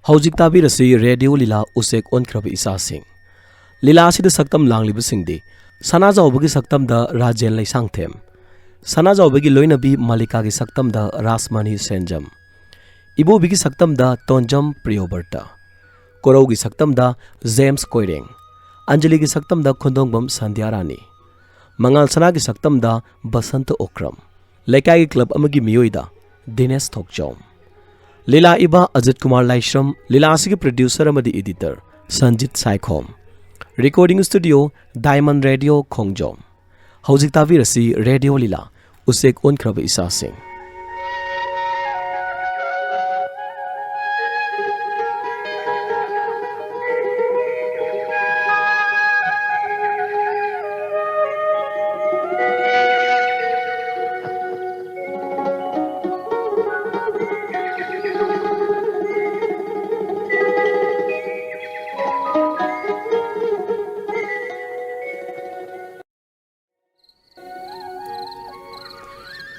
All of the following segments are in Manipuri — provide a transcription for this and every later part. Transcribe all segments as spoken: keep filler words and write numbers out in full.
ꯍꯧꯖꯤꯛ ꯇꯥꯕꯤꯔꯁꯤ ꯔꯦꯗꯤꯑꯣ ꯂꯤꯂꯥ ꯎꯆꯦꯛ ꯑꯣꯟꯈ꯭ꯔꯕ ꯏꯆꯥꯁꯤꯡ꯫ ꯂꯤꯂꯥ ꯑꯁꯤꯗ ꯁꯛꯇꯝ ꯂꯥꯡꯂꯤꯕꯁꯤꯡꯗꯤ ꯁꯅꯥꯖꯥꯎꯕꯒꯤ ꯁꯛꯇꯝꯗ ꯔꯥꯖꯦꯟ ꯂꯩꯁꯥꯡꯊꯦꯝ, ꯁꯅꯥꯖꯥꯎꯕꯒꯤ ꯂꯣꯏꯅꯕꯤ ꯃꯥꯂꯤꯀꯥꯒꯤ ꯁꯛꯇꯝꯗ ꯔꯥꯁꯃꯅꯤ ꯁꯦꯟꯖꯝ, ꯏꯕꯣꯕꯤꯒꯤ ꯁꯛꯇꯝꯗ ꯇꯣꯟꯖꯝ ꯄ꯭ꯔꯤꯌꯣꯕꯔꯇ, ꯀꯣꯔꯧꯒꯤ ꯁꯛꯇꯝꯗ ꯖꯦꯝꯁ ꯀꯣꯏꯔꯦꯡ, ꯑꯟꯖꯂꯤꯒꯤ ꯁꯛꯇꯝꯗ ꯈꯣꯟꯗꯣꯡꯕꯝ ꯁꯟꯙ꯭ꯌꯥꯔꯥꯅꯤ, ꯃꯉꯥꯜ ꯁꯅꯥꯒꯤ ꯁꯛꯇꯝꯗ ꯕꯁꯟꯇ ꯑꯣꯀ꯭ꯔꯝ, ꯂꯩꯀꯥꯏꯒꯤ ꯀ꯭ꯂꯕ ꯑꯃꯒꯤ ꯃꯤꯑꯣꯏꯗ ꯗꯤꯅꯦꯁ ꯊꯣꯛꯆꯣꯝ꯫ ꯂꯤꯂꯥ ꯏꯕ ꯑꯖꯤꯠ ꯀꯨꯃꯥꯔ ꯂꯥꯏꯁ꯭ꯔꯝ, ꯂꯤꯂꯥ ꯑꯁꯤꯒꯤ ꯄ꯭ꯔꯣꯗ꯭ꯌꯨꯁꯔ ꯑꯃꯗꯤ editor Sanjit Saikhom. Recording studio, diamond radio, ꯈꯣꯡꯖꯣꯝ꯫ ꯍꯧꯖꯤꯛ ꯇꯥꯕꯤꯔꯁꯤ ꯔꯦꯗꯤꯑꯣ ꯂꯤꯂꯥ, ꯎꯆꯦꯛ ꯑꯣꯟꯈ꯭ꯔꯕ ꯏꯆꯥꯁꯤꯡ꯫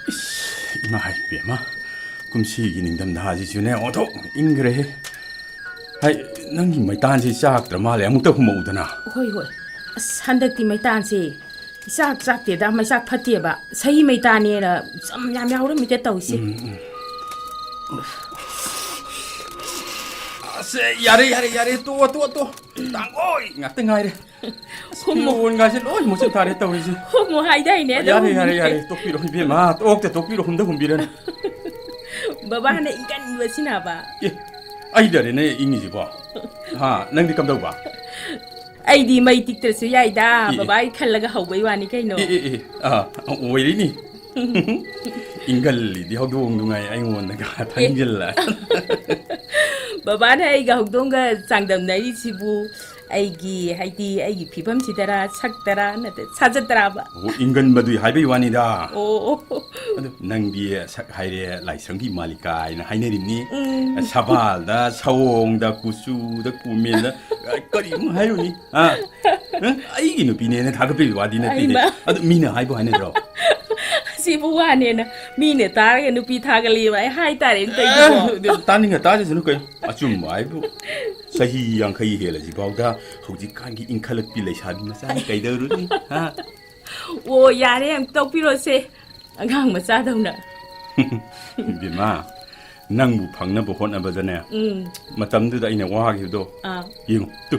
ꯏꯁ, ꯏꯃꯥ ꯏꯕꯦꯝꯃ, ꯀꯨꯝꯁꯤꯒꯤ ꯅꯤꯡꯊꯝꯊꯥꯁꯤꯁꯨꯅꯦ ꯑꯣꯟꯊꯣꯛ ꯏꯪꯈ꯭ꯔꯦꯍꯦ꯫ ꯍꯥꯏ, ꯅꯪꯒꯤ ꯃꯩꯇꯥꯟꯁꯤ ꯆꯥꯛꯇ꯭ꯔ ꯃꯥꯜꯂꯦ, ꯑꯃꯨꯛꯇ ꯍꯨꯝꯃꯛꯎꯗꯅ꯫ ꯍꯣꯏ, ꯍꯣꯏ꯫ ꯑꯁ, ꯍꯟꯗꯛꯇꯤ ꯃꯩꯇꯥꯟꯁꯦ ꯏꯆꯥꯛ ꯆꯥꯛꯇꯦꯗ, ꯃꯩꯆꯥꯛ ꯐꯠꯇꯦꯕ꯫ ꯁꯍꯤ ꯃꯩꯇꯥꯅꯦꯅ ꯆꯝ ꯌꯥꯝ ꯌꯥꯎꯔꯝꯃꯤꯗ ꯇꯧꯔꯤꯁꯦ꯫ ꯎꯝ, ꯎꯝ꯫ ꯑꯁ, ꯌꯥꯔꯦ, ꯌꯥꯔꯦ, ꯌꯥꯔꯦ, ꯇꯣꯛꯑꯣ, ꯇꯣꯛꯑꯣ, ꯇꯣꯛꯑꯣ꯫ ꯇꯥꯡꯒꯣꯏ ꯉꯥꯛꯇ ꯉꯥꯏꯔꯦ꯫ ꯑꯁ, ꯍꯨꯝꯃꯨ꯫ ꯐꯤꯔꯣꯟꯒꯥꯁꯦ ꯂꯣꯏ ꯃꯨꯁꯨꯛ ꯊꯥꯔꯦ ꯇꯧꯔꯤꯁꯦ꯫ ꯍꯨꯝꯃꯨ ꯍꯥꯏꯗꯥꯏꯅꯦ, ꯑꯗꯣ ꯌꯥꯔꯦ, ꯌꯥꯔꯦ, ꯍꯨꯝꯃꯨ꯫ ꯌꯥꯔꯦ, ꯇꯣꯛꯄꯤꯔꯣ ꯏꯕꯦꯝꯃ, ꯇꯣꯛꯇ ꯇꯣꯛꯄꯤꯔꯣ, ꯍꯨꯝꯗ ꯍꯨꯝꯕꯤꯔꯅꯨ꯫ ꯕꯕꯥꯅ ꯏꯪꯒꯟꯕꯁꯤꯅꯕ꯫ ꯑꯦ, ꯑꯩꯗꯔꯦꯅꯦ ꯏꯪꯉꯤꯁꯤꯕꯣ꯫ ꯍꯥ, ꯅꯪꯗꯤ ꯀꯝꯗꯧꯕ? ꯑꯩꯗꯤ ꯃꯩ ꯇꯤꯛꯇ꯭ꯔꯁꯨ ꯌꯥꯏꯗ, ꯑꯦ, ꯑꯦ꯫ ꯕꯕꯥꯒꯤ ꯈꯜꯂꯒ ꯍꯧꯕꯩ ꯋꯥꯅꯤ ꯀꯩꯅꯣ꯫ ꯑꯦ, ꯑꯦ, ꯑꯦ, ꯑꯥ, ꯑꯣꯏꯔꯤꯅꯤ꯫ ꯏꯪꯒꯜꯂꯤꯗꯤ ꯍꯧꯗꯣꯡ ꯅꯨꯡꯉꯥꯏ ꯑꯩꯉꯣꯟꯗꯒ ꯑꯦ꯫ ꯊꯥꯡꯖꯤꯜꯂ꯫ ꯕꯕꯥꯅ ꯑꯩꯒ ꯍꯧꯗꯣꯡꯒ ꯆꯥꯡꯗꯝꯅꯔꯤꯁꯤꯕꯨ ꯑꯩꯒꯤ, ꯍꯥꯏꯗꯤ ꯑꯩꯒꯤ ꯐꯤꯕꯝꯁꯤꯗꯔꯥ, ꯁꯛꯇꯔꯥ, ꯅꯠꯇ꯭ꯔ ꯁꯥꯖꯠꯇꯔꯥꯕ? ꯑꯣ, ꯏꯪꯒꯟꯕꯗꯨꯏ ꯍꯥꯏꯕꯩ ꯋꯥꯅꯤꯗ꯫ ꯑꯣ꯫ ꯑꯗꯨ ꯅꯪꯗꯤ ꯁꯛ ꯍꯥꯏꯔꯦ ꯂꯥꯏꯁ꯭ꯔꯝꯒꯤ ꯃꯥꯂꯤꯀꯥ ꯍꯥꯏꯅ ꯍꯥꯏꯅꯔꯤꯕꯅꯤ꯫ ꯎꯝ꯫ ꯁꯕꯥꯜꯗ, ꯁꯑꯣꯡꯗ, ꯀꯨꯆꯨꯗ, ꯀꯨꯃꯦꯟꯗ, ꯀꯔꯤꯃꯨꯛ ꯍꯥꯏꯔꯨꯅꯤ? ꯑ? ꯅꯪ ꯑꯩꯒꯤ ꯅꯨꯄꯤꯅꯦꯅ ꯊꯥꯒꯠꯄꯤꯕ ꯋꯥꯗꯤ ꯅꯠꯇꯦ꯫ ꯑꯩꯃ꯫ ꯑꯗꯨ ꯃꯤꯅ ꯍꯥꯏꯕꯨ ꯍꯥꯏꯅꯗ꯭ꯔꯣ? ꯁꯤꯕꯨ ꯋꯥꯅꯦꯅ ꯃꯤꯅ ꯇꯥꯔꯒ ꯅꯨꯄꯤ ꯊꯥꯒꯠꯂꯤꯕ ꯑꯩ ꯍꯥꯏꯇꯥꯔꯦꯅꯦ ꯇꯧꯔꯤꯁꯤꯕꯣ꯫ ꯑꯦ, ꯇꯥꯅꯤꯡꯉ ꯇꯥꯖꯁꯅꯨ ꯀꯩꯅꯣ꯫ ꯑꯆꯨꯝꯕ ꯍꯥꯏꯕꯨ ꯆꯍꯤ ꯌꯥꯡꯈꯩ ꯍꯦꯜꯂꯁꯤꯐꯥꯎꯗ ꯍꯧꯖꯤꯛꯀꯥꯟꯒꯤ ꯏꯟꯈꯠꯂꯛꯄꯤ ꯂꯩꯁꯥꯕꯤ ꯃꯆꯥꯅ ꯀꯩꯗꯧꯔꯨꯅꯤ? ꯍꯥ? ꯑꯣ, ꯌꯥꯔꯦ, ꯑꯃꯨꯛ ꯇꯣꯛꯄꯤꯔꯣꯁꯦ꯫ ꯑꯉꯥꯡ ꯃꯆꯥꯗꯧꯅ꯫ ꯏꯕꯦꯝꯃ, ꯅꯪꯕꯨ ꯐꯪꯅꯕ ꯍꯣꯠꯅꯕꯗꯅꯦ, ꯎꯝ꯫ ꯃꯇꯝꯗꯨꯗ ꯑꯩꯅ ꯋꯥꯈꯤꯕꯗꯣ, ꯑꯥ꯫ ꯌꯦꯡꯉꯨ, ꯇꯨ,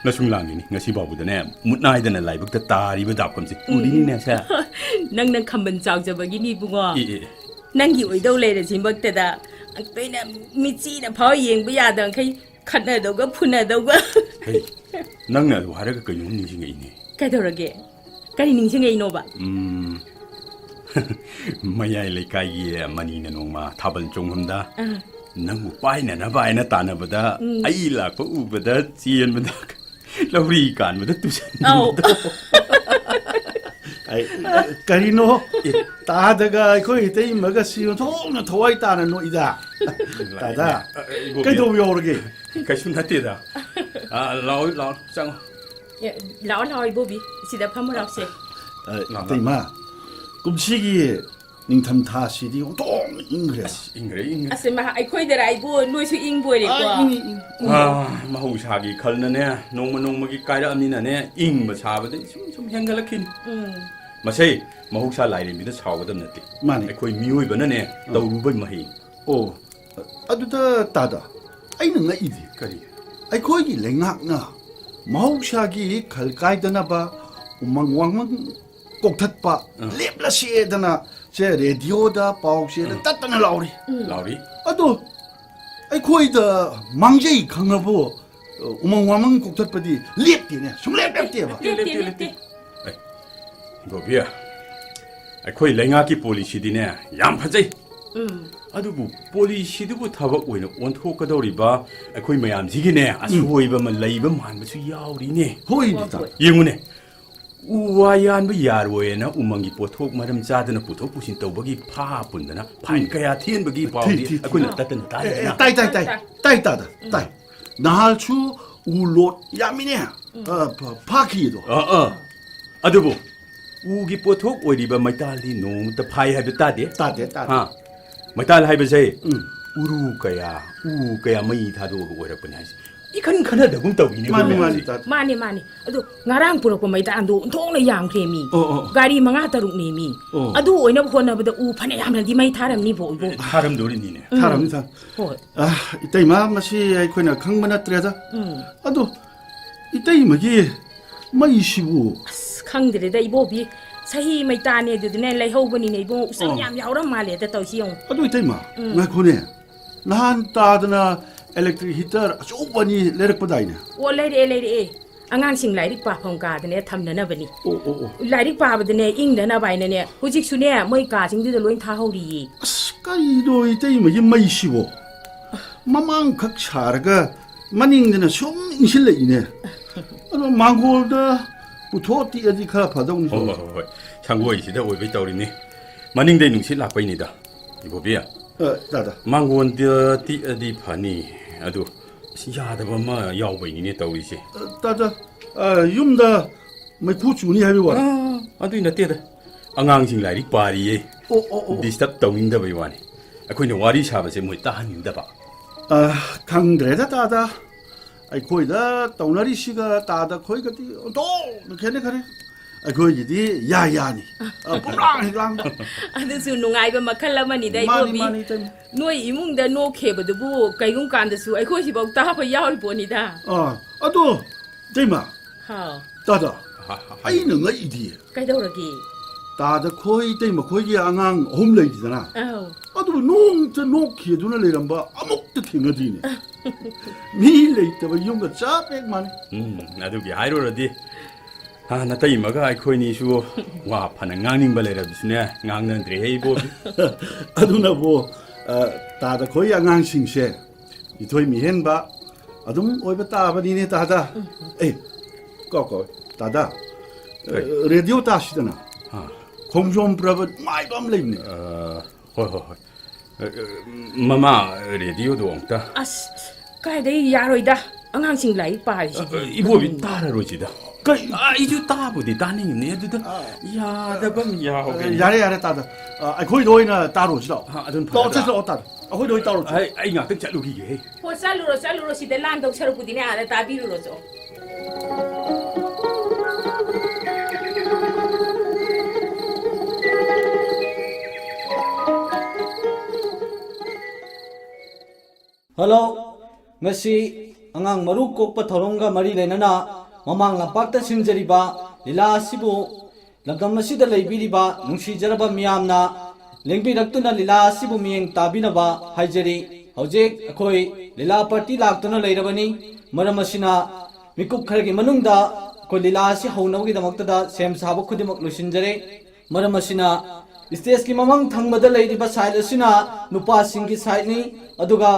ꯅꯁꯨꯡ ꯂꯥꯡꯉꯤꯅꯤ꯫ ꯉꯁꯤ ꯐꯥꯎꯕꯗꯅꯦ, ꯃꯨꯠ ꯅꯥꯏꯗꯅ ꯂꯥꯏꯕꯛꯇ ꯇꯥꯔꯤꯕ ꯗꯥꯛꯐꯝꯁꯦ ꯎꯝ꯫ ꯎꯔꯤꯅꯤꯅꯦ ꯁꯦ꯫ ꯅꯪꯅ ꯈꯝꯕꯟ ꯆꯥꯎꯖꯕꯒꯤꯅꯤ, ꯏꯕꯨꯡꯉꯣ꯫ ꯑꯦ, ꯑꯦ, ꯑꯦ꯫ ꯅꯪꯒꯤ ꯑꯣꯏꯗꯧ ꯂꯩꯔꯁꯤꯃꯛꯇꯗ, ꯑꯩꯈꯣꯏꯅ ꯃꯤꯆꯤꯅ ꯐꯥꯎ ꯌꯦꯡꯕ ꯌꯥꯗꯕꯈꯩ ꯈꯠꯅꯗꯧꯒ ꯐꯨꯅꯗꯧꯒ꯫ ꯍꯩ, ꯅꯪꯅ ꯑꯗꯨ ꯍꯥꯏꯔꯒ ꯀꯩꯅꯣꯝ ꯅꯤꯡꯁꯤꯡꯉꯛꯏꯅꯦ꯫ ꯀꯩꯗꯧꯔꯒꯦ? ꯀꯔꯤ ꯅꯤꯡꯁꯤꯡꯉꯛꯏꯅꯣꯕ? ꯎꯝ, ꯃꯌꯥꯏ ꯂꯩꯀꯥꯏꯒꯤ ꯃꯅꯤꯅ ꯅꯣꯡꯃ ꯊꯥꯕꯜ ꯆꯣꯡꯐꯝꯗ ꯑꯥ꯫ ꯅꯪꯕꯨ ꯄꯥꯏꯅꯅꯕ ꯍꯥꯏꯅ ꯇꯥꯟꯅꯕꯗ ꯎꯝ꯫ ꯑꯩ ꯂꯥꯛꯄ ꯎꯕꯗ ꯆꯦꯟꯕꯗ ꯂꯧꯔꯤ ꯀꯥꯟꯕꯗ ꯑꯧ꯫ ꯇꯨꯁꯟꯕꯗꯣ꯫ ꯑꯩ, ꯀꯔꯤꯅꯣ? ꯑꯦ꯫ ꯇꯥꯗꯒ ꯑꯩꯈꯣꯏ ꯏꯇꯩꯃꯒ ꯁꯤ ꯑꯣꯟꯊꯣꯛꯅ ꯊꯋꯥꯏ ꯇꯥꯅ ꯅꯣꯛꯏꯗ꯫ ꯇꯥꯗ, ꯑ, ꯑ, ꯏꯕꯣꯕꯤ꯫ ꯀꯩꯗꯧꯕ ꯌꯥꯎꯔꯒꯦ? ꯀꯩꯁꯨ ꯅꯠꯇꯦꯗ꯫ ꯑ, ꯂꯥꯛꯑꯣ, ꯂꯥꯛꯑꯣ, ꯆꯪꯉꯣ꯫ ꯑꯦ, ꯂꯥꯛꯑꯣ, ꯂꯥꯛꯑꯣ, ꯏꯕꯣꯕꯤ꯫ ꯁꯤꯗ ꯐꯝꯃꯨ ꯂꯥꯛꯁꯦ꯫ ꯑ, ꯂꯥꯛꯑꯣ, ꯏꯇꯩꯃ, ꯂꯥꯛꯑꯣ꯫ ꯀꯨꯝꯁꯤꯒꯤ ꯅꯤꯡꯊꯝꯊꯥꯁꯤꯗꯤ ꯑꯣꯟꯊꯣꯛꯅ ꯏꯪꯈ꯭ꯔꯦ꯫ ꯑꯁ, ꯏꯪꯈ꯭ꯔꯦ, ꯏꯪꯈ꯭ꯔꯦ꯫ ꯑꯁ, ꯃꯍꯥ-, ꯑꯩꯈꯣꯏꯗꯔ ꯏꯕꯣ, ꯅꯣꯏꯁꯨ ꯏꯪꯕ ꯑꯣꯏꯔꯦꯀꯣ? ꯑ, ꯏꯪꯉꯤ, ꯏꯪꯉꯤ꯫ ꯑ, ꯃꯍꯧꯁꯥꯒꯤ ꯈꯜꯅꯅꯦ, ꯅꯣꯡꯃ ꯅꯣꯡꯃꯒꯤ ꯀꯥꯏꯔꯛꯑꯃꯤꯅꯅꯦ, ꯏꯪꯕ ꯁꯥꯕꯗꯤ ꯁꯨꯝ ꯁꯨꯝ ꯍꯦꯟꯒꯠꯂꯛꯈꯤꯅꯤ꯫ ꯎꯝ꯫ ꯃꯁꯤ ꯃꯍꯧꯁꯥ ꯂꯥꯏꯔꯦꯝꯕꯤꯗ ꯁꯥꯎꯒꯗꯕ ꯅꯠꯇꯦ꯫ ꯃꯥꯅꯤ꯫ ꯑꯩꯈꯣꯏ ꯃꯤꯑꯣꯏꯕꯅꯅꯦ, ꯎꯝ꯫ ꯇꯧꯔꯨꯕꯩ ꯃꯍꯩꯅꯤ꯫ ꯑꯣ, ꯑꯗꯨꯗ ꯇꯥꯗ, ꯑꯩꯅ ꯉꯛꯏꯗꯤ ꯀꯔꯤ? ꯑꯩꯈꯣꯏꯒꯤ ꯂꯩꯉꯥꯛꯅ ꯃꯍꯧꯁꯥꯒꯤ ꯈꯜ ꯀꯥꯏꯗꯅꯕ ꯎꯃꯪ ꯋꯥꯃꯪ ꯀꯣꯛꯊꯠꯄ ꯑ꯫ ꯂꯦꯞꯂꯁꯦꯗꯅ ꯁꯦ ꯔꯦꯗꯤꯑꯣꯗ ꯄꯥꯎ ꯆꯦꯗ ꯎꯝ꯫ ꯇꯠꯇꯅ ꯂꯥꯎꯔꯤ꯫ ꯎꯝ꯫ ꯂꯥꯎꯔꯤ꯫ ꯑꯗꯣ ꯑꯩꯈꯣꯏꯗ ꯃꯥꯡꯖꯩ ꯈꯪꯉꯕꯣ? ꯎꯃꯪ ꯋꯥꯃꯪ ꯀꯣꯛꯊꯠꯄꯗꯤ ꯂꯦꯞꯇꯦꯅꯦ, ꯁꯨꯡꯂꯦꯞ ꯂꯦꯞꯇꯦꯕ꯫ ꯂꯦꯞꯇꯦ, ꯂꯦꯞꯇꯦ, ꯂꯦꯞꯇꯦ꯫ ꯂꯦꯞꯇꯦ꯫ ꯑꯦ, ꯏꯕꯣꯕꯤ, ꯑꯩꯈꯣꯏ ꯂꯩꯉꯥꯛꯀꯤ ꯄꯣꯂꯤꯁꯤꯗꯤꯅꯦ ꯌꯥꯝ ꯐꯖꯩ꯫ ꯎꯝ꯫ ꯑꯗꯨꯕꯨ ꯄꯣꯂꯤꯁꯤꯗꯨꯕꯨ ꯊꯕꯛ ꯑꯣꯏꯅ ꯑꯣꯟꯊꯣꯛꯀꯗꯧꯔꯤꯕ ꯑꯩꯈꯣꯏ ꯃꯌꯥꯝꯁꯤꯒꯤꯅꯦ ꯎꯝ꯫ ꯑꯁꯣꯏꯕ ꯑꯃ ꯂꯩꯕ ꯃꯥꯟꯕꯁꯨ ꯌꯥꯎꯔꯤꯅꯦ꯫ ꯍꯣꯏꯅꯦ꯫ ꯍꯣꯏ, ꯍꯣꯏ꯫ ꯌꯦꯡꯉꯨꯅꯦ, ꯎ ꯋꯥ ꯌꯥꯟꯕ ꯌꯥꯔꯣꯏꯅ ꯎꯃꯪꯒꯤ ꯄꯣꯠꯊꯣꯛ ꯃꯔꯝ ꯆꯥꯗꯅ ꯄꯨꯊꯣꯛ ꯄꯨꯁꯤꯟ ꯇꯧꯕꯒꯤ ꯐꯥ ꯄꯨꯟꯗꯅ ꯐꯥꯏꯟ ꯎꯝ꯫ ꯀꯌꯥ ꯊꯤꯍꯟꯕꯒꯤ ꯄꯥꯎꯗꯤ ꯊꯤ, ꯊꯤ, ꯊꯤ꯫ ꯑꯩꯈꯣꯏꯅ ꯇꯠꯇꯅ ꯑꯦ, ꯑꯦ, ꯇꯥꯗꯦꯗꯅ꯫ ꯇꯥꯏ, ꯇꯥꯏ, ꯇꯥꯏ꯫ ꯇꯥꯏ꯫ ꯇꯥꯏ, ꯇꯥꯗ, ꯎꯝ꯫ ꯇꯥꯏ꯫ ꯅꯍꯥꯜꯁꯨ ꯎ ꯂꯣꯠ ꯌꯥꯝꯃꯤꯅꯦ꯫ ꯎꯝ꯫ ꯑ, ꯐ-, ꯐꯥꯈꯤꯗꯣ꯫ ꯑ, ꯑ꯫ ꯑꯗꯨꯕꯨ ꯎꯒꯤ ꯄꯣꯠꯊꯣꯛ ꯑꯣꯏꯔꯤꯕ ꯃꯩꯇꯥꯜꯗꯤ ꯅꯣꯡꯃꯇ ꯐꯥꯏ ꯍꯥꯏꯕ ꯇꯥꯗꯦ꯫ ꯇꯥꯗꯦ, ꯇꯥꯗꯦ꯫ ꯍꯥ? ꯃꯩꯇꯥꯜ ꯍꯥꯏꯕꯁꯦ ꯎꯝ꯫ ꯎꯔꯨ ꯀꯌꯥ, ꯎ ꯀꯌꯥ ꯃꯩ ꯊꯥꯗꯣꯛꯑꯒ ꯑꯣꯏꯔꯛꯄꯅꯤ ꯍꯥꯏꯁꯦ꯫ ꯏꯈꯟ ꯈꯟꯅꯗꯒꯨꯝ ꯇꯧꯏꯅꯦ ꯃꯥꯅꯤ, ꯃꯣꯏ ꯃꯥꯅꯤ, ꯃꯌꯥꯝꯁꯦ꯫ ꯇꯥꯗꯦ꯫ ꯃꯥꯅꯦ, ꯃꯥꯅꯦ꯫ ꯑꯗꯣ ꯉꯔꯥꯡ ꯄꯨꯔꯛꯄ ꯃꯩꯇꯥꯟꯗꯣ ꯑꯣꯟꯊꯣꯛꯅ ꯌꯥꯝꯈ꯭ꯔꯦ ꯃꯤ꯫ ꯑꯣ, ꯑꯣ, ꯑꯣ꯫ ꯒꯥꯔꯤ ꯃꯉꯥ ꯇꯔꯨꯛꯅꯦ ꯃꯤ꯫ ꯑꯣ꯫ ꯑꯗꯨ ꯑꯣꯏꯅꯕ ꯍꯣꯠꯅꯕꯗ ꯎ ꯐꯅ ꯌꯥꯝꯅꯗꯤ ꯃꯩ ꯊꯥꯔꯝꯅꯤꯕꯣ ꯏꯕꯣ꯫ ꯊꯥꯔꯝꯗꯣꯔꯤꯅꯤꯅꯦ꯫ ꯎꯝ꯫ ꯊꯥꯔꯝꯅꯤ, ꯊꯥꯔꯝꯅꯤ꯫ ꯍꯣꯏ꯫ ꯑ, ꯏꯇꯩꯃ, ꯃꯁꯤ ꯑꯩꯈꯣꯏꯅ ꯈꯪꯕ ꯅꯠꯇ꯭ꯔꯦꯗ꯫ ꯎꯝ꯫ ꯑꯗꯣ ꯏꯇꯩꯃꯒꯤ ꯃꯩꯁꯤꯕꯨ? ꯑꯁ, ꯈꯪꯗ꯭ꯔꯦꯗ ꯏꯕꯣꯕꯤ꯫ ꯆꯍꯤ ꯃꯩꯇꯥꯅꯦ ꯑꯗꯨꯗꯅꯦ ꯂꯩꯍꯧꯕꯅꯤꯅꯦ ꯏꯕꯨꯡꯉꯣ꯫ ꯎꯆꯪ ꯑꯣ꯫ ꯌꯥꯝ ꯌꯥꯎꯔꯝ ꯃꯥꯜꯂꯦꯗ ꯇꯧꯁꯤ ꯌꯦꯡꯉꯨ꯫ ꯑꯗꯨ ꯏꯇꯩꯃ, ꯎꯝ꯫ ꯉꯥꯏꯈꯣꯅꯦ꯫ ꯅꯍꯥꯟ ꯇꯥꯗꯅ electric heater ꯑꯆꯧꯕ ꯑꯅꯤ ꯂꯩꯔꯛꯄꯗꯥꯏꯅꯦ? ꯑꯣ, ꯂꯩꯔꯛꯑꯦ, ꯂꯩꯔꯛꯑꯦ꯫ ꯑꯉꯥꯡꯁꯤꯡ ꯂꯥꯏꯔꯤꯛ ꯄꯥꯐꯝ ꯀꯥꯗꯅꯦ ꯊꯝꯅꯅꯕꯅꯤ꯫ ꯑꯣ, ꯑꯣ, ꯑꯣ꯫ ꯂꯥꯏꯔꯤꯛ ꯄꯥꯕꯗꯅꯦ ꯏꯪꯗꯅꯕ ꯍꯥꯏꯅꯅꯦ ꯍꯧꯖꯤꯛꯁꯨꯅꯦ ꯃꯣꯏ ꯀꯥꯁꯤꯡꯗꯨꯗ ꯂꯣꯏ ꯊꯥꯍꯧꯔꯤꯌꯦ꯫ ꯑꯁ, ꯀꯔꯤꯅꯣ ꯏꯇꯩꯃꯒꯤ ꯃꯩꯁꯤꯕꯣ? ꯃꯃꯥꯡꯈꯛ ꯁꯥꯔꯒ ꯃꯅꯤꯡꯗꯅ ꯁꯨꯝ ꯏꯪꯁꯤꯜꯂꯛꯏꯅꯦ꯫ ꯑꯗꯣ ꯃꯥꯡꯒꯣꯜꯗ ꯄꯨꯊꯣꯛ ꯇꯤꯛꯑꯗꯤ ꯈꯔ ꯐꯗꯧꯅꯤ꯫ ꯍꯣꯏ, ꯍꯣꯏ, ꯍꯣꯏ, ꯍꯣꯏ꯫ ꯁꯪꯒꯣꯏꯁꯤꯗ ꯑꯣꯏꯕꯩ ꯇꯧꯔꯤꯅꯤ꯫ ꯃꯅꯤꯡꯗꯩ ꯅꯨꯡꯁꯤꯠ ꯂꯥꯛꯄꯩꯅꯤꯗ, ꯏꯕꯣꯕꯤ꯫ ꯑ, ꯇꯥꯗ꯫ ꯃꯥꯡꯒꯣꯟꯗ ꯇꯤꯛꯑꯗꯤ ꯐꯅꯤ꯫ ꯑꯗꯨ ꯑꯁ, ꯌꯥꯗꯕ ꯑꯃ ꯌꯥꯎꯕꯩꯅꯤꯅꯦ ꯇꯧꯔꯤꯁꯦ꯫ ꯑ, ꯇꯥꯗ, ꯑ, ꯌꯨꯝꯗ ꯃꯩꯈꯨ ꯆꯨꯅꯤ ꯍꯥꯏꯕꯩ ꯋꯥꯔꯣ? ꯑ, ꯑꯗꯨꯏ ꯅꯠꯇꯦꯗ꯫ ꯑꯉꯥꯡꯁꯤꯡ ꯂꯥꯏꯔꯤꯛ ꯄꯥꯔꯤꯌꯦ꯫ ꯑꯣ, ꯑꯣ, ꯑꯣ꯫ Disturb ꯇꯧꯅꯤꯡꯗꯕꯩ ꯋꯥꯅꯤ꯫ ꯑꯩꯈꯣꯏꯅ ꯋꯥꯔꯤ ꯁꯥꯕꯁꯦ ꯃꯣꯏ ꯇꯥꯍꯟꯅꯤꯡꯗꯕ꯫ ꯑ, ꯈꯪꯗ꯭ꯔꯦꯗ ꯇꯥꯗ꯫ ꯑꯩꯈꯣꯏꯗ ꯇꯧꯅꯔꯤꯁꯤꯒ ꯇꯥꯗ ꯈꯣꯏꯒꯗꯤ ꯑꯣꯟꯊꯣꯛꯅ ꯈꯦꯠꯅꯈ꯭ꯔꯦ꯫ ꯑꯩꯈꯣꯏꯒꯤꯗꯤ ꯌꯥ ꯌꯥꯅꯤ꯫ ꯑ, ꯄꯨꯡꯂꯥꯡ ꯍꯦꯛ ꯂꯥꯡꯕ꯫ ꯑꯗꯨꯁꯨ ꯅꯨꯡꯉꯥꯏꯕ ꯃꯈꯜ ꯑꯃꯅꯤꯗ, ꯃꯥꯅꯤ, ꯏꯕꯣꯕꯤ꯫ ꯃꯥꯅꯤ, ꯏꯇꯩꯃ꯫ ꯅꯣꯏ ꯏꯃꯨꯡꯗ ꯅꯣꯛꯈꯤꯕꯗꯨꯕꯨ ꯀꯩꯒꯨꯝ ꯀꯥꯟꯗꯁꯨ ꯑꯩꯈꯣꯏ ꯁꯤꯐꯥꯎ ꯇꯥꯕ ꯌꯥꯎꯔꯤ ꯄꯣꯠꯅꯤꯗ꯫ ꯑꯥ, ꯑꯗꯣ, ꯏꯇꯩꯃ꯫ ꯍꯥꯎ꯫ ꯇꯥꯗ, ꯍꯥ, ꯍꯥ, ꯍꯥ꯫ ꯑꯩꯅ ꯉꯛꯏꯗꯤ꯫ ꯀꯩꯗꯧꯔꯒꯦ? ꯇꯥꯗ ꯈꯣꯏ, ꯏꯇꯩꯃ ꯈꯣꯏꯒꯤ ꯑꯉꯥꯡ ꯑꯍꯨꯝ ꯂꯩꯔꯤꯗꯅ꯫ ꯑꯧ꯫ ꯑꯗꯨꯕꯨ ꯅꯣꯡꯇ ꯅꯣꯛꯈꯤꯗꯨꯅ ꯂꯩꯔꯝꯕ ꯑꯃꯨꯛꯇ ꯊꯦꯡꯅꯗ꯭ꯔꯤꯅꯦ꯫ ꯃꯤ ꯂꯩꯇꯕ ꯌꯨꯝꯒ ꯆꯞ ꯍꯦꯛ ꯃꯥꯟꯅꯩ꯫ ꯎꯝ, ꯑꯗꯨꯒꯤ ꯍꯥꯏꯔꯨꯔꯗꯤ, ꯍꯥ, ꯅꯇꯩꯃꯒ ꯑꯩꯈꯣꯏꯅꯤꯁꯨ ꯋꯥ ꯐꯅ ꯉꯥꯡꯅꯤꯡꯕ ꯂꯩꯔꯕꯁꯨꯅꯦ, ꯉꯥꯡꯅꯗ꯭ꯔꯦꯍꯦ ꯏꯕꯣꯕꯤ꯫ ꯑꯗꯨꯅꯕꯨ, ꯑ, ꯇꯥꯗ ꯈꯣꯏ ꯑꯉꯥꯡꯁꯤꯡꯁꯦ ꯏꯊꯣꯏ ꯃꯤꯍꯦꯟꯕ ꯑꯗꯨꯝ ꯑꯣꯏꯕ ꯇꯥꯕꯅꯤꯅꯦ, ꯇꯥꯗ꯫ ꯑꯦ, ꯀꯣ, ꯀꯣ, ꯇꯥꯗ, ꯀꯩ? ꯑ, ꯔꯦꯗꯤꯑꯣ ꯇꯥꯁꯤꯗꯅ꯫ ꯍꯥ꯫ ꯈꯣꯡꯖꯣꯝ ꯄ꯭ꯔꯕ ꯅꯨꯡꯉꯥꯏꯕ ꯑꯃ ꯂꯩꯕꯅꯦ꯫ ꯑ, ꯍꯣꯏ, ꯍꯣꯏ, ꯍꯣꯏ꯫ ꯑ, ꯑ, ꯃꯃꯥ, ꯔꯦꯗꯤꯑꯣꯗꯣ ꯑꯃꯨꯛꯇ꯫ ꯑꯁ, ꯀꯥꯏꯗꯩ ꯌꯥꯔꯣꯏꯗ꯫ ꯑꯉꯥꯡꯁꯤꯡ ꯂꯥꯏꯔꯤꯛ ꯄꯥꯔꯤꯁꯤꯗꯤ꯫ ꯑ, ꯑ, ꯏꯕꯣꯕꯤ ꯎꯝ꯫ ꯇꯥꯔꯔꯣꯏꯁꯤꯗ꯫ ꯀꯩ? ꯑꯩꯁꯨ ꯇꯥꯕꯨꯗꯤ ꯇꯥꯅꯤꯡꯉꯤꯅꯦ, ꯑꯗꯨꯗ ꯌꯥꯗꯕ ꯑꯃ ꯌꯥꯎꯒꯦ꯫ ꯌꯥꯔꯦ, ꯌꯥꯔꯦ, ꯇꯥꯗ꯫ ꯑ, ꯑꯩꯈꯣꯏꯗ ꯑꯣꯏꯅ ꯇꯥꯔꯨꯁꯤ ꯂꯥꯛꯑꯣ꯫ ꯑ, ꯑꯗꯨꯅ ꯂꯥꯛꯑꯣ, ꯐꯔꯗ꯭ꯔꯥ? ꯆꯠꯁꯤ ꯂꯥꯛꯑꯣ, ꯇꯥꯗ꯫ ꯑꯩꯈꯣꯏꯗ ꯑꯣꯏꯅ ꯇꯥꯔꯨꯁꯤ꯫ ꯑꯩ, ꯑꯩ ꯉꯥꯛꯇꯪ ꯆꯠꯂꯨꯈꯤꯒꯦ꯫ ꯍꯣ, ꯆꯠꯂꯨꯔꯣ, ꯆꯠꯂꯨꯔꯣ꯫ ꯁꯤꯗ ꯂꯥꯟꯗꯧ ꯁꯔꯨꯛꯄꯨꯗꯤꯅꯦ, ꯑꯥꯗ ꯇꯥꯕꯤꯔꯨꯔꯣ ꯆꯣ꯫ ꯍꯜꯂꯣ, ꯉꯁꯤ ꯑꯉꯥꯡ ꯃꯔꯨ ꯀꯣꯛꯄ ꯊꯧꯔꯝꯒ ꯃꯔꯤ ꯂꯩꯅꯅ ꯃꯃꯥꯡ ꯂꯝꯄꯥꯛꯇ ꯁꯤꯟꯖꯔꯤꯕ ꯂꯤꯂꯥ ꯑꯁꯤꯕꯨ ꯂꯝꯗꯝ ꯑꯁꯤꯗ ꯂꯩꯕꯤꯔꯤꯕ ꯅꯨꯡꯁꯤꯖꯔꯕ ꯃꯤꯌꯥꯝꯅ ꯂꯦꯡꯕꯤꯔꯛꯇꯨꯅ ꯂꯤꯂꯥ ꯑꯁꯤꯕꯨ ꯃꯤꯠꯌꯦꯡ ꯇꯥꯕꯤꯅꯕ ꯍꯥꯏꯖꯔꯤ꯫ ꯍꯧꯖꯤꯛ ꯑꯩꯈꯣꯏ ꯂꯤꯂꯥ ꯄꯥꯔꯇꯤ ꯂꯥꯛꯇꯨꯅ ꯂꯩꯔꯕꯅꯤ꯫ ꯃꯔꯝ ꯑꯁꯤꯅ ꯃꯤꯀꯨꯞ ꯈꯔꯒꯤ ꯃꯅꯨꯡꯗ ꯑꯩꯈꯣꯏ ꯂꯤꯂꯥ ꯑꯁꯤ ꯍꯧꯅꯕꯒꯤꯗꯃꯛꯇꯗ ꯁꯦꯝ ꯁꯥꯕ ꯈꯨꯗꯤꯡꯃꯛ ꯂꯣꯏꯁꯤꯟꯖꯔꯦ꯫ ꯃꯔꯝ ꯑꯁꯤꯅ ꯁ꯭ꯇꯦꯖꯀꯤ ꯃꯃꯥꯡ ꯊꯪꯕꯗ ꯂꯩꯔꯤꯕ ꯁꯥꯏꯠ ꯑꯁꯤꯅ ꯅꯨꯄꯥꯁꯤꯡꯒꯤ ꯁꯥꯏꯠꯅꯤ, ꯑꯗꯨꯒ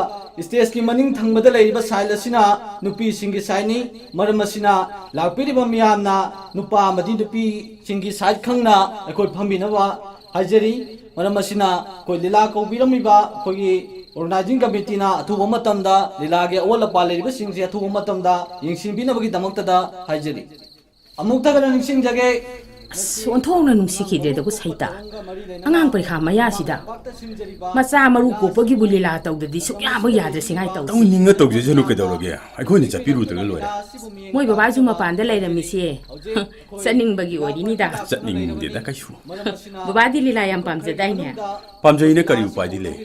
ꯁ꯭ꯇꯦꯖꯀꯤ ꯃꯅꯤꯡ ꯊꯪꯕꯗ ꯂꯩꯔꯤꯕ ꯁꯥꯏꯠ ꯑꯁꯤꯅ ꯅꯨꯄꯤꯁꯤꯡꯒꯤ ꯁꯥꯏꯠꯅꯤ꯫ ꯃꯔꯝ ꯑꯁꯤꯅ ꯂꯥꯛꯄꯤꯔꯤꯕ ꯃꯤꯌꯥꯝꯅ ꯅꯨꯄꯥ ꯑꯃꯗꯤ ꯅꯨꯄꯤꯁꯤꯡꯒꯤ ꯁꯥꯏꯠ ꯈꯪꯅ ꯑꯩꯈꯣꯏ ꯐꯝꯕꯤꯅꯕ ꯍꯥꯏꯖꯔꯤ꯫ ꯃꯔꯝ ꯑꯁꯤꯅ ꯑꯩꯈꯣꯏ ꯂꯤꯂꯥ ꯀꯧꯕꯤꯔꯝꯃꯤꯕ ꯑꯩꯈꯣꯏꯒꯤ ꯑꯣꯔꯒꯅꯥꯏꯖꯤꯡ ꯀꯃꯤꯇꯤꯅ ꯑꯊꯨꯕ ꯃꯇꯝꯗ ꯂꯤꯂꯥꯒꯤ ꯑꯋꯥꯠ ꯑꯄꯥ ꯂꯩꯔꯤꯕꯁꯤꯡꯁꯦ ꯑꯊꯨꯕ ꯃꯇꯝꯗ ꯌꯦꯡꯁꯤꯟꯕꯤꯅꯕꯒꯤꯗꯃꯛꯇꯗ ꯍꯥꯏꯖꯔꯤ꯫ ꯑꯃꯨꯛꯇ ꯍꯟꯅ ꯅꯤꯡꯁꯤꯡꯖꯒꯦ꯫ ꯑꯁ, ꯑꯣꯟꯊꯣꯛꯅ ꯅꯨꯡꯁꯤꯈꯤꯗ꯭ꯔꯦꯗꯀꯣ ꯁꯩꯇ꯫ ꯑꯉꯥꯡ ꯄꯔꯤꯈꯥ ꯃꯌꯥꯁꯤꯗ ꯃꯆꯥ ꯃꯔꯨ ꯀꯣꯛꯄꯒꯤꯕꯨ ꯂꯤꯂꯥ ꯇꯧꯗ꯭ꯔꯗꯤ ꯁꯨꯛꯌꯥꯕ ꯌꯥꯗ꯭ꯔꯦ ꯁꯤꯡꯉꯥꯏ ꯇꯧꯁꯤ꯫ ꯇꯧꯅꯤꯡꯉ ꯇꯧꯖꯁꯅꯨ, ꯀꯩꯗꯧꯔꯒꯦ? ꯑꯩꯈꯣꯏꯅ ꯆꯠꯄꯤꯔꯨꯗ꯭ꯔꯒ ꯂꯣꯏꯔꯦ꯫ ꯃꯣꯏ ꯕꯕꯥꯁꯨ ꯃꯄꯥꯟꯗ ꯂꯩꯔꯝꯃꯤꯁꯦ ꯆꯠꯅꯤꯡꯕꯒꯤ ꯑꯣꯏꯔꯤꯅꯤꯗ꯫ ꯆꯠꯅꯤꯡꯗꯦꯗ ꯀꯩꯁꯨ꯫ ꯕꯕꯥꯗꯤ ꯂꯤꯂꯥ ꯌꯥꯝ ꯄꯥꯝꯖꯗꯥꯏꯅꯦ? ꯄꯥꯝꯖꯩꯅ ꯀꯔꯤ ꯎꯄꯥꯏꯗꯤ ꯂꯩ?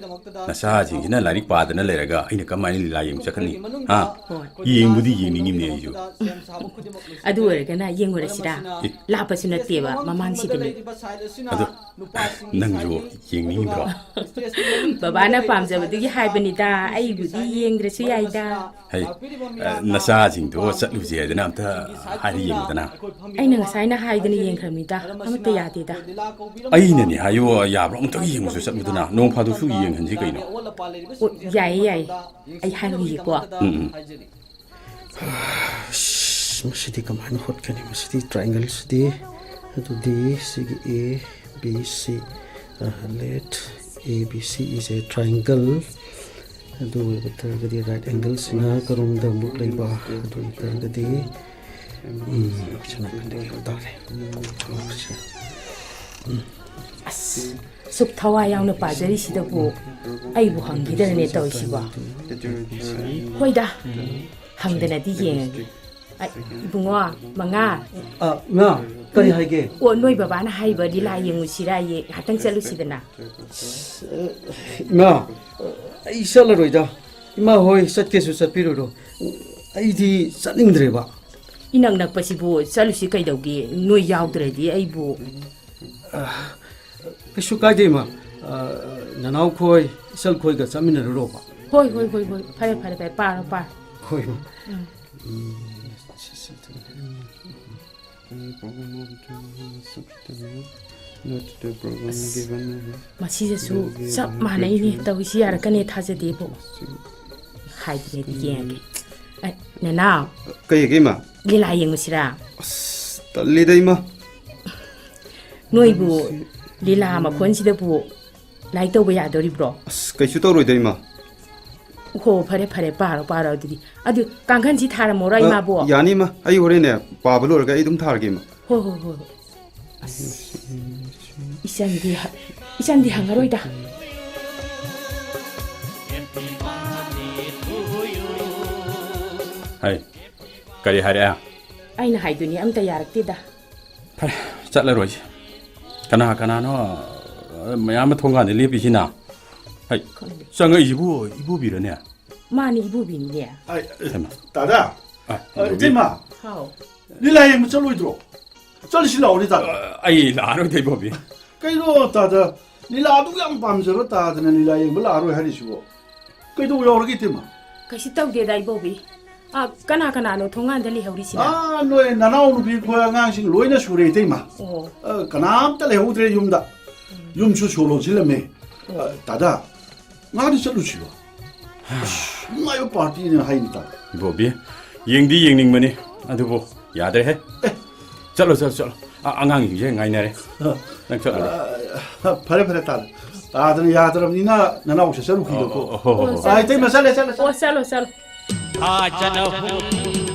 ꯅꯆꯥꯁꯤꯡꯁꯤꯅ ꯂꯥꯏꯔꯤꯛ ꯄꯥꯗꯅ ꯂꯩꯔꯒ ꯑꯩꯅ ꯀꯃꯥꯏꯅ ꯂꯤꯂꯥ ꯌꯦꯡꯕ ꯆꯠꯀꯅꯤ? ꯍꯥ? ꯍꯣꯏ꯫ ꯌꯦꯡꯕꯨꯗꯤ ꯌꯦꯡꯅꯤꯡꯉꯤꯕꯅꯦ ꯑꯩꯁꯨ꯫ ꯑꯗꯨ ꯑꯣꯏꯔꯒꯅ ꯌꯦꯡꯉꯨꯔꯁꯤꯔꯥ? ꯑꯦ꯫ ꯂꯥꯞꯄꯁꯨ ꯅꯠꯇꯦꯕ ꯃꯃꯥꯡꯁꯤꯗꯅꯤ꯫ ꯑꯗꯣ ꯅꯪꯁꯨ ꯌꯦꯡꯅꯤꯡꯉꯤꯕ꯭ꯔꯣ? ꯕꯕꯥꯅ ꯄꯥꯝꯖꯕꯗꯨꯒꯤ ꯍꯥꯏꯕꯅꯤꯗ, ꯑꯩꯕꯨꯗꯤ ꯌꯦꯡꯗ꯭ꯔꯁꯨ ꯌꯥꯏꯗ꯫ ꯍꯩ, ꯑ, ꯅꯆꯥꯁꯤꯡꯗꯣ ꯆꯠꯂꯨꯁꯦ ꯍꯥꯏꯗꯅ ꯑꯝꯇ ꯍꯥꯏꯔ ꯌꯦꯡꯉꯨꯗꯅ꯫ ꯑꯩꯅ ꯉꯁꯥꯏꯅ ꯍꯥꯏꯗꯅ ꯌꯦꯡꯈ꯭ꯔꯕꯅꯤꯗ, ꯑꯃꯠꯇ ꯌꯥꯗꯦꯗ꯫ ꯑꯩꯅꯅꯦ ꯍꯥꯏꯌꯣ, ꯌꯥꯕ꯭ꯔꯣ? ꯑꯃꯨꯛꯇꯪ ꯌꯦꯡꯉꯨꯁꯨ ꯆꯠꯂꯨꯗꯅ, ꯅꯣꯡ ꯐꯥꯗꯣꯛꯁꯨ ꯌꯦꯡꯍꯟꯁꯤ ꯀꯩꯅꯣ꯫ ꯑꯣ, ꯌꯥꯏꯌꯦ, ꯌꯥꯏꯌꯦ꯫ ꯑꯩ ꯍꯥꯏꯔꯨꯈꯤꯒꯦꯀꯣ꯫ ꯎꯝ, ꯎꯝ꯫ ꯑꯁ, ꯃꯁꯤꯗꯤ ꯀꯃꯥꯏꯅ ꯍꯣꯠꯀꯅꯤ? ꯃꯁꯤꯗꯤ ꯇ꯭ꯔꯥꯏꯡꯒꯜꯁꯤꯗꯤ, ꯑꯗꯨꯗꯤ ꯁꯤꯒꯤ A B C, ꯑ, let A B C is a triangle꯫ ꯑꯗꯨ ꯑꯣꯏꯕ ꯇꯥꯔꯒꯗꯤ right angle ꯁꯤꯅ ꯀꯔꯣꯝꯗ ꯑꯃꯨꯛ ꯂꯩꯕ? ꯑꯗꯨ ꯑꯣꯏꯕ ꯇꯥꯔꯒꯗꯤ ꯎꯝ, ꯁꯤ ꯅꯥꯀꯟꯗꯒꯤ ꯀꯩꯅꯣ ꯇꯧꯔꯦ꯫ ꯎꯝ, ꯁꯤ꯫ ꯎꯝ꯫ ꯑꯁ, ꯁꯨꯛ ꯊꯋꯥꯏ ꯌꯥꯎꯅ ꯄꯥꯖꯔꯤꯁꯤꯗꯕꯨ ꯑꯩꯕꯨ ꯍꯪꯈꯤꯗ꯭ꯔꯅꯦ ꯇꯧꯔꯤꯁꯤꯕꯣ? ꯍꯣꯏꯗ, ꯍꯪꯗꯅꯗꯤ ꯌꯦꯡꯉꯒꯦ꯫ ꯑ, ꯏꯕꯨꯡꯉꯣ, ꯃꯉꯥ꯫ ꯑ, ꯏꯃꯥ, ꯀꯔꯤ ꯍꯥꯏꯒꯦ? ꯑꯣ, ꯅꯣꯏ ꯕꯕꯥꯅ ꯍꯥꯏꯕ ꯂꯤꯂꯥ ꯌꯦꯡꯉꯨꯁꯤꯔꯥꯌꯦ? ꯉꯥꯏꯍꯥꯛꯇꯪ ꯆꯠꯂꯨꯁꯤꯗꯅ꯫ ꯏꯃꯥ, ꯑꯩ ꯆꯠꯂꯔꯣꯏꯗ꯫ ꯏꯃꯥ ꯍꯣꯏ ꯆꯠꯀꯦꯁꯨ ꯆꯠꯄꯤꯔꯨꯔꯣ꯫ ꯑꯩꯗꯤ ꯆꯠꯅꯤꯡꯗ꯭ꯔꯦꯕ꯫ ꯏꯅꯛ ꯅꯛꯄꯁꯤꯕꯨ ꯆꯠꯂꯨꯁꯤ ꯀꯩꯗꯧꯒꯦ? ꯅꯣꯏ ꯌꯥꯎꯗ꯭ꯔꯗꯤ ꯑꯩꯕꯨ꯫ ꯑ, ꯀꯩꯁꯨ ꯀꯥꯏꯗꯦ, ꯏꯃꯥ꯫ ꯑ, ꯅꯅꯥꯎꯈꯣꯏ, ꯏꯆꯜꯈꯣꯏꯒ ꯆꯠꯃꯤꯟꯅꯔꯨꯔꯣꯕ꯫ ꯍꯣꯏ, ꯍꯣꯏ, ꯍꯣꯏ, ꯍꯣꯏ꯫ ꯐꯔꯦ, ꯐꯔꯦ, ꯐꯔꯦ꯫ ꯄꯥꯔꯣ, ꯄꯥꯔꯣ꯫ ꯍꯣꯏ, ꯏꯃꯥ꯫ ꯎꯝ꯫ ꯎꯝ, ꯁꯤ, ꯁꯤ, ꯎꯝ꯫ ꯑꯁ, ꯃꯁꯤꯗꯁꯨ ꯆꯞ ꯃꯥꯟꯅꯩꯅꯦ ꯇꯧꯔꯤꯁꯤ, ꯌꯥꯔꯛꯀꯅꯤ ꯊꯥꯖꯗꯦꯕꯣ꯫ ꯍꯥꯏꯗꯅꯗꯤ ꯌꯦꯡꯉꯒꯦ꯫ ꯑ, ꯅꯅꯥꯎ꯫ ꯀꯩꯒꯤ, ꯏꯃꯥ? ꯂꯤꯂꯥ ꯌꯦꯡꯉꯨꯁꯤꯔꯥ? ꯑꯁ, ꯇꯜꯂꯤꯗ, ꯏꯃꯥ꯫ ꯅꯣꯏꯕꯨ ꯂꯤꯂꯥ ꯃꯈꯣꯟꯁꯤꯗꯕꯨ ꯂꯥꯏꯔꯤꯛ ꯇꯧꯕ ꯌꯥꯗꯣꯔꯤꯕ꯭ꯔꯣ? ꯑꯁ, ꯀꯩꯁꯨ ꯇꯧꯔꯣꯏꯗ, ꯏꯃꯥ꯫ ꯍꯣ, ꯐꯔꯦ, ꯐꯔꯦ, ꯄꯥꯔꯣ, ꯄꯥꯔꯣ ꯑꯗꯨꯗꯤ꯫ ꯑꯗꯨ ꯀꯥꯡꯈꯟꯁꯤ ꯊꯥꯔꯝꯃꯣꯔꯥ, ꯑ, ꯏꯃꯥꯕꯣ? ꯌꯥꯅꯤ, ꯏꯃꯥ꯫ ꯑꯩ ꯍꯣꯔꯦꯟꯅꯦ, ꯄꯥꯕ ꯂꯣꯏꯔꯒ ꯑꯩ ꯑꯗꯨꯝ ꯊꯥꯔꯒꯦ, ꯏꯃꯥ꯫ ꯍꯣ, ꯍꯣ, ꯍꯣ, ꯍꯣ꯫ ꯑꯁ, ꯏꯆꯟꯗꯤ ꯍ-, ꯏꯆꯟꯗꯤ ꯍꯪꯉꯔꯣꯏꯗ꯫ ꯍꯩ, ꯀꯔꯤ ꯍꯥꯏꯔꯛꯑꯦ? ꯑꯩꯅ ꯍꯥꯏꯗꯨꯅꯤ, ꯑꯝꯇ ꯌꯥꯔꯛꯇꯦꯗ꯫ ꯐꯔꯦ, ꯆꯠꯂꯔꯣꯏꯁꯦ꯫ ꯀꯅꯥ ꯀꯅꯥꯅꯣ, ꯑ, ꯃꯌꯥꯝ ꯑꯃ ꯊꯣꯡꯒꯥꯟꯗ ꯂꯦꯞꯄꯤꯁꯤꯅ? ꯍꯩ, ꯈꯪꯗꯦ꯫ ꯆꯪꯉꯛꯏꯁꯤꯕꯨ ꯏꯕꯣꯕꯤꯔꯅꯦ? ꯃꯥꯅꯤ, ꯏꯕꯣꯕꯤꯅꯤꯅꯦ꯫ ꯑꯩ, ꯍꯩꯃꯥ꯫ ꯇꯥꯗ? ꯑ, ꯑ, ꯏꯕꯣꯕꯤ꯫ ꯏꯇꯩꯃ꯫ ꯍꯥꯎ꯫ ꯂꯤꯂꯥ ꯌꯦꯡꯕ ꯆꯠꯂꯣꯏꯗ꯭ꯔꯣ? ꯆꯠꯂꯁꯤ ꯂꯥꯛꯑꯣꯅꯦ, ꯇꯥꯗ꯫ ꯑ, ꯑꯩ ꯂꯥꯛꯑꯔꯣꯏꯗ, ꯏꯕꯣꯕꯤ꯫ ꯀꯩꯅꯣ, ꯇꯥꯗ? ꯂꯤꯂꯥ ꯑꯗꯨꯛ ꯌꯥꯝ ꯄꯥꯝꯖꯕ ꯇꯥꯗꯅ ꯂꯤꯂꯥ ꯌꯦꯡꯕ ꯂꯥꯛꯑꯔꯣꯏ ꯍꯥꯏꯔꯤꯁꯤꯕꯣ? ꯀꯩꯗꯧ ꯌꯥꯎꯔꯒꯦ, ꯏꯇꯩꯃ? ꯀꯩꯁꯨ ꯇꯧꯗꯦꯗ, ꯏꯕꯣꯕꯤ꯫ ꯑ, ꯀꯅꯥ ꯀꯅꯥꯅꯣ ꯊꯣꯡꯒꯥꯟꯗ ꯂꯩꯍꯧꯔꯤꯁꯤꯅ? ꯑꯥ, ꯅꯣꯏ ꯅꯅꯥꯎ ꯅꯨꯄꯤ ꯈꯣꯏ ꯑꯉꯥꯡꯁꯤꯡ ꯂꯣꯏꯅ ꯁꯨꯔꯦ, ꯏꯇꯩꯃ꯫ ꯑꯣ꯫ ꯑ, ꯀꯅꯥꯝꯇ ꯂꯩꯍꯧꯗ꯭ꯔꯦ ꯌꯨꯝꯗ꯫ ꯎꯝ꯫ ꯌꯨꯝꯁꯨ ꯁꯣ ꯂꯣꯟꯁꯤꯜꯂꯝꯃꯦ꯫ ꯑꯣ꯫ ꯑ, ꯇꯥꯗ, ꯉꯥꯗꯤ ꯆꯠꯂꯨꯁꯤꯔꯣ? ꯑꯁ, ꯅꯨꯡꯉꯥꯏꯕ ꯄꯥꯔꯇꯤꯅꯦ ꯍꯥꯏꯅꯤ, ꯇꯥꯗ꯫ ꯏꯕꯣꯕꯤ, ꯌꯦꯡꯗꯤ ꯌꯦꯡꯅꯤꯡꯕꯅꯤ, ꯑꯗꯨꯕꯨ ꯌꯥꯗ꯭ꯔꯦꯍꯦ꯫ ꯑꯦ꯫ ꯆꯠꯂꯣ, ꯆꯠꯂꯣ, ꯆꯠꯂꯣ꯫ ꯑ, ꯑꯉꯥꯡꯁꯤꯡꯁꯦ ꯉꯥꯏꯅꯔꯦ꯫ ꯑ, ꯅꯪ ꯆꯠꯂꯨꯔꯣ꯫ ꯑ, ꯐꯔꯦ, ꯐꯔꯦ, ꯇꯥꯗ꯫ ꯇꯥꯗꯅ ꯌꯥꯗ꯭ꯔꯕꯅꯤꯅ ꯅꯅꯥꯎ ꯆꯠꯆꯔꯨꯈꯤꯒꯦꯀꯣ꯫ ꯑꯣ, ꯑꯣ, ꯍꯣ, ꯍꯣ, ꯍꯣ꯫ ꯑꯣ, ꯆꯠꯂꯣ, ꯑꯥ, ꯏꯇꯩꯃ, ꯆꯠꯂꯣ꯫ ꯆꯠꯂꯦ, ꯆꯠꯂꯦ, ꯑꯣ, ꯆꯠꯂꯦ꯫ ꯆꯠꯂꯣ, ꯆꯠꯂꯣ꯫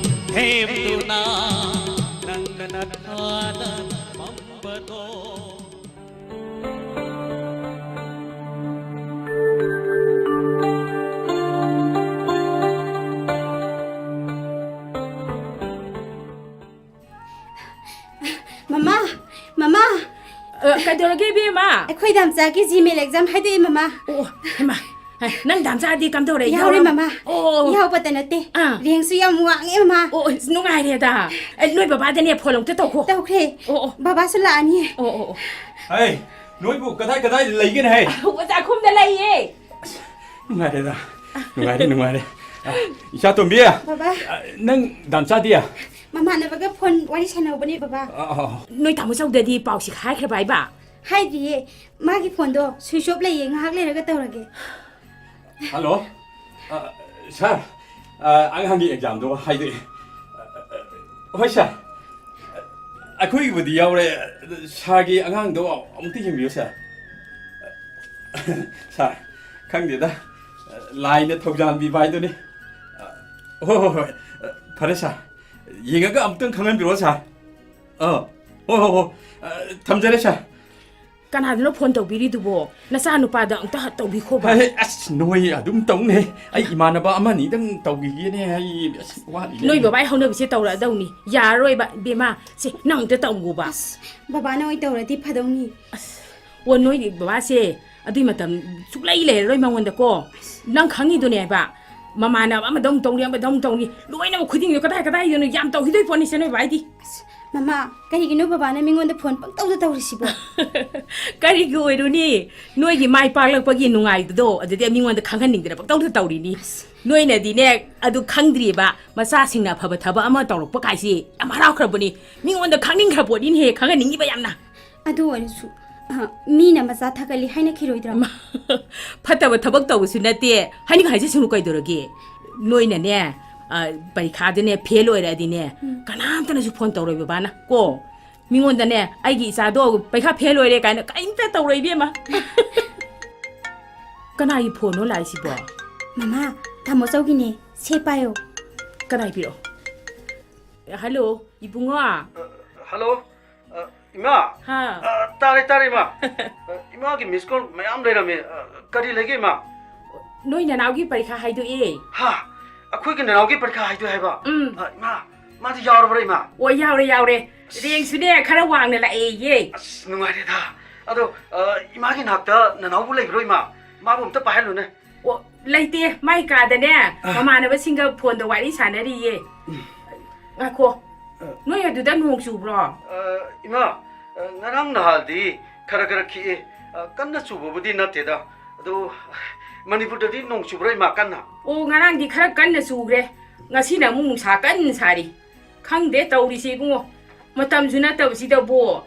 ꯁꯦꯝꯗꯨꯅ ꯅꯪꯅ ꯅꯊꯥꯗ ꯄꯝꯕꯗꯣ꯫ ꯃꯃꯥ, ꯃꯃꯥ꯫ ꯑ, ꯀꯩꯗꯧꯔꯒꯦ, ꯏꯕꯦꯝꯃ? ꯑꯩꯈꯣꯏ ꯗꯥꯝꯆꯥꯒꯤ ꯖꯤꯃꯦꯜ ꯑꯦꯛꯖꯥꯝ ꯍꯥꯏꯗꯣꯛꯑꯦ, ꯃꯃꯥ꯫ ꯑꯣ, ꯍꯩꯃꯥ꯫ ꯍꯩ, ꯅꯪ ꯗꯥꯝꯆꯥꯗꯤ ꯀꯝꯗꯧꯔꯦ? ꯌꯥꯎꯔꯦ, ꯌꯥꯎꯔꯝ-, ꯃꯃꯥ꯫ ꯑꯣ, ꯑꯣ, ꯑꯣ꯫ ꯌꯥꯎꯕꯇ ꯅꯠꯇꯦ꯫ ꯑꯥ꯫ ꯔꯦꯡꯁꯨ ꯌꯥꯝ ꯋꯥꯡꯉꯦ, ꯃꯃꯥ꯫ ꯑꯣ, ꯑꯣ, ꯑꯁ, ꯅꯨꯡꯉꯥꯏꯔꯦꯗ꯫ ꯑꯦ, ꯅꯣꯏ ꯕꯕꯥꯗꯅꯦ ꯐꯣꯟ ꯑꯝꯇ ꯇꯧꯈꯣ꯫ ꯇꯧꯈ꯭ꯔꯦ꯫ ꯑꯣ, ꯑꯣ꯫ ꯕꯕꯥꯁꯨ ꯂꯥꯛꯑꯅꯤ꯫ ꯑꯣ, ꯑꯣ, ꯑꯣ꯫ ꯍꯩ, ꯅꯣꯏꯕꯨ ꯀꯗꯥꯏ ꯀꯗꯥꯏꯗ ꯂꯩꯒꯦꯅꯦ, ꯍꯩ? ꯑ, ꯑꯣꯖꯥ ꯈꯣꯝꯗ ꯂꯩꯌꯦ꯫ ꯑꯁ, ꯅꯨꯡꯉꯥꯏꯔꯦꯗ꯫ ꯅꯨꯡꯉꯥꯏꯔꯦ, ꯅꯨꯡꯉꯥꯏꯔꯦ꯫ ꯑ, ꯏꯆꯥ ꯇꯣꯝꯕꯤ꯫ ꯕꯕꯥ꯫ ꯑ, ꯅꯪ ꯗꯥꯝꯆꯥꯗꯤ? ꯃꯃꯥꯟꯅꯕꯒ ꯐꯣꯟ ꯋꯥꯔꯤ ꯁꯥꯟꯅꯍꯧꯕꯅꯦ, ꯕꯕꯥ꯫ ꯑ, ꯑ, ꯑ꯫ ꯅꯣꯏ ꯇꯥꯃꯣ ꯆꯧꯗꯗꯤ ꯄꯥꯎꯁꯤ ꯍꯥꯏꯈ꯭ꯔꯕ ꯍꯥꯏꯕ? ꯍꯥꯏꯗ꯭ꯔꯤꯌꯦ꯫ ꯃꯥꯒꯤ ꯐꯣꯟꯗꯣ switch off ꯂꯩꯌꯦ, ꯉꯥꯏꯍꯥꯛ ꯂꯩꯔꯒ ꯇꯧꯔꯒꯦ꯫ ꯍꯜꯂꯣ꯫ ꯑ, ꯁꯥꯔ, ꯑ, ꯑꯉꯥꯡꯒꯤ ꯑꯦꯛꯖꯥꯝꯗꯣ ꯍꯥꯏꯗꯣꯛꯑꯦ꯫ ꯑ, ꯑ, ꯍꯣꯏ, ꯁꯥꯔ꯫ ꯑꯩꯈꯣꯏꯒꯤꯕꯨꯗꯤ ꯌꯥꯎꯔꯦ꯫ ꯁꯥꯔꯒꯤ ꯑꯉꯥꯡꯗꯣ ꯑꯃꯨꯛꯇ ꯌꯦꯡꯕꯤꯌꯨ, ꯁꯥꯔ꯫ ꯁꯥꯔ, ꯈꯪꯗꯦꯗ, ꯂꯥꯏꯅ ꯊꯧꯖꯥꯟꯕꯤꯕ ꯍꯥꯏꯗꯨꯅꯤ꯫ ꯍꯣꯏ, ꯍꯣꯏ, ꯍꯣꯏ꯫ ꯐꯔꯦ, ꯁꯥꯔ꯫ ꯌꯦꯡꯉꯒ ꯑꯃꯨꯛꯇꯪ ꯈꯪꯍꯟꯕꯤꯔꯛꯑꯣ, ꯁꯥꯔ꯫ ꯑꯥ, ꯍꯣꯏ, ꯍꯣꯏ, ꯍꯣꯏ꯫ ꯑ, ꯊꯝꯖꯔꯦ, ꯁꯥꯔ꯫ ꯀꯅꯥꯗꯅꯣ ꯐꯣꯟ ꯇꯧꯕꯤꯔꯤꯗꯨꯕꯣ? ꯅꯆꯥꯅꯨꯄꯥꯗ ꯑꯝꯇ ꯇꯧꯕꯤꯈꯣꯕ꯫ ꯑꯦ, ꯑꯁ, ꯅꯣꯏ ꯑꯗꯨꯝ ꯇꯧꯅꯦ꯫ ꯑꯩ ꯏꯃꯥꯟꯅꯕ ꯑꯃꯅꯤꯗꯪ ꯇꯧꯈꯤꯒꯦꯅꯦ꯫ ꯑꯩ, ꯑꯁ, ꯋꯥꯠꯂꯤꯅꯦ꯫ ꯅꯣꯏ ꯕꯕꯥꯒꯤ ꯍꯧꯅꯕꯤꯁꯦ ꯇꯧꯔꯛꯑꯗꯧꯅꯤ꯫ ꯌꯥꯔꯔꯣꯏꯕ, ꯏꯕꯦꯝꯃ꯫ ꯁꯦ, ꯅꯪ ꯑꯝꯇ ꯇꯧꯈꯣꯕ꯫ ꯑꯁ, ꯕꯕꯥꯅ ꯑꯣꯏꯅ ꯇꯧꯔꯗꯤ ꯐꯗꯧꯅꯤ꯫ ꯑꯁ, ꯑꯣ, ꯅꯣꯏ ꯕꯕꯥꯁꯦ ꯑꯗꯨꯏ ꯃꯇꯝ ꯁꯨꯛꯂꯩ ꯂꯩꯔꯔꯣꯏ ꯃꯉꯣꯟꯗꯀꯣ꯫ ꯑꯁ꯫ ꯅꯪ ꯈꯪꯉꯤꯗꯨꯅꯦꯕ꯫ ꯃꯃꯥꯟꯅꯕ ꯑꯃꯗ ꯑꯃꯨꯛ ꯇꯧꯅꯤ, ꯑꯃꯗ ꯑꯃꯨꯛ ꯇꯧꯅꯤ꯫ ꯂꯣꯏꯅꯃꯛ ꯈꯨꯗꯤꯡꯗꯣ ꯀꯗꯥꯏ ꯀꯗꯥꯏꯗꯅꯣ ꯌꯥꯝ ꯇꯧꯈꯤꯗꯣꯏ ꯄꯣꯠꯅꯤꯁꯦ ꯅꯣꯏ ꯕꯥꯏꯗꯤ꯫ ꯑꯁ, ꯃꯃꯥ, ꯀꯔꯤꯒꯤꯅꯣ ꯕꯕꯥꯅ ꯃꯤꯉꯣꯟꯗ ꯐꯣꯟ ꯄꯪꯇꯧꯗ ꯇꯧꯔꯤꯁꯤꯕꯣ? ꯀꯔꯤꯒꯤ ꯑꯣꯏꯔꯨꯅꯤ? ꯅꯣꯏꯒꯤ ꯃꯥꯏ ꯄꯥꯛꯂꯛꯄꯒꯤ ꯅꯨꯡꯉꯥꯏꯕꯗꯣ ꯑꯗꯨꯗꯤ ꯃꯤꯉꯣꯟꯗ ꯈꯪꯍꯟꯅꯤꯡꯗꯅ ꯄꯪꯇꯧꯗ ꯇꯧꯔꯤꯅꯤ꯫ ꯑꯁ꯫ ꯅꯣꯏꯅꯗꯤꯅꯦ ꯑꯗꯨ ꯈꯪꯗ꯭ꯔꯤꯕ, ꯃꯆꯥꯁꯤꯡꯅ ꯑꯐꯕ ꯊꯕꯛ ꯑꯃ ꯇꯧꯔꯛꯄ ꯀꯥꯏꯁꯤ ꯌꯥꯝ ꯍꯔꯥꯎꯈ꯭ꯔꯕꯅꯤ꯫ ꯃꯤꯉꯣꯟꯗ ꯈꯪꯅꯤꯡꯈ꯭ꯔ ꯄꯣꯠꯅꯤꯅꯦꯍꯦ, ꯈꯪꯍꯟꯅꯤꯡꯉꯤꯕ ꯌꯥꯝꯅ꯫ ꯑꯗꯨ ꯑꯣꯏꯔꯁꯨ, ꯑ, ꯃꯤꯅ ꯃꯆꯥ ꯊꯥꯒꯠꯂꯤ ꯍꯥꯏꯅ ꯈꯤꯔꯣꯏꯗ꯭ꯔꯣ? ꯃꯥ, ꯐꯠꯇꯕ ꯊꯕꯛ ꯇꯧꯕꯁꯨ ꯅꯠꯇꯦ, ꯍꯥꯏꯅꯤꯡ ꯍꯥꯏꯖꯁꯅꯨ ꯀꯩꯗꯧꯔꯒꯦ? ꯅꯣꯏꯅꯅꯦ, ꯑ, ꯄꯔꯤꯈꯥꯗꯅꯦ ꯐꯦꯜ ꯑꯣꯏꯔꯛꯑꯗꯤꯅꯦ, ꯎꯝ꯫ ꯀꯅꯥꯝꯇꯅꯁꯨ ꯐꯣꯟ ꯇꯧꯔꯣꯏ ꯕꯕꯥꯅ ꯀꯣ꯫ ꯃꯤꯉꯣꯟꯗꯅꯦ, "ꯑꯩꯒꯤ ꯏꯆꯥꯗꯣ ꯄꯔꯤꯈꯥ ꯐꯦꯜ ꯑꯣꯏꯔꯦ" ꯀꯥꯏꯅ ꯀꯔꯤꯝꯇ ꯇꯧꯔꯣꯏ ꯏꯕꯦꯝꯃ꯫ ꯀꯅꯥꯒꯤ ꯐꯣꯟꯅꯣ ꯂꯥꯛꯏꯁꯤꯕꯣ? ꯃꯃꯥ, ꯇꯥꯃꯣ ꯆꯧꯒꯤꯅꯦ꯫ ꯁꯦ ꯄꯥꯏꯌꯣ꯫ ꯀꯗꯥꯏ ꯄꯤꯔꯛꯑꯣ? ꯍꯜꯂꯣ, ꯏꯕꯨꯡꯉꯣ꯫ ꯑ, ꯍꯜꯂꯣ꯫ ꯑ, ꯏꯃꯥ꯫ ꯍꯥ꯫ ꯑ, ꯇꯥꯔꯦ, ꯇꯥꯔꯦ, ꯏꯃꯥ꯫ ꯑ, ꯏꯃꯥꯒꯤ ꯃꯤꯁ ꯀꯣꯜ ꯃꯌꯥꯝ ꯂꯩꯔꯝꯃꯦ꯫ ꯑ, ꯀꯔꯤ ꯂꯩꯒꯦ, ꯏꯃꯥ? ꯅꯣꯏ ꯅꯅꯥꯎꯒꯤ ꯄꯔꯤꯈꯥ ꯍꯥꯏꯗꯣꯛꯑꯦ꯫ ꯍꯥ? ꯑꯩꯈꯣꯏꯒꯤ ꯅꯅꯥꯎꯒꯤ ꯄꯔꯤꯈꯥ ꯍꯥꯏꯗꯣꯛꯑꯦ ꯍꯥꯏꯕ? ꯎꯝ꯫ ꯑ, ꯏꯃꯥ, ꯃꯥꯗꯤ ꯌꯥꯎꯔꯕ꯭ꯔꯥ, ꯏꯃꯥ? ꯑꯣ, ꯌꯥꯎꯔꯦ, ꯌꯥꯎꯔꯦ꯫ ꯔꯦꯡꯁꯨꯅꯦ, ꯈꯔ ꯋꯥꯡꯅ ꯂꯥꯛꯑꯦꯌꯦ꯫ ꯑꯁ, ꯅꯨꯡꯉꯥꯏꯔꯦꯗ꯫ ꯑꯗꯣ, ꯑ, ꯏꯃꯥꯒꯤ ꯅꯥꯛꯇ ꯅꯅꯥꯎꯕꯨ ꯂꯩꯕ꯭ꯔꯣ, ꯏꯃꯥ? ꯃꯥꯕꯨ ꯑꯝꯇ ꯄꯥꯏꯍꯜꯂꯨꯅꯦ꯫ ꯑꯣ, ꯂꯩꯇꯦ꯫ ꯃꯥꯏ ꯀꯥꯗꯅꯦ, ꯑ꯫ ꯃꯃꯥꯟꯅꯕꯁꯤꯡꯒ ꯐꯣꯟꯗ ꯋꯥꯔꯤ ꯁꯥꯟꯅꯔꯤꯌꯦ꯫ ꯎꯝ꯫ ꯉꯥꯏꯈꯣ꯫ ꯑ꯫ ꯅꯣꯏ ꯑꯗꯨꯗ ꯅꯣꯡ ꯆꯨꯕ꯭ꯔꯣ? ꯑ, ꯏꯃꯥ, ꯑ, ꯉꯔꯥꯡ ꯅꯍꯥꯜꯗꯤ ꯈꯔ ꯈꯔ ꯈꯤꯛꯑꯦ꯫ ꯑ, ꯀꯟꯅ ꯆꯨꯕꯕꯨꯗꯤ ꯅꯠꯇꯦꯗ꯫ ꯑꯗꯣ, ꯃꯅꯤꯄꯨꯔꯗꯗꯤ ꯅꯣꯡ ꯆꯨꯕ꯭ꯔꯥ, ꯏꯃꯥ, ꯀꯟꯅ? ꯑꯣ, ꯉꯔꯥꯡꯗꯤ ꯈꯔ ꯀꯟꯅ ꯆꯨꯈ꯭ꯔꯦ꯫ ꯉꯁꯤꯅ ꯑꯃꯨꯛ ꯅꯨꯡꯁꯥ ꯀꯟꯅ ꯁꯥꯔꯤ꯫ ꯈꯪꯗꯦ ꯇꯧꯔꯤꯁꯦ ꯏꯕꯨꯡꯉꯣ꯫ ꯃꯇꯝꯁꯨ ꯅꯠꯇꯕꯁꯤꯗꯕꯨ꯫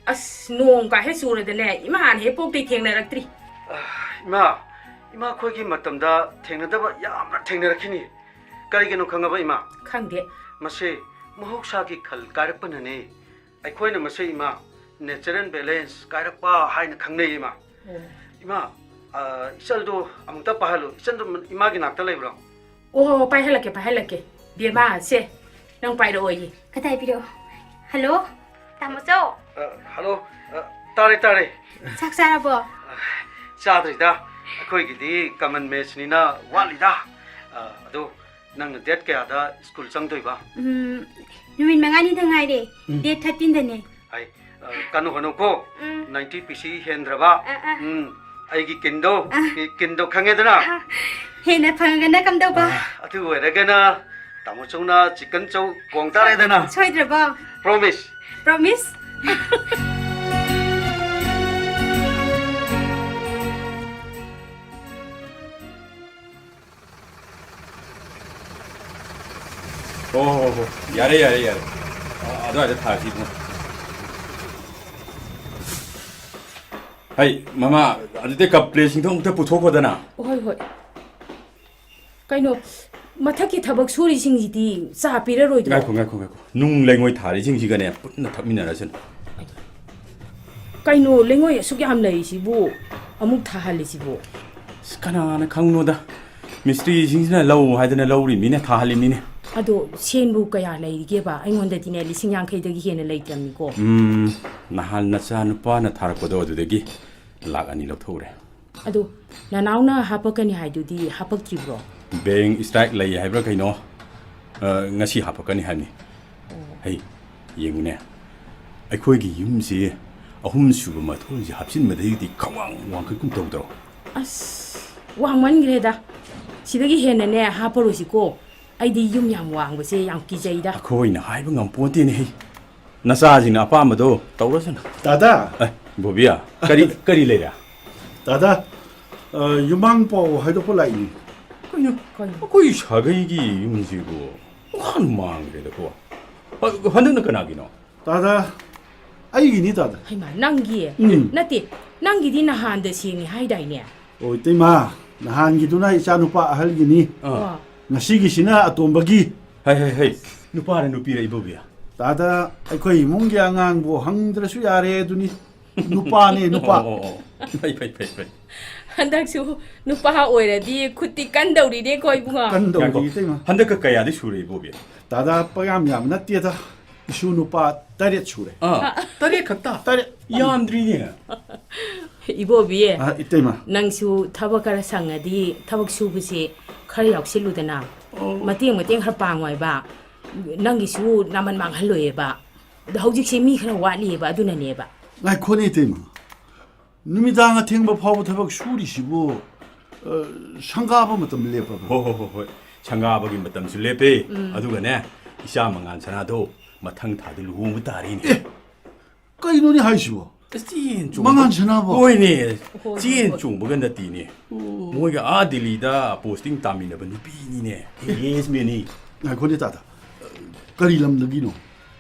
ꯑꯁ, ꯅꯣꯡ ꯀꯥ ꯍꯦꯛ ꯆꯨꯔꯗꯅꯦ, ꯏꯃꯥꯅ ꯍꯦꯛ ꯄꯣꯛꯇꯩ ꯊꯦꯡꯅꯔꯛꯇ꯭ꯔꯤ꯫ ꯑ, ꯏꯃꯥ, ꯏꯃꯥ ꯑꯩꯈꯣꯏꯒꯤ ꯃꯇꯝꯗ ꯊꯦꯡꯅꯗꯕ ꯌꯥꯝꯅ ꯊꯦꯡꯅꯔꯛꯈꯤꯅꯤ꯫ ꯀꯔꯤꯒꯤꯅꯣ ꯈꯪꯉꯕ, ꯏꯃꯥ? ꯈꯪꯗꯦ꯫ ꯃꯁꯤ ꯃꯍꯧꯁꯥꯒꯤ ꯈꯜ ꯀꯥꯏꯔꯛꯄꯅꯅꯦ꯫ ꯑꯩꯈꯣꯏꯅ ꯃꯁꯤ, ꯏꯃꯥ, natural balance ꯀꯥꯏꯔꯛꯄ ꯍꯥꯏꯅ ꯈꯪꯅꯩ, ꯏꯃꯥ꯫ ꯑꯣ꯫ ꯏꯃꯥ, ꯑ, ꯏꯆꯜꯗꯣ ꯑꯃꯨꯛꯇ ꯄꯥꯏꯍꯜꯂꯨ꯫ ꯏꯆꯜꯗꯣ ꯏꯃꯥꯒꯤ ꯅꯥꯛꯇ ꯂꯩꯕ꯭ꯔꯣ? ꯑꯣ, ꯄꯥꯏꯍꯜꯂꯛꯀꯦ, ꯄꯥꯏꯍꯜꯂꯛꯀꯦ꯫ ꯕꯦꯝꯃ, ꯁꯦ, ꯅꯪ ꯄꯥꯏꯔꯛꯑꯣꯌꯦ꯫ ꯀꯗꯥꯏ ꯄꯤꯔꯛꯑꯣ? ꯍꯜꯂꯣ? ꯇꯥꯃꯣꯆꯧ? ꯑ, ꯍꯜꯂꯣ? ꯑ, ꯇꯥꯔꯦ, ꯇꯥꯔꯦ꯫ ꯆꯥꯛ ꯆꯥꯔꯕꯣ? ꯑ, ꯆꯥꯗ꯭ꯔꯤꯗ꯫ ꯑꯩꯈꯣꯏꯒꯤꯗꯤ common messꯅꯤꯅ ꯋꯥꯠꯂꯤꯗ꯫ ꯑ, ꯑꯗꯣ ꯅꯪꯅ date ꯀꯌꯥꯗ ꯁ꯭ꯀꯨꯜ ꯆꯪꯗꯣꯏꯕ? ꯎꯝ, ꯅꯨꯃꯤꯠ ꯃꯉꯥꯅꯤꯗ ꯉꯥꯏꯔꯦ꯫ ꯎꯝ꯫ Date thirteenꯗꯅꯦ꯫ ꯍꯥꯏ, ꯑ, ꯀꯟꯅ ꯍꯣꯠꯅꯧꯀꯣ꯫ ꯎꯝ꯫ Ninety ꯄꯤꯁꯤ ꯍꯦꯟꯗ꯭ꯔꯕ꯫ ꯑ, ꯑ꯫ ꯎꯝ, ꯑꯩꯒꯤ ꯀꯤꯟꯗꯣ, ꯑ꯫ ꯀꯤ-, ꯀꯤꯟꯗꯣ ꯈꯪꯉꯦꯗꯅ? ꯑ, ꯍꯦꯟꯅ ꯐꯪꯉꯒꯅ ꯀꯝꯗꯧꯕ? ꯑ, ꯑꯗꯨ ꯑꯣꯏꯔꯒꯅ ꯇꯥꯃꯣ ꯆꯧꯅ chicken ꯆꯧ ꯀꯣꯡ ꯇꯥꯔꯦꯗꯅ? ꯁꯣꯏꯗ꯭ꯔꯕꯣ? Promise꯫ Promise? ꯍꯣ, ꯍꯣ, ꯍꯣ꯫ ꯌꯥꯔꯦ, ꯌꯥꯔꯦ, ꯌꯥꯔꯦ꯫ ꯑ, ꯑꯗꯨꯋꯥꯏꯗ ꯊꯥꯔꯁꯤ, ꯏꯕꯨꯡꯉꯣ꯫ ꯍꯩ, ꯃꯃꯥ, ꯑꯗꯨꯗꯤ cup plateꯁꯤꯡꯗꯣ ꯑꯃꯨꯛꯇ ꯄꯨꯊꯣꯛꯈꯣꯗꯅ꯫ ꯍꯣꯏ, ꯍꯣꯏ꯫ ꯀꯩꯅꯣ, ꯃꯊꯛꯀꯤ ꯊꯕꯛ ꯁꯨꯔꯤꯁꯤꯡꯁꯤꯗꯤ ꯆꯥ ꯄꯤꯔꯔꯣꯏꯗ꯭ꯔꯣ? ꯉꯥꯏꯈꯣ, ꯉꯥꯏꯈꯣ, ꯉꯥꯏꯈꯣ꯫ ꯅꯨꯡ ꯂꯩꯉꯣꯏ ꯊꯥꯔꯤꯁꯤꯡꯁꯤꯒꯅꯦ ꯄꯨꯟꯅ ꯊꯛꯃꯤꯟꯅꯔꯁꯅꯨ꯫ ꯀꯩꯅꯣ, ꯂꯩꯉꯣꯏ ꯑꯁꯨꯛ ꯌꯥꯝ ꯂꯩꯔꯤꯁꯤꯕꯨ ꯑꯃꯨꯛ ꯊꯥꯍꯜꯂꯤꯁꯤꯕꯨ? ꯑꯁ, ꯀꯅꯥꯅ ꯈꯪꯅꯣꯗ? ꯃꯤꯁꯇ꯭ꯔꯤꯁꯤꯡꯁꯤꯅ ꯂꯧ ꯍꯥꯏꯗꯅ ꯂꯧꯔꯤꯃꯤꯅꯦ, ꯊꯥꯍꯜꯂꯤꯃꯤꯅꯦ꯫ ꯑꯗꯣ ꯁꯦꯟꯕꯨ ꯀꯌꯥ ꯂꯩꯔꯤꯒꯦꯕ? ꯑꯩꯉꯣꯟꯗꯗꯤꯅꯦ, ꯂꯤꯁꯤꯡ ꯌꯥꯡꯈꯩꯗꯒꯤ ꯍꯦꯟꯅ ꯂꯩꯇ꯭ꯔꯕꯅꯤꯀꯣ꯫ ꯎꯝ, ꯅꯍꯥꯟ ꯅꯆꯥ ꯅꯨꯄꯥꯅ ꯊꯥꯔꯛꯄꯗꯣ, ꯑꯗꯨꯗꯒꯤ ꯂꯥꯛ ꯑꯅꯤ ꯂꯧꯊꯣꯛꯎꯔꯦ꯫ ꯑꯗꯣ ꯅꯅꯥꯎꯅ ꯍꯥꯄꯛꯀꯅꯤ ꯍꯥꯏꯗꯨꯗꯤ ꯍꯥꯄꯛꯇ꯭ꯔꯤꯕ꯭ꯔꯣ? ꯕꯦꯡ ꯁ꯭ꯇ꯭ꯔꯥꯏꯛ ꯂꯩ ꯍꯥꯏꯕ꯭ꯔꯥ ꯀꯩꯅꯣ? ꯑ, ꯉꯁꯤ ꯍꯥꯄꯛꯀꯅꯤ ꯍꯥꯏꯕꯅꯤ꯫ ꯍꯩ, ꯌꯦꯡꯉꯨꯅꯦ, ꯑꯩꯈꯣꯏꯒꯤ ꯌꯨꯝꯁꯤ ꯑꯍꯨꯝꯁꯨꯕ ꯃꯊꯣꯟꯁꯤ ꯍꯥꯞꯆꯤꯟꯕꯗꯒꯤꯗꯤ ꯈꯪꯋꯥꯡ ꯋꯥꯡꯈꯠꯀꯨꯝ ꯇꯧꯗ꯭ꯔꯣ? ꯑꯁ, ꯋꯥꯡꯃꯟꯈ꯭ꯔꯦꯗ꯫ ꯁꯤꯗꯒꯤ ꯍꯦꯟꯅꯅꯦ ꯍꯥꯞꯄꯔꯣꯏꯁꯤꯀꯣ꯫ ꯑꯩꯗꯤ ꯌꯨꯝ ꯌꯥꯝ ꯋꯥꯡꯕꯁꯦ ꯌꯥꯝ ꯀꯤꯖꯩꯗ꯫ ꯑꯩꯈꯣꯏꯅ ꯍꯥꯏꯕ ꯉꯝꯄꯣꯟꯇꯦꯅꯦ ꯍꯩ꯫ ꯅꯆꯥꯁꯤꯡꯅ ꯑꯄꯥꯝꯕꯗꯣ ꯇꯧꯔꯁꯅꯨ꯫ ꯇꯥꯗ! ꯑꯦ, ꯕꯣꯕꯤꯌꯥ, ꯀꯔꯤ, ꯀꯔꯤ ꯂꯩꯔꯦ? ꯇꯥꯗ, ꯑ, ꯌꯨꯝꯃꯥꯡ ꯄꯥꯎ ꯍꯥꯏꯗꯣꯛꯄ ꯂꯥꯛꯏꯅꯤ꯫ ꯀꯩꯅꯣ? ꯀꯩꯅꯣ? ꯑꯩꯈꯣꯏ ꯁꯥꯒꯩꯒꯤ ꯌꯨꯝꯁꯤꯕꯨ ꯋꯥꯅ ꯃꯥꯡꯈ꯭ꯔꯦꯗꯀꯣ꯫ ꯑ, ꯍꯟꯗꯛꯅ ꯀꯅꯥꯒꯤꯅꯣ? ꯇꯥꯗ, ꯑꯩꯒꯤꯅꯤ ꯇꯥꯗ꯫ ꯍꯩꯃꯥ, ꯅꯪꯒꯤ? ꯎꯝ꯫ ꯅꯠꯇꯦ, ꯅꯪꯒꯤꯗꯤ ꯅꯍꯥꯟꯗ ꯁꯦꯡꯉꯦ ꯍꯥꯏꯗꯥꯏꯅꯦ? ꯑꯣ, ꯏꯇꯩꯃ, ꯅꯍꯥꯟꯒꯤꯗꯨꯅ ꯏꯆꯥ ꯅꯨꯄꯥ ꯑꯍꯜꯒꯤꯅꯤ꯫ ꯑꯥ꯫ ꯑꯣ꯫ ꯉꯁꯤꯒꯤꯁꯤꯅ ꯑꯇꯣꯝꯕꯒꯤ꯫ ꯍꯩ, ꯍꯩ, ꯍꯩ, ꯅꯨꯄꯥꯔ ꯅꯨꯄꯤꯔ ꯏꯕꯣꯕꯤ? ꯇꯥꯗ, ꯑꯩꯈꯣꯏ ꯏꯃꯨꯡꯒꯤ ꯑꯉꯥꯡꯕꯨ ꯍꯪꯗ꯭ꯔꯁꯨ ꯌꯥꯔꯦ ꯑꯗꯨꯅꯤ꯫ ꯅꯨꯄꯥꯅꯦ, ꯅꯨꯄꯥ꯫ ꯑꯣ, ꯑꯣ, ꯑꯣ꯫ ꯐꯩ, ꯐꯩ, ꯐꯩ, ꯐꯩ꯫ ꯍꯟꯗꯛꯁꯨ ꯅꯨꯄꯥ ꯑꯣꯏꯔꯗꯤ ꯈꯨꯠꯇꯤ ꯀꯟꯗꯧꯔꯤꯅꯦꯀꯣ, ꯏꯕꯨꯡꯉꯣ? ꯀꯟꯗꯧꯔꯤ, ꯉꯥꯏꯈꯣ, ꯏꯇꯩꯃ꯫ ꯍꯟꯗꯛꯀ ꯀꯌꯥꯗꯤ ꯁꯨꯔꯦ, ꯏꯕꯣꯕꯤ? ꯇꯥꯗ, ꯄꯌꯥꯝ ꯌꯥꯝ ꯅꯠꯇꯦꯗ꯫ ꯏꯁꯨ ꯅꯨꯄꯥ ꯇꯔꯦꯠ ꯁꯨꯔꯦ꯫ ꯑꯥ, ꯇꯔꯦꯠ ꯈꯛꯇ? ꯇꯔꯦꯠ꯫ ꯌꯥꯝꯗ꯭ꯔꯤꯅꯦ꯫ ꯏꯕꯣꯕꯤ, ꯑꯥ, ꯏꯇꯩꯃ꯫ ꯅꯪꯁꯨ ꯊꯕꯛ ꯈꯔ ꯁꯪꯉꯗꯤ ꯊꯕꯛ ꯁꯨꯕꯁꯦ ꯈꯔ ꯌꯥꯎꯁꯤꯜꯂꯨꯗꯅ꯫ ꯑꯣ꯫ ꯃꯇꯦꯡ ꯃꯇꯦꯡ ꯈꯔ ꯄꯥꯡꯉꯣ ꯍꯥꯏꯕ꯫ ꯅꯪꯒꯤꯁꯨ ꯅꯃꯟ ꯃꯥꯡꯍꯜꯂꯣꯏꯌꯦꯕ꯫ ꯑꯗꯣ ꯍꯧꯖꯤꯛꯁꯦ ꯃꯤ ꯈꯔ ꯋꯥꯠꯂꯤꯑꯕ, ꯑꯗꯨꯅꯅꯦꯕ꯫ ꯉꯥꯏꯈꯣꯅꯦ, ꯏꯇꯩꯃ꯫ ꯅꯨꯃꯤꯗꯥꯡ ꯑꯊꯦꯡꯕ ꯐꯥꯎꯕ ꯊꯕꯛ ꯁꯨꯔꯤꯁꯤꯕꯨ, ꯑ, ꯁꯪꯒꯥꯕ ꯃꯇꯝ ꯂꯦꯞꯄꯕ꯭ꯔꯥ? ꯍꯣ, ꯍꯣ, ꯍꯣ, ꯍꯣꯏ꯫ ꯁꯪꯒꯥꯕꯒꯤ ꯃꯇꯝꯁꯨ ꯂꯦꯞꯄꯦ꯫ ꯎꯝ꯫ ꯑꯗꯨꯒꯅꯦ, ꯏꯆꯥ ꯃꯉꯥꯟ ꯁꯅꯥꯗꯣ ꯃꯊꯪ ꯊꯥꯗ ꯂꯨꯍꯣꯡꯕ ꯇꯥꯔꯦꯅꯦ꯫ ꯑꯦ! ꯀꯩꯅꯣꯅꯦ ꯍꯥꯏꯁꯤꯕꯣ? ꯆꯦꯟ ꯆꯣꯡꯕ-, ꯃꯉꯥꯟ ꯁꯅꯥꯕꯣ? ꯍꯣꯏꯅꯦ, ꯍꯣꯏ, ꯆꯦꯟ ꯍꯣꯏ, ꯍꯣꯏ꯫ ꯆꯣꯡꯕꯒ ꯅꯠꯇꯦꯅꯦ꯫ ꯑꯣ꯫ ꯃꯣꯏꯒ ꯑꯥ ꯗꯤꯜꯂꯤꯗ posting ꯇꯥꯃꯤꯟꯅꯕ ꯅꯨꯄꯤꯅꯤꯅꯦ, engagement ꯅꯤ꯫ ꯉꯥꯏꯈꯣꯅꯦ ꯇꯥꯗ, ꯀꯔꯤ ꯂꯝꯗꯒꯤꯅꯣ?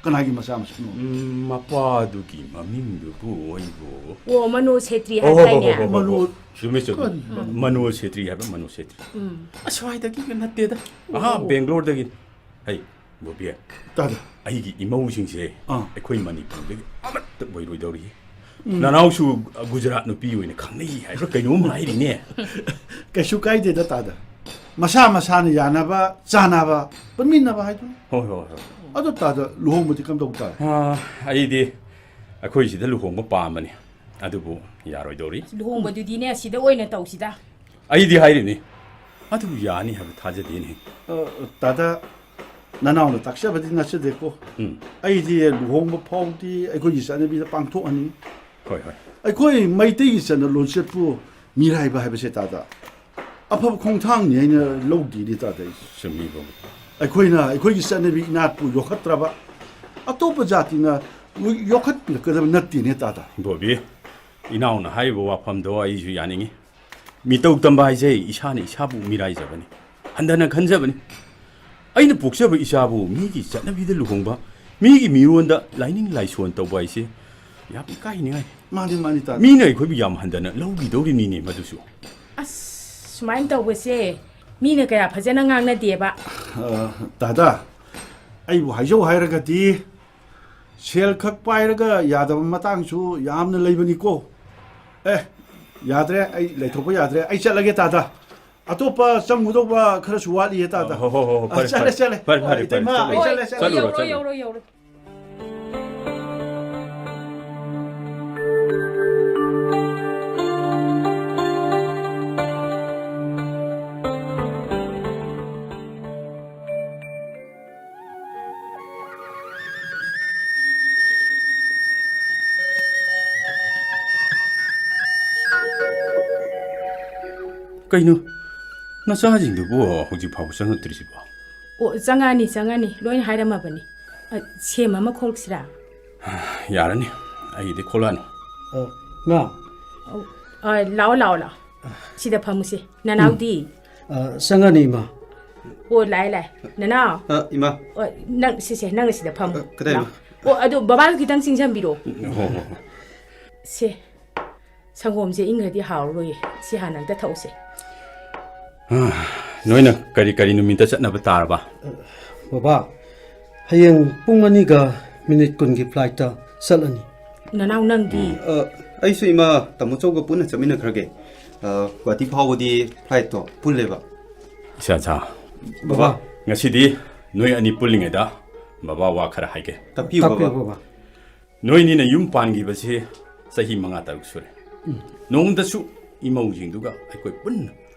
ꯀꯅꯥꯒꯤ ꯃꯆꯥ ꯃꯁꯨꯅꯣ? ꯎꯝ, ꯃꯄꯥꯗꯨꯒꯤ ꯃꯃꯤꯡꯗꯨꯕꯨ ꯑꯩꯕꯨ ꯑꯣ, ꯃꯅꯣ ꯁꯦꯇ꯭ꯔꯤ ꯍꯣ, ꯍꯣ, ꯍꯣ, ꯍꯥꯏꯗꯥꯏꯅꯦ? ꯍꯣ, ꯍꯣ, ꯍꯣ꯫ ꯃꯅꯣ-, ꯆꯨꯝꯃꯦ, ꯆꯨꯝꯃꯦ꯫ ꯀꯔꯤ? ꯃꯅꯣ ꯁꯦꯇ꯭ꯔꯤ ꯍꯥꯏꯕ, ꯃꯅꯣ ꯁꯦꯇ꯭ꯔꯤ꯫ ꯎꯝ꯫ ꯑꯁ꯭ꯋꯥꯏꯗꯒꯤꯒ ꯅꯠꯇꯦꯗ꯫ ꯑꯣ꯫ ꯑꯍꯥ, ꯕꯦꯡꯒ꯭ꯂꯣꯔꯗꯒꯤ꯫ ꯍꯩ, ꯕꯣꯕꯤ, ꯇꯥꯗ꯫ ꯑꯩꯒꯤ ꯏꯃꯧꯁꯤꯡꯁꯦ ꯑꯥ꯫ ꯑꯩꯈꯣꯏ ꯃꯅꯤꯄꯨꯔꯗꯒꯤ ꯑꯃꯠꯇ ꯑꯣꯏꯔꯣꯏꯗꯧꯔꯤ꯫ ꯎꯝ꯫ ꯅꯅꯥꯎꯁꯨ ꯒꯨꯖꯔꯥꯠ ꯅꯨꯄꯤ ꯑꯣꯏꯅ ꯈꯪꯅꯩ ꯍꯥꯏꯕ꯭ꯔꯥ ꯀꯩꯅꯣꯝ ꯍꯥꯏꯔꯤꯅꯦ꯫ ꯀꯩꯁꯨ ꯀꯥꯏꯗꯦꯗ, ꯇꯥꯗ꯫ ꯃꯁꯥ ꯃꯁꯥꯅ ꯌꯥꯅꯕ, ꯆꯥꯅꯕ, ꯄꯨꯟꯃꯤꯟꯅꯕ ꯍꯥꯏꯗꯨꯅꯤ꯫ ꯍꯣꯏ, ꯍꯣꯏ, ꯍꯣꯏ꯫ ꯑꯗꯣ ꯇꯥꯗ, ꯂꯨꯍꯣꯡꯕꯗꯤ ꯀꯝꯗꯧ ꯇꯥꯔꯦ? ꯑꯥ, ꯑꯩꯗꯤ ꯑꯩꯈꯣꯏ ꯁꯤꯗ ꯂꯨꯍꯣꯡꯕ ꯄꯥꯝꯕꯅꯤ, ꯑꯗꯨꯕꯨ ꯌꯥꯔꯣꯏꯗꯧꯔꯤ꯫ ꯂꯨꯍꯣꯡꯕꯗꯨꯗꯤꯅꯦ, ꯁꯤꯗ ꯑꯣꯏꯅ ꯇꯧꯁꯤꯗ꯫ ꯑꯩꯗꯤ ꯍꯥꯏꯔꯤꯅꯤ, ꯑꯗꯨꯕꯨ ꯌꯥꯅꯤ ꯍꯥꯏꯕ ꯊꯥꯖꯗꯦꯅꯦ꯫ ꯑ, ꯇꯥꯗ, ꯅꯅꯥꯎꯅ ꯇꯥꯛꯆꯕꯗꯤ ꯅꯠꯆꯗꯦꯀꯣ꯫ ꯎꯝ꯫ ꯑꯩꯗꯤ ꯂꯨꯍꯣꯡꯕ ꯐꯥꯎꯗꯤ ꯑꯩꯈꯣꯏꯒꯤ ꯆꯠꯅꯕꯤꯗ ꯄꯥꯡꯊꯣꯛꯍꯟꯅꯤꯡꯉꯤ꯫ ꯍꯣꯏ, ꯍꯣꯏ꯫ ꯑꯩꯈꯣꯏ ꯃꯩꯇꯩꯒꯤ ꯆꯠꯅ ꯂꯣꯟꯆꯠꯄꯨ ꯃꯤꯔꯥꯏꯕ ꯍꯥꯏꯕꯁꯦ ꯇꯥꯗ ꯑꯐꯕ ꯈꯣꯡꯊꯥꯡꯅꯤ ꯍꯥꯏꯅ ꯂꯧꯗꯦꯅꯦ ꯇꯥꯗ ꯑꯩ꯫ ꯆꯨꯝꯃꯤ ꯕꯣꯕꯤ꯫ ꯑꯩꯈꯣꯏꯅ ꯑꯩꯈꯣꯏꯒꯤ ꯆꯠꯅꯕꯤ ꯏꯅꯥꯠꯄꯨ ꯌꯣꯛꯈꯠꯇ꯭ꯔꯕ ꯑꯇꯣꯞꯄ ꯖꯥꯇꯤꯅ ꯌꯣꯛꯈꯠꯄꯤꯔꯛꯀꯗꯕ ꯅꯠꯇꯦꯅꯦ ꯇꯥꯗ꯫ ꯕꯣꯕꯤ, ꯏꯅꯥꯎꯅ ꯍꯥꯏꯔꯤꯕ ꯋꯥꯐꯝꯗꯣ ꯑꯩꯁꯨ ꯌꯥꯅꯤꯡꯉꯤ꯫ ꯃꯤꯇꯧ ꯇꯝꯕ ꯍꯥꯏꯁꯦ ꯏꯁꯥꯅ ꯏꯁꯥꯕꯨ ꯃꯤꯔꯥꯏꯖꯕꯅꯤ, ꯍꯟꯊꯅ ꯈꯟꯖꯕꯅꯤ꯫ ꯑꯩꯅ ꯄꯣꯛꯆꯕ ꯏꯆꯥꯕꯨ ꯃꯤꯒꯤ ꯆꯠꯅꯕꯤꯗ ꯂꯨꯍꯣꯡꯕ, ꯃꯤꯒꯤ ꯃꯤꯔꯣꯟꯗ ꯂꯥꯏꯅꯤꯡ ꯂꯥꯏꯁꯣꯟ ꯇꯧꯕ ꯍꯥꯏꯁꯦ ꯌꯥꯝ ꯏꯀꯥꯏꯅꯤꯡꯉꯥꯏ꯫ ꯃꯥꯅꯤ, ꯃꯥꯅꯤ, ꯇꯥꯗ꯫ ꯃꯤꯅ ꯑꯩꯈꯣꯏꯕꯨ ꯌꯥꯝ ꯍꯟꯊꯅ ꯂꯧꯈꯤꯗꯧꯔꯤꯕꯅꯤꯅꯦ ꯃꯗꯨꯁꯨ꯫ ꯑꯁ, ꯁꯨꯃꯥꯏꯅ ꯇꯧꯕꯁꯦ ꯃꯤꯅ ꯀꯌꯥ ꯐꯖꯅ ꯉꯥꯡꯅꯗꯦꯕ꯫ ꯑ, ꯇꯥꯗ, ꯑꯩꯕꯨ ꯍꯥꯏꯖꯧ ꯍꯥꯏꯔꯒꯗꯤ ꯁꯦꯜ ꯈꯛ ꯄꯥꯏꯔꯒ ꯌꯥꯗꯕ ꯃꯇꯥꯡꯁꯨ ꯌꯥꯝꯅ ꯂꯩꯕꯅꯤꯀꯣ꯫ ꯑꯦ, ꯌꯥꯗ꯭ꯔꯦ, ꯑꯩ ꯂꯩꯊꯣꯛꯄ ꯌꯥꯗ꯭ꯔꯦ, ꯑꯩ ꯆꯠꯂꯒꯦ ꯇꯥꯗ꯫ ꯑꯇꯣꯞꯄ ꯆꯪꯒꯗꯧꯕ ꯈꯔꯁꯨ ꯋꯥꯠꯂꯤꯌꯦ ꯇꯥꯗ꯫ ꯍꯣ, ꯍꯣ, ꯍꯣ, ꯍꯣ, ꯑ, ꯐꯔꯦ, ꯆꯠꯂꯦ, ꯐꯔꯦ꯫ ꯆꯠꯂꯦ꯫ ꯐꯔꯦ, ꯐꯔꯦ, ꯐꯔꯦ, ꯏꯇꯩꯃ, ꯆꯠꯂꯨꯔꯣ꯫ ꯑꯩ ꯆꯠꯂꯦ, ꯆꯠꯂꯦ꯫ ꯆꯠꯂꯨꯔꯣ, ꯌꯧꯔꯣ, ꯆꯠꯂꯨꯔꯣ꯫ ꯌꯧꯔꯣ, ꯌꯧꯔꯣ꯫ ꯀꯩꯅꯣ? ꯅꯆꯥꯁꯤꯡꯗꯨꯕꯨ ꯍꯧꯖꯤꯛ ꯐꯥꯎꯕ ꯆꯪꯉꯛꯇ꯭ꯔꯤꯁꯤꯕꯣ? ꯑꯣ, ꯆꯪꯉꯛꯑꯅꯤ, ꯆꯪꯉꯛꯑꯅꯤ꯫ ꯂꯣꯏꯅ ꯍꯥꯏꯔꯝꯃꯕꯅꯤ꯫ ꯑ, ꯁꯦꯝ ꯑꯃ ꯈꯣꯛꯁꯤꯔꯥ? ꯌꯥꯔꯅꯤ꯫ ꯑꯩꯒꯤꯗꯤ ꯈꯣꯛꯂꯛꯑꯅꯨ꯫ ꯑ, ꯃꯥ꯫ ꯑꯧ, ꯑ, ꯂꯥꯛꯑꯣ, ꯂꯥꯛꯑꯣ, ꯂꯥꯛꯑꯣ꯫ ꯁꯤꯗ ꯐꯝꯃꯨꯁꯦ꯫ ꯅꯅꯥꯎꯗꯤ? ꯑ, ꯆꯪꯉꯅꯤ, ꯏꯃꯥ꯫ ꯑꯣ, ꯂꯥꯛꯑꯦ, ꯂꯥꯛꯑꯦ꯫ ꯅꯅꯥꯎ꯫ ꯑ, ꯏꯃꯥ꯫ ꯑꯣ, ꯅꯪ, ꯁꯦ, ꯁꯦ, ꯅꯪꯅ ꯁꯤꯗ ꯐꯝꯃꯨ꯫ ꯑ, ꯀꯗꯥꯏ, ꯂꯥꯛꯑꯣ꯫ ꯏꯃꯥ? ꯑꯣ, ꯑꯗꯨ ꯕꯕꯥꯗꯣ ꯈꯤꯇꯪ ꯆꯤꯡꯁꯤꯟꯕꯤꯔꯣ꯫ ꯍꯣ, ꯍꯣ, ꯍꯣ꯫ ꯁꯦ, ꯁꯪꯒꯣꯝꯁꯦ ꯏꯪꯈ꯭ꯔꯗꯤ ꯍꯥꯎꯔꯔꯣꯏꯌꯦ꯫ ꯁꯤ ꯍꯥꯟꯅ ꯑꯝꯇ ꯊꯛꯎꯁꯦ꯫ ꯑ, ꯅꯣꯏꯅ ꯀꯔꯤ, ꯀꯔꯤ ꯅꯨꯃꯤꯠꯇ ꯆꯠꯅꯕ ꯇꯥꯔꯕ? ꯕꯕꯥ, ꯍꯌꯦꯡ ꯄꯨꯡ ꯑꯅꯤꯒ ꯃꯤꯅꯤꯠ ꯀꯨꯟꯒꯤ flightꯇ ꯆꯠꯂꯅꯤ꯫ ꯅꯅꯥꯎ, ꯅꯪꯗꯤ? ꯎꯝ꯫ ꯑ, ꯑꯩꯁꯨ ꯏꯃꯥ, ꯇꯥꯃꯣ ꯆꯧꯒ ꯄꯨꯟꯅ ꯆꯠꯃꯤꯟꯅꯈ꯭ꯔꯒꯦ꯫ ꯑ, ꯒꯨꯍꯥꯇꯤ ꯐꯥꯎꯕꯗꯤ flightꯇꯣ ꯄꯨꯜꯂꯦꯕ꯫ ꯏꯆꯥ ꯏꯆꯥ, ꯕꯕꯥ꯫ ꯉꯁꯤꯗꯤ ꯅꯣꯏ ꯑꯅꯤ ꯄꯨꯜꯂꯤꯉꯩꯗ ꯕꯕꯥ ꯋꯥ ꯈꯔ ꯍꯥꯏꯒꯦ꯫ ꯇꯥꯛꯄꯤꯌꯨ, ꯇꯥꯛꯄꯤꯌꯨ, ꯕꯕꯥ꯫ ꯕꯕꯥ꯫ ꯅꯣꯏꯅꯤꯅ ꯌꯨꯝ ꯄꯥꯟꯈꯤꯕꯁꯤ ꯆꯍꯤ ꯃꯉꯥ ꯇꯔꯨꯛ ꯁꯨꯔꯦ꯫ ꯎꯝ꯫ ꯅꯣꯡꯃꯇꯁꯨ ꯏꯃꯧꯁꯤꯡꯗꯨꯒ ꯑꯩꯈꯣꯏ ꯄꯨꯟꯅ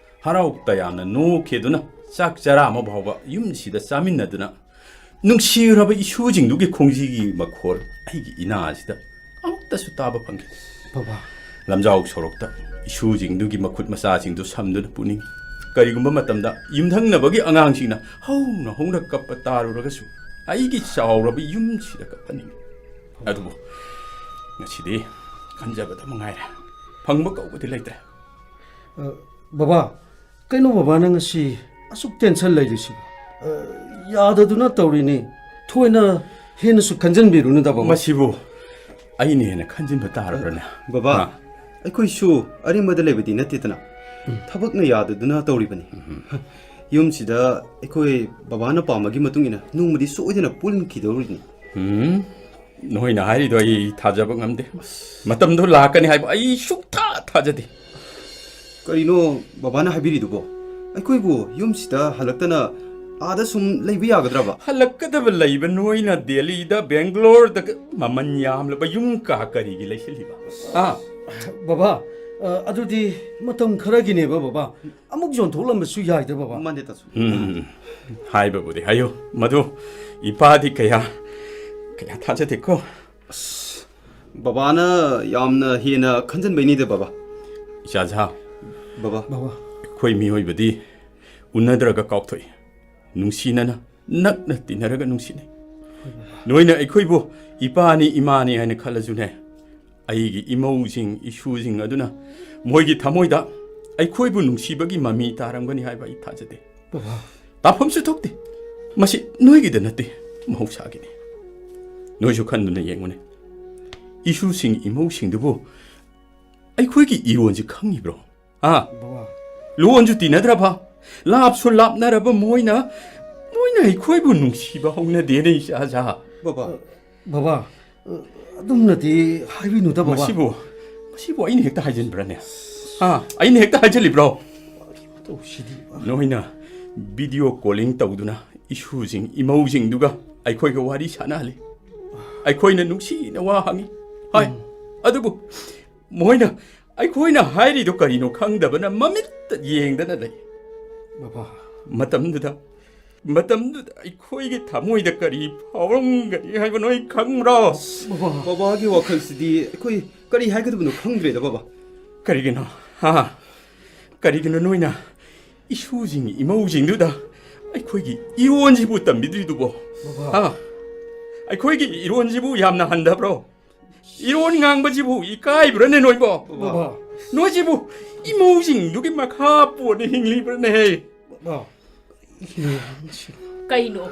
ꯍꯔꯥꯎ ꯇꯌꯥꯝꯅ ꯅꯣꯛꯈꯤꯗꯨꯅ ꯆꯥꯛ ꯆꯔꯥ ꯑꯃ ꯐꯥꯎꯕ ꯌꯨꯝꯁꯤꯗ ꯆꯥꯃꯤꯟꯅꯗꯨꯅ ꯅꯨꯡꯁꯤꯔꯕ ꯏꯁꯨꯁꯤꯡꯗꯨꯒꯤ ꯈꯣꯡꯖꯤꯒꯤ ꯃꯈꯣꯜ ꯑꯩꯒꯤ ꯏꯅꯥꯁꯤꯗ ꯑꯃꯨꯛꯇꯁꯨ ꯇꯥꯕ ꯐꯪꯈꯤꯗꯦ꯫ ꯕꯕꯥ꯫ ꯂꯝꯖꯥꯎ ꯁꯣꯔꯣꯛꯇ ꯏꯁꯨꯁꯤꯡꯗꯨꯒꯤ ꯃꯈꯨꯠ ꯃꯁꯥꯁꯤꯡꯗꯨ ꯁꯝꯗꯨꯅ ꯄꯨꯅꯤꯡꯏ꯫ ꯀꯔꯤꯒꯨꯝꯕ ꯃꯇꯝꯗ ꯌꯨꯝꯊꯪꯅꯕꯒꯤ ꯑꯉꯥꯡꯁꯤꯡꯅ ꯍꯧꯅ ꯍꯧꯅ ꯀꯞꯄ ꯇꯥꯔꯨꯔꯒꯁꯨ ꯑꯩꯒꯤ ꯆꯥꯎꯔꯕ ꯌꯨꯝꯁꯤꯗ ꯀꯞꯍꯟꯅꯤꯡꯏ꯫ ꯑꯗꯨꯕꯨ ꯉꯁꯤꯗꯤ ꯈꯟꯖꯕꯗ ꯃꯉꯥꯏꯔꯦ, ꯐꯪꯕ ꯀꯧꯕꯗꯤ ꯂꯩꯇ꯭ꯔꯦ꯫ ꯑ, ꯕꯕꯥ, ꯀꯩꯅꯣ ꯕꯕꯥꯅ ꯉꯁꯤ ꯑꯁꯨꯛ tension ꯂꯩꯔꯤꯁꯤꯕꯣ? ꯑ, ꯌꯥꯗꯗꯨꯅ ꯇꯧꯔꯤꯅꯤ꯫ ꯊꯣꯏꯅ ꯍꯦꯟꯅꯁꯨ ꯈꯟꯖꯟꯕꯤꯔꯨꯅꯨꯗ, ꯕꯕꯥ꯫ ꯃꯁꯤꯕꯨ ꯑꯩꯅ ꯍꯦꯟꯅ ꯈꯟꯖꯤꯟꯕ ꯇꯥꯔꯕ꯭ꯔꯅꯦ? ꯕꯕꯥ, ꯍꯥ? ꯑꯩꯈꯣꯏꯁꯨ ꯑꯔꯦꯝꯕꯗ ꯂꯩꯕꯗꯤ ꯅꯠꯇꯦꯗꯅ꯫ ꯎꯝ꯫ ꯊꯕꯛꯅ ꯌꯥꯗꯗꯨꯅ ꯇꯧꯔꯤꯕꯅꯤ꯫ ꯎꯝ꯫ ꯌꯨꯝꯁꯤꯗ ꯑꯩꯈꯣꯏ ꯕꯕꯥꯅ ꯄꯥꯝꯕꯒꯤ ꯃꯇꯨꯡ ꯏꯟꯅ ꯅꯣꯡꯃꯗꯤ ꯁꯣꯏꯗꯅ ꯄꯨꯟꯈꯤꯗꯧꯔꯤꯅꯤ꯫ ꯎꯝ꯫ ꯅꯣꯏꯅ ꯍꯥꯏꯔꯤꯗꯣ ꯑꯩ ꯊꯥꯖꯕ ꯉꯝꯗꯦ꯫ ꯃꯇꯝꯗꯣ ꯂꯥꯛꯀꯅꯤ ꯍꯥꯏꯕ ꯑꯩ ꯁꯨꯛꯊꯥ ꯊꯥꯖꯗꯦ꯫ ꯀꯔꯤꯅꯣ ꯕꯕꯥꯅ ꯍꯥꯏꯕꯤꯔꯤꯗꯨꯕꯣ? ꯑꯩꯈꯣꯏꯕꯨ ꯌꯨꯝꯁꯤꯗ ꯍꯜꯂꯛꯇꯅ ꯑꯥꯗ ꯁꯨꯝ ꯂꯩꯕ ꯌꯥꯒꯗ꯭ꯔꯕ? ꯍꯜꯂꯛꯀꯗꯕ ꯂꯩꯕ ꯅꯣꯏꯅ ꯗꯦꯜꯂꯤꯗ, ꯕꯦꯡꯒ꯭ꯂꯣꯔꯗ ꯃꯃꯜ ꯌꯥꯝꯂꯕ ꯌꯨꯝ ꯀꯥ ꯀꯔꯤꯒꯤ ꯂꯩꯁꯤꯜꯂꯤꯕ? ꯑꯥ? ꯕꯕꯥ, ꯑ, ꯑꯗꯨꯗꯤ ꯃꯇꯝ ꯈꯔꯒꯤꯅꯦꯕ, ꯕꯕꯥ꯫ ꯑꯃꯨꯛ ꯌꯣꯟꯊꯣꯛꯂꯝꯕꯁꯨ ꯌꯥꯏꯗ, ꯕꯕꯥ꯫ ꯃꯥꯅꯦ, ꯇꯥꯁꯨ꯫ ꯎꯝ, ꯍꯥꯏꯕꯕꯨꯗꯤ ꯍꯥꯏꯌꯨ, ꯃꯗꯨ ꯏꯄꯥꯗꯤ ꯀꯌꯥ, ꯀꯌꯥ ꯊꯥꯖꯗꯦꯀꯣ꯫ ꯑꯁ, ꯕꯕꯥꯅ ꯌꯥꯝꯅ ꯍꯦꯟꯅ ꯈꯟꯖꯟꯕꯩꯅꯤꯗ, ꯕꯕꯥ꯫ ꯏꯆꯥꯖꯥ, ꯕꯕꯥ꯫ ꯕꯕꯥ꯫ ꯑꯩꯈꯣꯏ ꯃꯤꯑꯣꯏꯕꯗꯤ ꯎꯅꯗ꯭ꯔꯒ ꯀꯥꯎꯊꯣꯛꯏ, ꯅꯨꯡꯁꯤꯅꯅ ꯅꯛꯅ ꯇꯤꯟꯅꯔꯒ ꯅꯨꯡꯁꯤꯅꯩ꯫ ꯅꯣꯏꯅ ꯑꯩꯈꯣꯏꯕꯨ ꯏꯄꯥꯅꯤ ꯏꯃꯥꯅꯤ ꯍꯥꯏꯅ ꯈꯜꯂꯁꯨꯅꯦ, ꯑꯩꯒꯤ ꯏꯃꯧꯁꯤꯡ ꯏꯁꯨꯁꯤꯡ ꯑꯗꯨꯅ ꯃꯣꯏꯒꯤ ꯊꯃꯣꯏꯗ ꯑꯩꯈꯣꯏꯕꯨ ꯅꯨꯡꯁꯤꯕꯒꯤ ꯃꯃꯤ ꯇꯥꯔꯝꯒꯅꯤ ꯍꯥꯏꯕ ꯑꯩ ꯊꯥꯖꯗꯦ꯫ ꯕꯕꯥ꯫ ꯇꯥꯐꯝꯁꯨ ꯊꯣꯛꯇꯦ꯫ ꯃꯁꯤ ꯅꯣꯏꯒꯤꯗ ꯅꯠꯇꯦ, ꯃꯍꯧꯁꯥꯒꯤꯅꯤ꯫ ꯅꯣꯏꯁꯨ ꯈꯟꯗꯨꯅ ꯌꯦꯡꯉꯨꯅꯦ, ꯏꯁꯨꯁꯤꯡ ꯏꯃꯧꯁꯤꯡꯗꯨꯕꯨ ꯑꯩꯈꯣꯏꯒꯤ ꯏꯔꯣꯟꯁꯤ ꯈꯪꯉꯤꯕ꯭ꯔꯣ? ꯑꯥ? ꯕꯕꯥ꯫ ꯂꯣꯟꯁꯨ ꯇꯤꯟꯅꯗ꯭ꯔꯕ, ꯂꯥꯞꯁꯨ ꯂꯥꯞꯅꯔꯕ ꯃꯣꯏꯅ, ꯃꯣꯏꯅ ꯑꯩꯈꯣꯏꯕꯨ ꯅꯨꯡꯁꯤꯕ ꯍꯧꯅꯗꯦꯅꯦ, ꯏꯆꯥꯖꯥ꯫ ꯕꯕꯥ꯫ ꯕꯕꯥ, ꯑ, ꯑꯗꯨꯝꯅꯗꯤ ꯍꯥꯏꯕꯤꯅꯨꯗ, ꯕꯕꯥ꯫ ꯃꯁꯤꯕꯨ, ꯃꯁꯤꯕꯨ ꯑꯩꯅ ꯍꯦꯛꯇ ꯍꯥꯏꯖꯤꯟꯕ꯭ꯔꯅꯦ? ꯑꯥ, ꯑꯩꯅ ꯍꯦꯛꯇ ꯍꯥꯏꯖꯤꯜꯂꯤꯕ꯭ꯔꯣ? ꯇꯧꯁꯤꯗꯤ꯫ ꯅꯣꯏꯅ ꯚꯤꯗꯤꯑꯣ ꯀꯣꯂꯤꯡ ꯇꯧꯗꯨꯅ ꯏꯁꯨꯁꯤꯡ, ꯏꯃꯧꯁꯤꯡꯗꯨꯒ ꯑꯩꯈꯣꯏꯒ ꯋꯥꯔꯤ ꯁꯥꯟꯅꯍꯜꯂꯤ꯫ ꯑꯩꯈꯣꯏꯅ ꯅꯨꯡꯁꯤꯅ ꯋꯥ ꯍꯪꯉꯤ꯫ ꯍꯥꯏ꯫ ꯎꯝ꯫ ꯑꯗꯨꯕꯨ ꯃꯣꯏꯅ ꯑꯩꯈꯣꯏꯅ ꯍꯥꯏꯔꯤꯗꯣ ꯀꯔꯤꯅꯣ ꯈꯪꯗꯕꯅ ꯃꯃꯤꯠꯇ ꯌꯦꯡꯗꯅ ꯂꯩ꯫ ꯕꯕꯥ꯫ ꯃꯇꯝꯗꯨꯗ, ꯃꯇꯝꯗꯨꯗ ꯑꯩꯈꯣꯏꯒꯤ ꯊꯃꯣꯏꯗ ꯀꯔꯤ ꯐꯥꯎꯔꯝꯒꯅꯤ ꯍꯥꯏꯕ ꯅꯣꯏ ꯈꯪꯕ꯭ꯔꯣ? ꯕꯕꯥ꯫ ꯕꯕꯥꯒꯤ ꯋꯥꯈꯜꯁꯤꯗꯤ ꯑꯩꯈꯣꯏ ꯀꯔꯤ ꯍꯥꯏꯒꯗꯕꯅꯣ ꯈꯪꯗ꯭ꯔꯦꯗ, ꯕꯕꯥ꯫ ꯀꯔꯤꯒꯤꯅꯣ? ꯍꯥ? ꯀꯔꯤꯒꯤꯅꯣ ꯅꯣꯏꯅ ꯏꯁꯨꯁꯤꯡ, ꯏꯃꯧꯁꯤꯡꯗꯨꯗ ꯑꯩꯈꯣꯏꯒꯤ ꯏꯔꯣꯟꯁꯤꯕꯨ ꯇꯝꯕꯤꯗ꯭ꯔꯤꯗꯨꯕꯣ? ꯕꯕꯥ꯫ ꯍꯥ? ꯑꯩꯈꯣꯏꯒꯤ ꯏꯔꯣꯟꯁꯤꯕꯨ ꯌꯥꯝꯅ ꯍꯟꯊꯕ꯭ꯔꯣ? ꯏꯔꯣꯟ ꯉꯥꯡꯕꯁꯤꯕꯨ ꯏꯀꯥꯏꯕ꯭ꯔꯅꯦ ꯅꯣꯏꯕꯣ? ꯕꯕꯥ꯫ ꯅꯣꯏꯁꯤꯕꯨ ꯏꯃꯧꯁꯤꯡꯗꯨꯒꯤ ꯃꯈꯥ ꯄꯣꯟꯅ ꯍꯤꯡꯂꯤꯕ꯭ꯔꯅꯦꯍꯦ? ꯕꯕꯥ꯫ ꯀꯩꯅꯣ?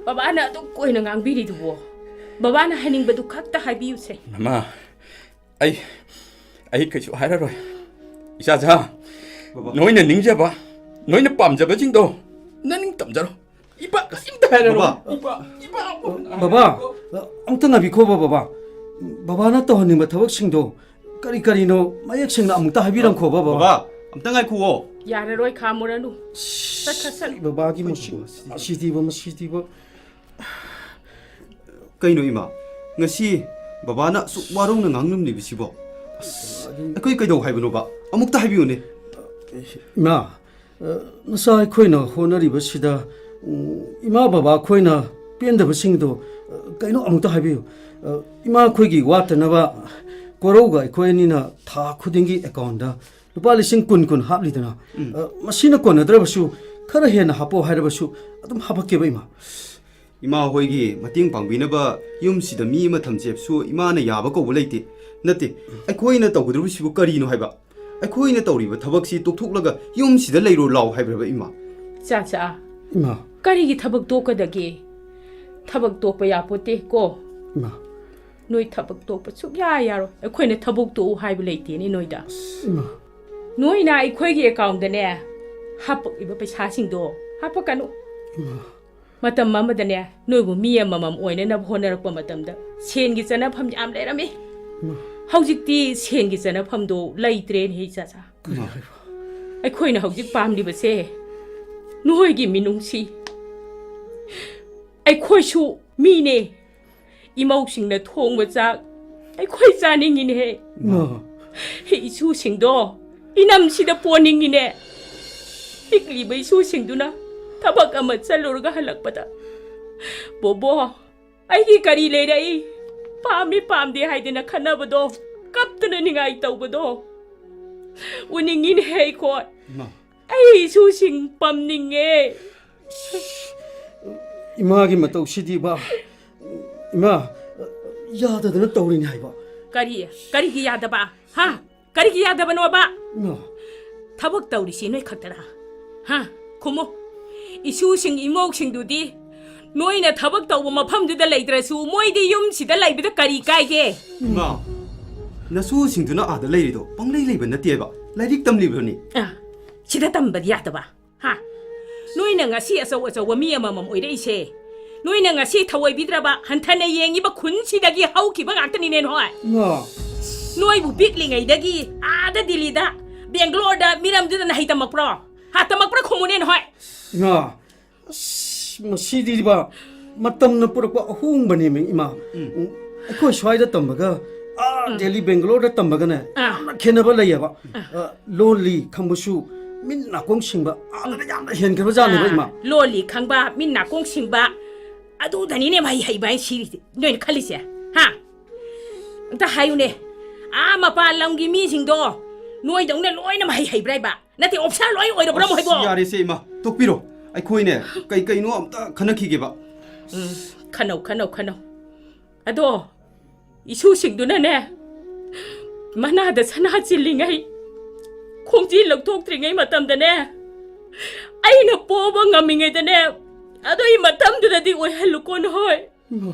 ꯕꯕꯥꯅ ꯑꯗꯨꯛ ꯀꯨꯏꯅ ꯉꯥꯡꯕꯤꯔꯤꯗꯨꯕꯣ? ꯕꯕꯥꯅ ꯍꯥꯏꯅꯤꯡꯕꯗꯨ ꯈꯛꯇ ꯍꯥꯏꯕꯤꯌꯨꯁꯦ꯫ ꯃꯃꯥ, ꯑꯩ, ꯑꯩ ꯀꯩꯁꯨ ꯍꯥꯏꯔꯔꯣꯏ꯫ ꯏꯆꯥꯖꯥ, ꯕꯕꯥ꯫ ꯅꯣꯏꯅ ꯅꯤꯡꯖꯕ, ꯅꯣꯏꯅ ꯄꯥꯝꯖꯕꯁꯤꯡꯗꯣ ꯅꯅꯤꯡ ꯇꯝꯖꯔꯣ꯫ ꯏꯄꯥ ꯀꯔꯤꯝꯇ ꯍꯥꯏꯔꯔꯣꯏ꯫ ꯕꯕꯥ꯫ ꯏꯄꯥ, ꯏꯄꯥ꯫ ꯕꯕꯥ, ꯑꯃꯨꯛꯇ ꯉꯥꯏꯕꯤꯈꯣ, ꯕꯕꯥ꯫ ꯕꯕꯥꯅ ꯇꯧꯍꯟꯅꯤꯡꯕ ꯊꯕꯛꯁꯤꯡꯗꯣ ꯀꯔꯤ ꯀꯔꯤꯅꯣ ꯃꯌꯦꯛ ꯁꯦꯡꯅ ꯑꯃꯨꯛꯇ ꯍꯥꯏꯕꯤꯔꯝꯈꯣ, ꯕꯕꯥ꯫ ꯕꯕꯥ, ꯑꯝꯇ ꯉꯥꯏꯈꯨꯑꯣ꯫ ꯌꯥꯔꯔꯣꯏ, ꯈꯥꯝꯃꯨꯔꯅꯨ꯫ ꯆꯠꯈ꯭ꯔꯁꯅꯨ꯫ ꯕꯕꯥꯒꯤ ꯃꯁꯤ, ꯃꯁꯤꯗꯤꯕ, ꯃꯁꯤꯗꯤꯕ꯫ ꯀꯩꯅꯣ ꯏꯃꯥ? ꯉꯁꯤ ꯕꯕꯥꯅ ꯑꯁꯨꯛ ꯋꯥꯔꯧꯅ ꯉꯥꯡꯂꯝꯂꯤꯕꯁꯤꯕꯣ? ꯑꯁ, ꯑꯩꯈꯣꯏ ꯀꯩꯗꯧ ꯍꯥꯏꯕꯅꯣꯕ? ꯑꯃꯨꯛꯇ ꯍꯥꯏꯕꯤꯌꯨꯅꯦ꯫ ꯏꯃꯥ, ꯑ, ꯅꯆꯥ ꯑꯩꯈꯣꯏꯅ ꯍꯣꯠꯅꯔꯤꯕꯁꯤꯗ, ꯎꯝ, ꯏꯃꯥ ꯕꯕꯥ ꯑꯩꯈꯣꯏꯅ ꯄꯦꯟꯗꯕꯁꯤꯡꯗꯣ, ꯑ, ꯀꯩꯅꯣ ꯑꯃꯨꯛꯇ ꯍꯥꯏꯕꯤꯌꯨ꯫ ꯑ, ꯏꯃꯥ ꯑꯩꯈꯣꯏꯒꯤ ꯋꯥꯠꯇꯅꯕ ꯀꯣꯔꯧꯒ ꯑꯩꯈꯣꯏ ꯑꯅꯤꯅ ꯊꯥ ꯈꯨꯗꯤꯡꯒꯤ ꯑꯦꯀꯥꯎꯟꯗ ꯂꯨꯄꯥ ꯂꯤꯁꯤꯡ ꯀꯨꯟ ꯀꯨꯟ ꯍꯥꯞꯂꯤꯗꯅ, ꯎꯝ꯫ ꯑ, ꯃꯁꯤꯅ ꯀꯣꯟꯅꯗ꯭ꯔꯕꯁꯨ ꯈꯔ ꯍꯦꯟꯅ ꯍꯥꯞꯄꯣ ꯍꯥꯏꯔꯕꯁꯨ ꯑꯗꯨꯝ ꯍꯥꯄꯛꯀꯦꯕ, ꯏꯃꯥ꯫ ꯏꯃꯥ ꯍꯣꯏꯒꯤ ꯃꯇꯦꯡ ꯄꯥꯡꯕꯤꯅꯕ ꯌꯨꯝꯁꯤꯗ ꯃꯤ ꯑꯃ ꯊꯝꯁꯦ ꯍꯥꯏꯕꯁꯨ ꯏꯃꯥꯅ ꯌꯥꯕ ꯀꯧꯕ ꯂꯩꯇꯦ꯫ ꯅꯠꯇꯦ, ꯑꯩꯈꯣꯏꯅ ꯇꯧꯒꯗꯧꯔꯤꯕꯁꯤꯕꯨ ꯀꯔꯤꯅꯣ ꯍꯥꯏꯕ? ꯑꯩꯈꯣꯏꯅ ꯇꯧꯔꯤꯕ ꯊꯕꯛꯁꯤ ꯇꯣꯛꯊꯣꯛꯂꯒ ꯌꯨꯝꯁꯤꯗ ꯂꯩꯔꯣ ꯂꯥꯎ ꯍꯥꯏꯕ꯭ꯔꯕ, ꯏꯃꯥ? ꯆꯥ ꯆꯥ꯫ ꯏꯃꯥ꯫ ꯀꯔꯤꯒꯤ ꯊꯕꯛ ꯇꯣꯛꯀꯗꯒꯦ? ꯊꯕꯛ ꯇꯣꯛꯄ ꯌꯥꯄꯣꯠꯇꯦ ꯀꯣ꯫ ꯏꯃꯥ꯫ ꯅꯣꯏ ꯊꯕꯛ ꯇꯣꯛꯄ ꯁꯨꯛꯌꯥ ꯌꯥꯔꯣꯏ꯫ ꯑꯩꯈꯣꯏꯅ ꯊꯕꯛ ꯇꯣꯛꯎ ꯍꯥꯏꯕ ꯂꯩꯇꯦꯅꯦ ꯅꯣꯏꯗ꯫ ꯏꯃꯥ꯫ ꯅꯣꯏꯅ ꯑꯩꯈꯣꯏꯒꯤ ꯑꯦꯀꯥꯎꯟꯗꯅꯦ ꯍꯥꯞꯄꯛꯏꯕ ꯄꯩꯁꯥꯁꯤꯡꯗꯣ ꯍꯥꯞꯄꯛꯀꯅꯨ꯫ ꯏꯃꯥ꯫ ꯃꯇꯝ ꯑꯃꯗꯅꯦ ꯅꯣꯏꯕꯨ ꯃꯤ ꯑꯃꯃꯝ ꯑꯣꯏꯅꯅꯕ ꯍꯣꯠꯅꯔꯛꯄ ꯃꯇꯝꯗ ꯁꯦꯟꯒꯤ ꯆꯠꯅꯐꯝ ꯌꯥꯝ ꯂꯩꯔꯝꯃꯤ꯫ ꯏꯃꯥ꯫ ꯍꯧꯖꯤꯛꯇꯤ ꯁꯦꯟꯒꯤ ꯆꯠꯅꯐꯝꯗꯣ ꯂꯩꯇ꯭ꯔꯦꯅꯦ, ꯏꯆꯥꯆꯥ꯫ ꯀꯔꯤ ꯏꯃꯥ꯫ ꯍꯥꯏꯕ? ꯑꯩꯈꯣꯏꯅ ꯍꯧꯖꯤꯛ ꯄꯥꯝꯂꯤꯕꯁꯦ ꯅꯣꯏꯒꯤ ꯃꯤꯅꯨꯡꯁꯤ꯫ ꯑꯩꯈꯣꯏꯁꯨ ꯃꯤꯅꯦ꯫ ꯏꯃꯧꯁꯤꯡꯅ ꯊꯣꯡꯕ ꯆꯥꯛ ꯑꯩꯈꯣꯏ ꯆꯥꯅꯤꯡꯉꯤꯅꯦꯍꯦ꯫ ꯏꯃꯥ꯫ ꯏꯁꯨꯁꯤꯡꯗꯣ ꯏꯅꯝꯁꯤꯗ ꯄꯣꯟꯅꯤꯡꯉꯤꯅꯦ꯫ ꯄꯤꯛꯂꯤꯕ ꯏꯁꯨꯁꯤꯡꯗꯨꯅ ꯊꯕꯛ ꯑꯃ ꯆꯠꯂꯨꯔꯒ ꯍꯜꯂꯛꯄꯗ, "ꯕꯣꯕꯣ, ꯑꯩꯒꯤ ꯀꯔꯤ ꯂꯩꯔꯛꯏ? ꯄꯥꯝꯃꯤ ꯄꯥꯝꯗꯦ ꯍꯥꯏꯗꯅ ꯈꯟꯅꯕꯗꯣ, ꯀꯞꯇꯅ ꯅꯤꯡꯉꯥꯏ ꯇꯧꯕꯗꯣ ꯎꯅꯤꯡꯉꯤꯅꯦꯍꯦ ꯑꯩꯈꯣꯏ꯫ ꯏꯃꯥ꯫ ꯑꯩ ꯏꯁꯨꯁꯤꯡ ꯄꯝꯅꯤꯡꯉꯦ꯫" ꯏꯃꯥꯒꯤ ꯃꯇꯧꯁꯤꯗꯤꯕ, ꯏꯃꯥ, ꯌꯥꯗꯗꯅ ꯇꯧꯔꯤꯅꯤ ꯍꯥꯏꯕ꯫ ꯀꯔꯤ? ꯀꯔꯤꯒꯤ ꯌꯥꯗꯕ? ꯍꯥ? ꯀꯔꯤꯒꯤ ꯌꯥꯗꯕꯅꯣꯕ? ꯏꯃꯥ꯫ ꯊꯕꯛ ꯇꯧꯔꯤꯁꯤ ꯅꯣꯏ ꯈꯛꯇꯔꯥ? ꯍꯥ? ꯈꯨꯝꯃꯨ꯫ ꯏꯁꯨꯁꯤꯡ, ꯏꯃꯧꯁꯤꯡꯗꯨꯗꯤ ꯅꯣꯏꯅ ꯊꯕꯛ ꯇꯧꯕ ꯃꯐꯝꯗꯨꯗ ꯂꯩꯇ꯭ꯔꯁꯨ, ꯃꯣꯏꯗꯤ ꯌꯨꯝꯁꯤꯗ ꯂꯩꯕꯗ ꯀꯔꯤ ꯀꯥꯏꯒꯦ? ꯏꯃꯥ, ꯅꯁꯨꯁꯤꯡꯗꯨꯅ ꯑꯥꯗ ꯂꯩꯔꯤꯗꯣ ꯄꯪꯂꯩ ꯂꯩꯕ ꯅꯠꯇꯦꯕ, ꯂꯥꯏꯔꯤꯛ ꯇꯝꯂꯤꯕꯅꯤ꯫ ꯑ, ꯁꯤꯗ ꯇꯝꯕꯗꯤ ꯌꯥꯗꯕ? ꯍꯥ? ꯅꯣꯏꯅ ꯉꯁꯤ ꯑꯆꯧ ꯑꯆꯧꯕ ꯃꯤ ꯑꯃꯃꯝ ꯑꯣꯏꯔꯛꯏꯁꯦ, ꯅꯣꯏꯅ ꯉꯁꯤ ꯊꯑꯣꯏꯕꯤꯗ꯭ꯔꯕ, ꯍꯟꯊꯅ ꯌꯦꯡꯉꯤꯕ ꯈꯨꯟꯁꯤꯗꯒꯤ ꯍꯧꯈꯤꯕ ꯉꯥꯛꯇꯅꯤꯅꯦ ꯅꯣꯏ꯫ ꯏꯃꯥ꯫ ꯅꯣꯏꯕꯨ ꯄꯤꯛꯂꯤꯉꯩꯗꯒꯤ ꯑꯥꯗ ꯗꯤꯜꯂꯤꯗ, ꯕꯦꯡꯒꯂꯣꯔꯗ ꯃꯤꯔꯝꯗꯨꯗ ꯅꯍꯩ ꯇꯝꯃꯛꯄ꯭ꯔꯣ? ꯍꯥ, ꯇꯝꯃꯛꯄ꯭ꯔꯥ ꯈꯨꯝꯃꯨꯅꯦ ꯅꯣꯏ꯫ ꯏꯃꯥ, ꯑꯁ, ꯃꯁꯤꯗꯤꯕ ꯃꯇꯝꯅ ꯄꯨꯔꯛꯄ ꯑꯍꯣꯡꯕꯅꯦꯃꯤ, ꯏꯃꯥ꯫ ꯎꯝ꯫ ꯎꯝ, ꯑꯩꯈꯣꯏ ꯁ꯭ꯋꯥꯏꯗ ꯇꯝꯕꯒ, ꯑꯥ, ꯎꯝ꯫ ꯗꯦꯜꯂꯤ, ꯕꯦꯡꯒꯂꯣꯔꯗ ꯇꯝꯕꯒꯅꯦ, ꯑꯥ꯫ ꯌꯥꯝꯅ ꯈꯦꯠꯅꯕ ꯂꯩꯌꯦꯕ꯫ ꯑꯥ꯫ ꯑ, ꯂꯣꯜꯂꯤ ꯈꯪꯕꯁꯨ ꯃꯤꯠ ꯅꯥꯀꯣꯡ ꯁꯤꯡꯕ ꯑꯥꯗꯅ ꯌꯥꯝꯅ ꯍꯦꯟꯈ꯭ꯔꯕ ꯖꯥꯠꯅꯦꯕ, ꯑꯥ, ꯏꯃꯥ꯫ ꯂꯣꯜꯂꯤ ꯈꯪꯕ, ꯃꯤꯠ ꯅꯥꯀꯣꯡ ꯁꯤꯡꯕ, ꯑꯗꯨꯗꯅꯤꯅꯦ ꯃꯍꯩ ꯍꯩꯕ ꯍꯥꯏꯅ ꯁꯤꯔꯤꯁꯦ, ꯅꯣꯏꯅ ꯈꯜꯂꯤꯁꯦ, ꯍꯥ? ꯑꯝꯇ ꯍꯥꯏꯌꯨꯅꯦ, ꯑꯥ ꯃꯄꯥꯟ ꯂꯝꯒꯤ ꯃꯤꯁꯤꯡꯗꯣ ꯅꯣꯏꯗꯧꯅ ꯂꯣꯏꯅ ꯃꯍꯩ ꯍꯩꯕ꯭ꯔꯥ ꯍꯥꯏꯕ? ꯅꯠꯇꯦ, ꯑꯣꯐꯤꯁꯥꯔ ꯂꯣꯏ ꯑꯣꯏꯔꯕ꯭ꯔꯥ ꯑꯁ, ꯃꯣꯏꯕꯣ? ꯌꯥꯔꯦꯁꯦ, ꯏꯃꯥ, ꯇꯣꯛꯄꯤꯔꯣ꯫ ꯑꯩꯈꯣꯏꯅꯦ, ꯀꯩ ꯀꯩꯅꯣ ꯑꯝꯇ ꯈꯟꯅꯈꯤꯒꯦꯕ꯫ ꯎꯝ, ꯈꯟꯅꯧ, ꯈꯟꯅꯧ, ꯈꯟꯅꯧ꯫ ꯑꯗꯣ, ꯏꯁꯨꯁꯤꯡꯗꯨꯅꯅꯦ, ꯃꯅꯥꯗ ꯁꯅꯥ ꯆꯤꯜꯂꯤꯉꯩ, ꯈꯣꯡꯖꯤ ꯂꯧꯊꯣꯛꯇ꯭ꯔꯤꯉꯩ ꯃꯇꯝꯗꯅꯦ, ꯑꯩꯅ ꯄꯣꯕ ꯉꯝꯃꯤꯉꯩꯗꯅꯦ, ꯑꯗꯨꯒꯤ ꯃꯇꯝꯗꯨꯗꯗꯤ ꯑꯣꯏꯍꯜꯂꯨꯀꯣ ꯅꯍꯣꯏ꯫ ꯏꯃꯥ꯫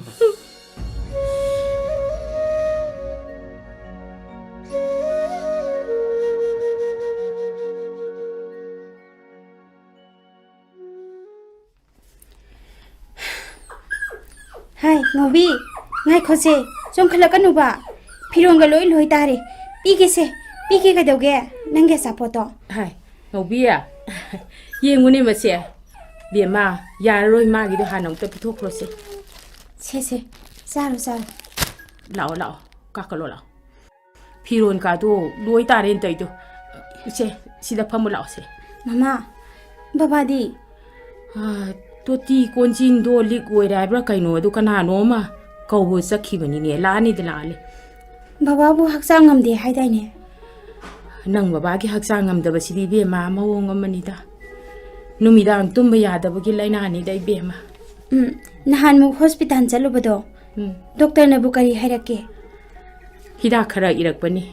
ꯍꯥꯏ, ꯉꯧꯕꯤ, ꯉꯥꯏꯈꯣꯁꯦ, ꯆꯣꯡꯈꯠꯂꯛꯀꯅꯨꯕ꯫ ꯐꯤꯔꯣꯟꯒ ꯂꯣꯏ ꯂꯣꯏ ꯇꯥꯔꯦ꯫ ꯄꯤꯒꯦꯁꯦ, ꯄꯤꯒꯦ, ꯀꯩꯗꯧꯒꯦ? ꯅꯪꯒꯤ ꯑꯆꯥꯄꯣꯠꯇꯣ꯫ ꯍꯥꯏ, ꯉꯧꯕꯤ, ꯌꯦꯡꯉꯨꯅꯦ ꯃꯁꯦ꯫ ꯕꯦꯝꯃ, ꯌꯥꯔꯔꯣꯏ, ꯃꯥꯒꯤꯗꯣ ꯍꯥꯟꯅ ꯑꯃꯨꯛꯇ ꯄꯤꯊꯣꯛꯈ꯭ꯔꯣꯁꯦ꯫ ꯁꯦ, ꯁꯦ, ꯆꯥꯔꯣ, ꯆꯥꯔꯣ꯫ ꯂꯥꯛꯑꯣ, ꯂꯥꯛꯑꯣ, ꯀꯥꯈꯠꯂꯣ, ꯂꯥꯛꯑꯣ꯫ ꯐꯤꯔꯣꯟ ꯀꯥꯗꯣ ꯂꯣꯏ ꯇꯥꯔꯦꯅ ꯇꯧꯔꯤꯗꯣ꯫ ꯏꯆꯦ, ꯁꯤꯗ ꯐꯝꯃꯨ ꯂꯥꯛꯑꯣꯁꯦ꯫ ꯃꯃꯥ, ꯕꯕꯥꯗꯤ? ꯑꯥ, ꯇꯣꯇꯤ ꯀꯣꯟꯖꯤꯟꯗꯣ ꯂꯤꯛ ꯑꯣꯏꯔꯦ ꯍꯥꯏꯕ꯭ꯔꯥ ꯀꯩꯅꯣ, ꯑꯗꯨ ꯀꯅꯥꯅꯣ ꯑꯃ ꯀꯧꯕ ꯆꯠꯈꯤꯕꯅꯤꯅꯦ꯫ ꯂꯥꯛꯑꯅꯤꯗ, ꯂꯥꯛꯑꯅꯤ꯫ ꯕꯕꯥꯕꯨ ꯍꯛꯆꯥꯡ ꯉꯝꯗꯦ ꯍꯥꯏꯗꯥꯏꯅꯦ? ꯅꯪ ꯕꯕꯥꯒꯤ ꯍꯛꯆꯥꯡ ꯉꯝꯗꯕꯁꯤꯗꯤ ꯏꯕꯦꯝꯃ ꯃꯑꯣꯡ ꯑꯃꯅꯤꯗ꯫ ꯅꯨꯃꯤꯗꯥꯡ ꯇꯨꯝꯕ ꯌꯥꯗꯕꯒꯤ ꯂꯥꯏꯅꯥꯅꯤꯗ ꯏꯕꯦꯝꯃ꯫ ꯎꯝ, ꯅꯍꯥꯟꯃꯨꯛ ꯍꯣꯁꯄꯤꯇꯥꯜ ꯆꯠꯂꯨꯕꯗꯣ, ꯎꯝ꯫ ꯗꯣꯛꯇꯔꯅꯕꯨ ꯀꯔꯤ ꯍꯥꯏꯔꯛꯀꯦ? ꯍꯤꯗꯥꯛ ꯈꯔ ꯏꯔꯛꯄꯅꯤ꯫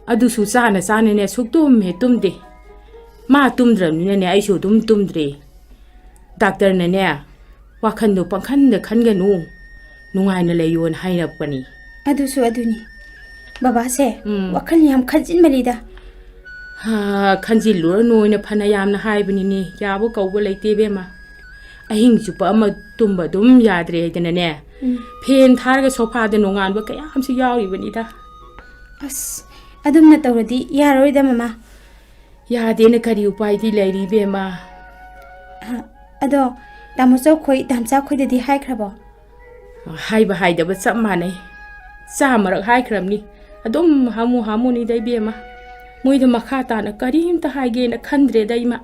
ꯑꯗꯨꯁꯨ ꯆꯥꯅ ꯆꯥꯅꯅꯦ ꯁꯨꯛꯇꯨꯝ ꯍꯦꯛ ꯇꯨꯝꯗꯦ꯫ ꯃꯥ ꯇꯨꯝꯗ꯭ꯔꯕꯅꯤꯅꯅꯦ ꯑꯩꯁꯨ ꯑꯗꯨꯝ ꯇꯨꯝꯗ꯭ꯔꯦ꯫ ꯗꯥꯛꯇꯔꯅꯅꯦ ꯋꯥꯈꯟꯗꯣ ꯄꯪꯈꯟꯗ ꯈꯟꯒꯅꯨ, ꯅꯨꯡꯉꯥꯏꯅ ꯂꯩꯌꯣꯅ ꯍꯥꯏꯔꯛꯄꯅꯤ꯫ ꯑꯗꯨꯁꯨ ꯑꯗꯨꯅꯤ꯫ ꯕꯕꯥꯁꯦ ꯎꯝ꯫ ꯋꯥꯈꯜ ꯌꯥꯝ ꯈꯟꯖꯤꯟꯃꯜꯂꯤꯗ꯫ ꯍꯥ, ꯈꯟꯖꯤꯜꯂꯨꯔꯅꯨꯅ ꯐꯅ ꯌꯥꯝꯅ ꯍꯥꯏꯕꯅꯤꯅꯦ, ꯌꯥꯕ ꯀꯧꯕ ꯂꯩꯇꯦ ꯏꯕꯦꯝꯃ꯫ ꯑꯍꯤꯡ ꯆꯨꯞꯄ ꯑꯃ ꯇꯨꯝꯕ ꯑꯗꯨꯝ ꯌꯥꯗ꯭ꯔꯦ ꯍꯥꯏꯗꯅꯅꯦ, ꯎꯝ꯫ ꯐꯦꯟ ꯊꯥꯔꯒ ꯁꯣꯐꯥꯗ ꯅꯣꯡꯉꯥꯟꯕ ꯀꯌꯥꯝꯁꯨ ꯌꯥꯎꯔꯤꯕꯅꯤꯗ꯫ ꯑꯁ, ꯑꯗꯨꯝꯅ ꯇꯧꯔꯗꯤ ꯌꯥꯔꯔꯣꯏꯗ ꯃꯃꯥ꯫ ꯌꯥꯗꯦꯅ ꯀꯔꯤ ꯎꯄꯥꯏꯗꯤ ꯂꯩꯔꯤ ꯏꯕꯦꯝꯃ? ꯑ, ꯑꯗꯣ ꯇꯥꯃꯣ ꯆꯧꯈꯣꯏ, ꯇꯥꯝꯆꯥ ꯈꯣꯏꯗꯗꯤ ꯍꯥꯏꯈ꯭ꯔꯕꯣ? ꯍꯥꯏꯕ ꯍꯥꯏꯗꯕ ꯆꯞ ꯃꯥꯟꯅꯩ꯫ ꯆꯥꯝꯃꯔꯛ ꯍꯥꯏꯈ꯭ꯔꯕꯅꯤ꯫ ꯑꯗꯨꯝ ꯍꯥꯃꯨ ꯍꯥꯃꯨꯅꯤꯗ ꯏꯕꯦꯝꯃ꯫ ꯃꯣꯏꯗ ꯃꯈꯥ ꯇꯥꯅ ꯀꯔꯤꯝꯇ ꯍꯥꯏꯒꯦꯅ ꯈꯟꯗ꯭ꯔꯦꯗ ꯏꯃꯥ꯫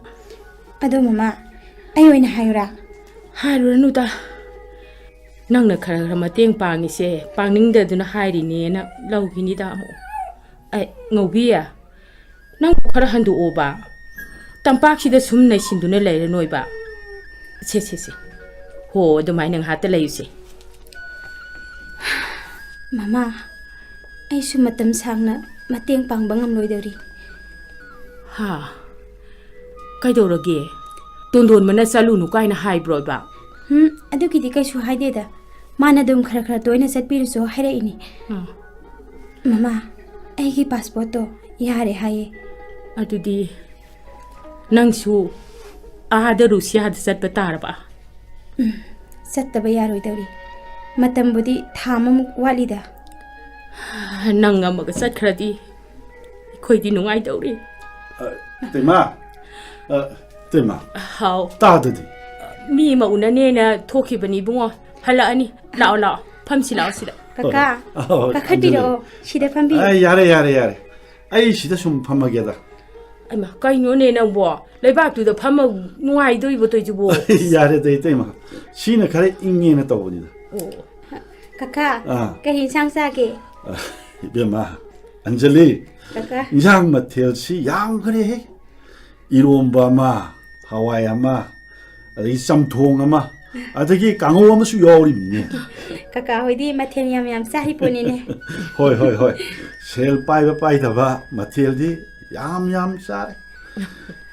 ꯑꯗꯣ ꯃꯃꯥ, ꯑꯩ ꯑꯣꯏꯅ ꯍꯥꯏꯌꯨꯔꯥ? ꯍꯥꯏꯔꯨꯔꯅꯨꯗ꯫ ꯅꯪꯅ ꯈꯔ ꯈꯔ ꯃꯇꯦꯡ ꯄꯥꯡꯉꯤꯁꯦ ꯄꯥꯡꯅꯤꯡꯗꯗꯨꯅ ꯍꯥꯏꯔꯤꯅꯦꯅ ꯂꯧꯈꯤꯅꯤꯗ ꯑꯃꯨꯛ꯫ ꯑꯩ, ꯉꯧꯕꯤ, ꯅꯪꯕꯨ ꯈꯔ ꯍꯟꯗꯣꯛꯑꯣꯕ꯫ ꯇꯝꯄꯥꯛꯁꯤꯗ ꯁꯨꯝ ꯅꯩꯁꯤꯟꯗꯨꯅ ꯂꯩꯔꯅꯣꯏꯕ꯫ ꯁꯦ, ꯁꯦ, ꯁꯦ꯫ ꯍꯣ, ꯑꯗꯨꯃꯥꯏꯅ ꯉꯥꯏꯍꯥꯛꯇ ꯂꯩꯌꯨꯁꯦ꯫ ꯃꯃꯥ, ꯑꯩꯁꯨ ꯃꯇꯝ ꯁꯥꯡꯅ ꯃꯇꯦꯡ ꯄꯥꯡꯕ ꯉꯝꯂꯣꯏꯗꯧꯔꯤ꯫ ꯍꯥ? ꯀꯩꯗꯧꯔꯒꯦ? ꯇꯣꯟꯗꯣꯟꯕꯅ ꯆꯠꯂꯨꯅꯨ ꯀꯥꯏꯅ ꯍꯥꯏꯕ꯭ꯔꯣꯕ? ꯎꯝ, ꯑꯗꯨꯒꯤꯗꯤ ꯀꯩꯁꯨ ꯍꯥꯏꯗꯦꯗ꯫ ꯃꯥꯅ ꯑꯗꯨꯝ ꯈꯔ ꯈꯔ ꯇꯣꯏꯅ ꯆꯠꯄꯤꯔꯨꯁꯨ ꯍꯥꯏꯔꯛꯏꯅꯤ꯫ ꯑꯥ꯫ ꯃꯃꯥ, ꯑꯩꯒꯤ ꯄꯥꯁꯄꯣꯔꯠꯇꯣ ꯌꯥꯔꯦ ꯍꯥꯏꯌꯦ꯫ ꯑꯗꯨꯗꯤ ꯅꯪꯁꯨ ꯑꯥꯗ ꯔꯨꯁꯤꯌꯥꯗ ꯆꯠꯄ ꯇꯥꯔꯕ? ꯎꯝ, ꯆꯠꯇꯕ ꯌꯥꯔꯣꯏꯗꯧꯔꯤ꯫ ꯃꯇꯝꯕꯨꯗꯤ ꯊꯥ ꯑꯃꯃꯨꯛ ꯋꯥꯠꯂꯤꯗ꯫ ꯅꯪ ꯑꯃꯒ ꯆꯠꯈ꯭ꯔꯗꯤ ꯑꯩꯈꯣꯏꯗꯤ ꯅꯨꯡꯉꯥꯏꯗꯧꯔꯤ꯫ ꯑ, ꯏꯇꯩꯃ, ꯑ, ꯏꯇꯩꯃ, ꯍꯥꯎ꯫ ꯇꯥꯗꯗꯤ? ꯃꯤ ꯑꯃ ꯎꯅꯅꯦꯅ ꯊꯣꯛꯈꯤꯕꯅꯤ ꯏꯕꯨꯡꯉꯣ꯫ ꯍꯜꯂꯛꯑꯅꯤ꯫ ꯂꯥꯛꯑꯣ, ꯂꯥꯛꯑꯣ꯫ ꯐꯝꯁꯤ ꯂꯥꯛꯑꯣ ꯁꯤꯗ꯫ ꯀꯀꯥ, ꯑꯍꯣꯏ, ꯀꯥꯈꯠꯄꯤꯔꯛꯑꯣ꯫ ꯑꯟꯖꯂꯤ꯫ ꯁꯤꯗ ꯐꯝꯕꯤꯌꯨ꯫ ꯑꯦ, ꯌꯥꯔꯦ, ꯌꯥꯔꯦ, ꯌꯥꯔꯦ꯫ ꯑꯩ ꯁꯤꯗ ꯁꯨꯝ ꯐꯝꯃꯒꯦꯗ꯫ ꯑꯩꯃ, ꯀꯩꯅꯣꯅꯦ ꯅꯪꯕꯣ? ꯂꯩꯕꯥꯛꯇꯨꯗ ꯐꯝꯃ ꯅꯨꯡꯉꯥꯏꯗꯣꯏꯕ ꯇꯧꯏꯁꯤꯕꯣ? ꯌꯥꯔꯦꯗ, ꯏꯇꯩꯃ꯫ ꯁꯤꯅ ꯈꯔ ꯏꯪꯉꯦꯅ ꯇꯧꯕꯅꯤꯗ꯫ ꯑꯣ꯫ ꯀꯀꯥ, ꯑꯥ꯫ ꯀꯩ ꯏꯟꯁꯥꯡ ꯆꯥꯒꯦ? ꯑ, ꯏꯕꯦꯝꯃ, ꯑꯟꯖꯂꯤ, ꯀꯀꯥ꯫ ꯏꯟꯁꯥꯡ ꯃꯊꯦꯜꯁꯤ ꯌꯥꯝꯈ꯭ꯔꯦꯍꯦ꯫ ꯏꯔꯣꯝꯕ ꯑꯃ, ꯍꯋꯥꯏ ꯑꯃ, ꯑꯗꯒꯤ ꯆꯝꯊꯣꯡ ꯑꯃ, ꯑꯗꯒꯤ ꯀꯥꯡꯍꯧ ꯑꯃꯁꯨ ꯌꯥꯎꯔꯤꯕꯅꯤꯅꯦ꯫ ꯀꯀꯥ ꯍꯣꯏꯗꯤ ꯃꯊꯦꯜ ꯌꯥꯝ ꯌꯥꯝ ꯆꯥꯔꯤ ꯄꯣꯠꯅꯤꯅꯦ꯫ ꯍꯣꯏ, ꯍꯣꯏ, ꯍꯣꯏ꯫ ꯁꯦꯜ ꯄꯥꯏꯕ ꯄꯥꯏꯗꯕ ꯃꯊꯦꯜꯗꯤ ꯌꯥꯝ ꯌꯥꯝ ꯆꯥꯔꯦ꯫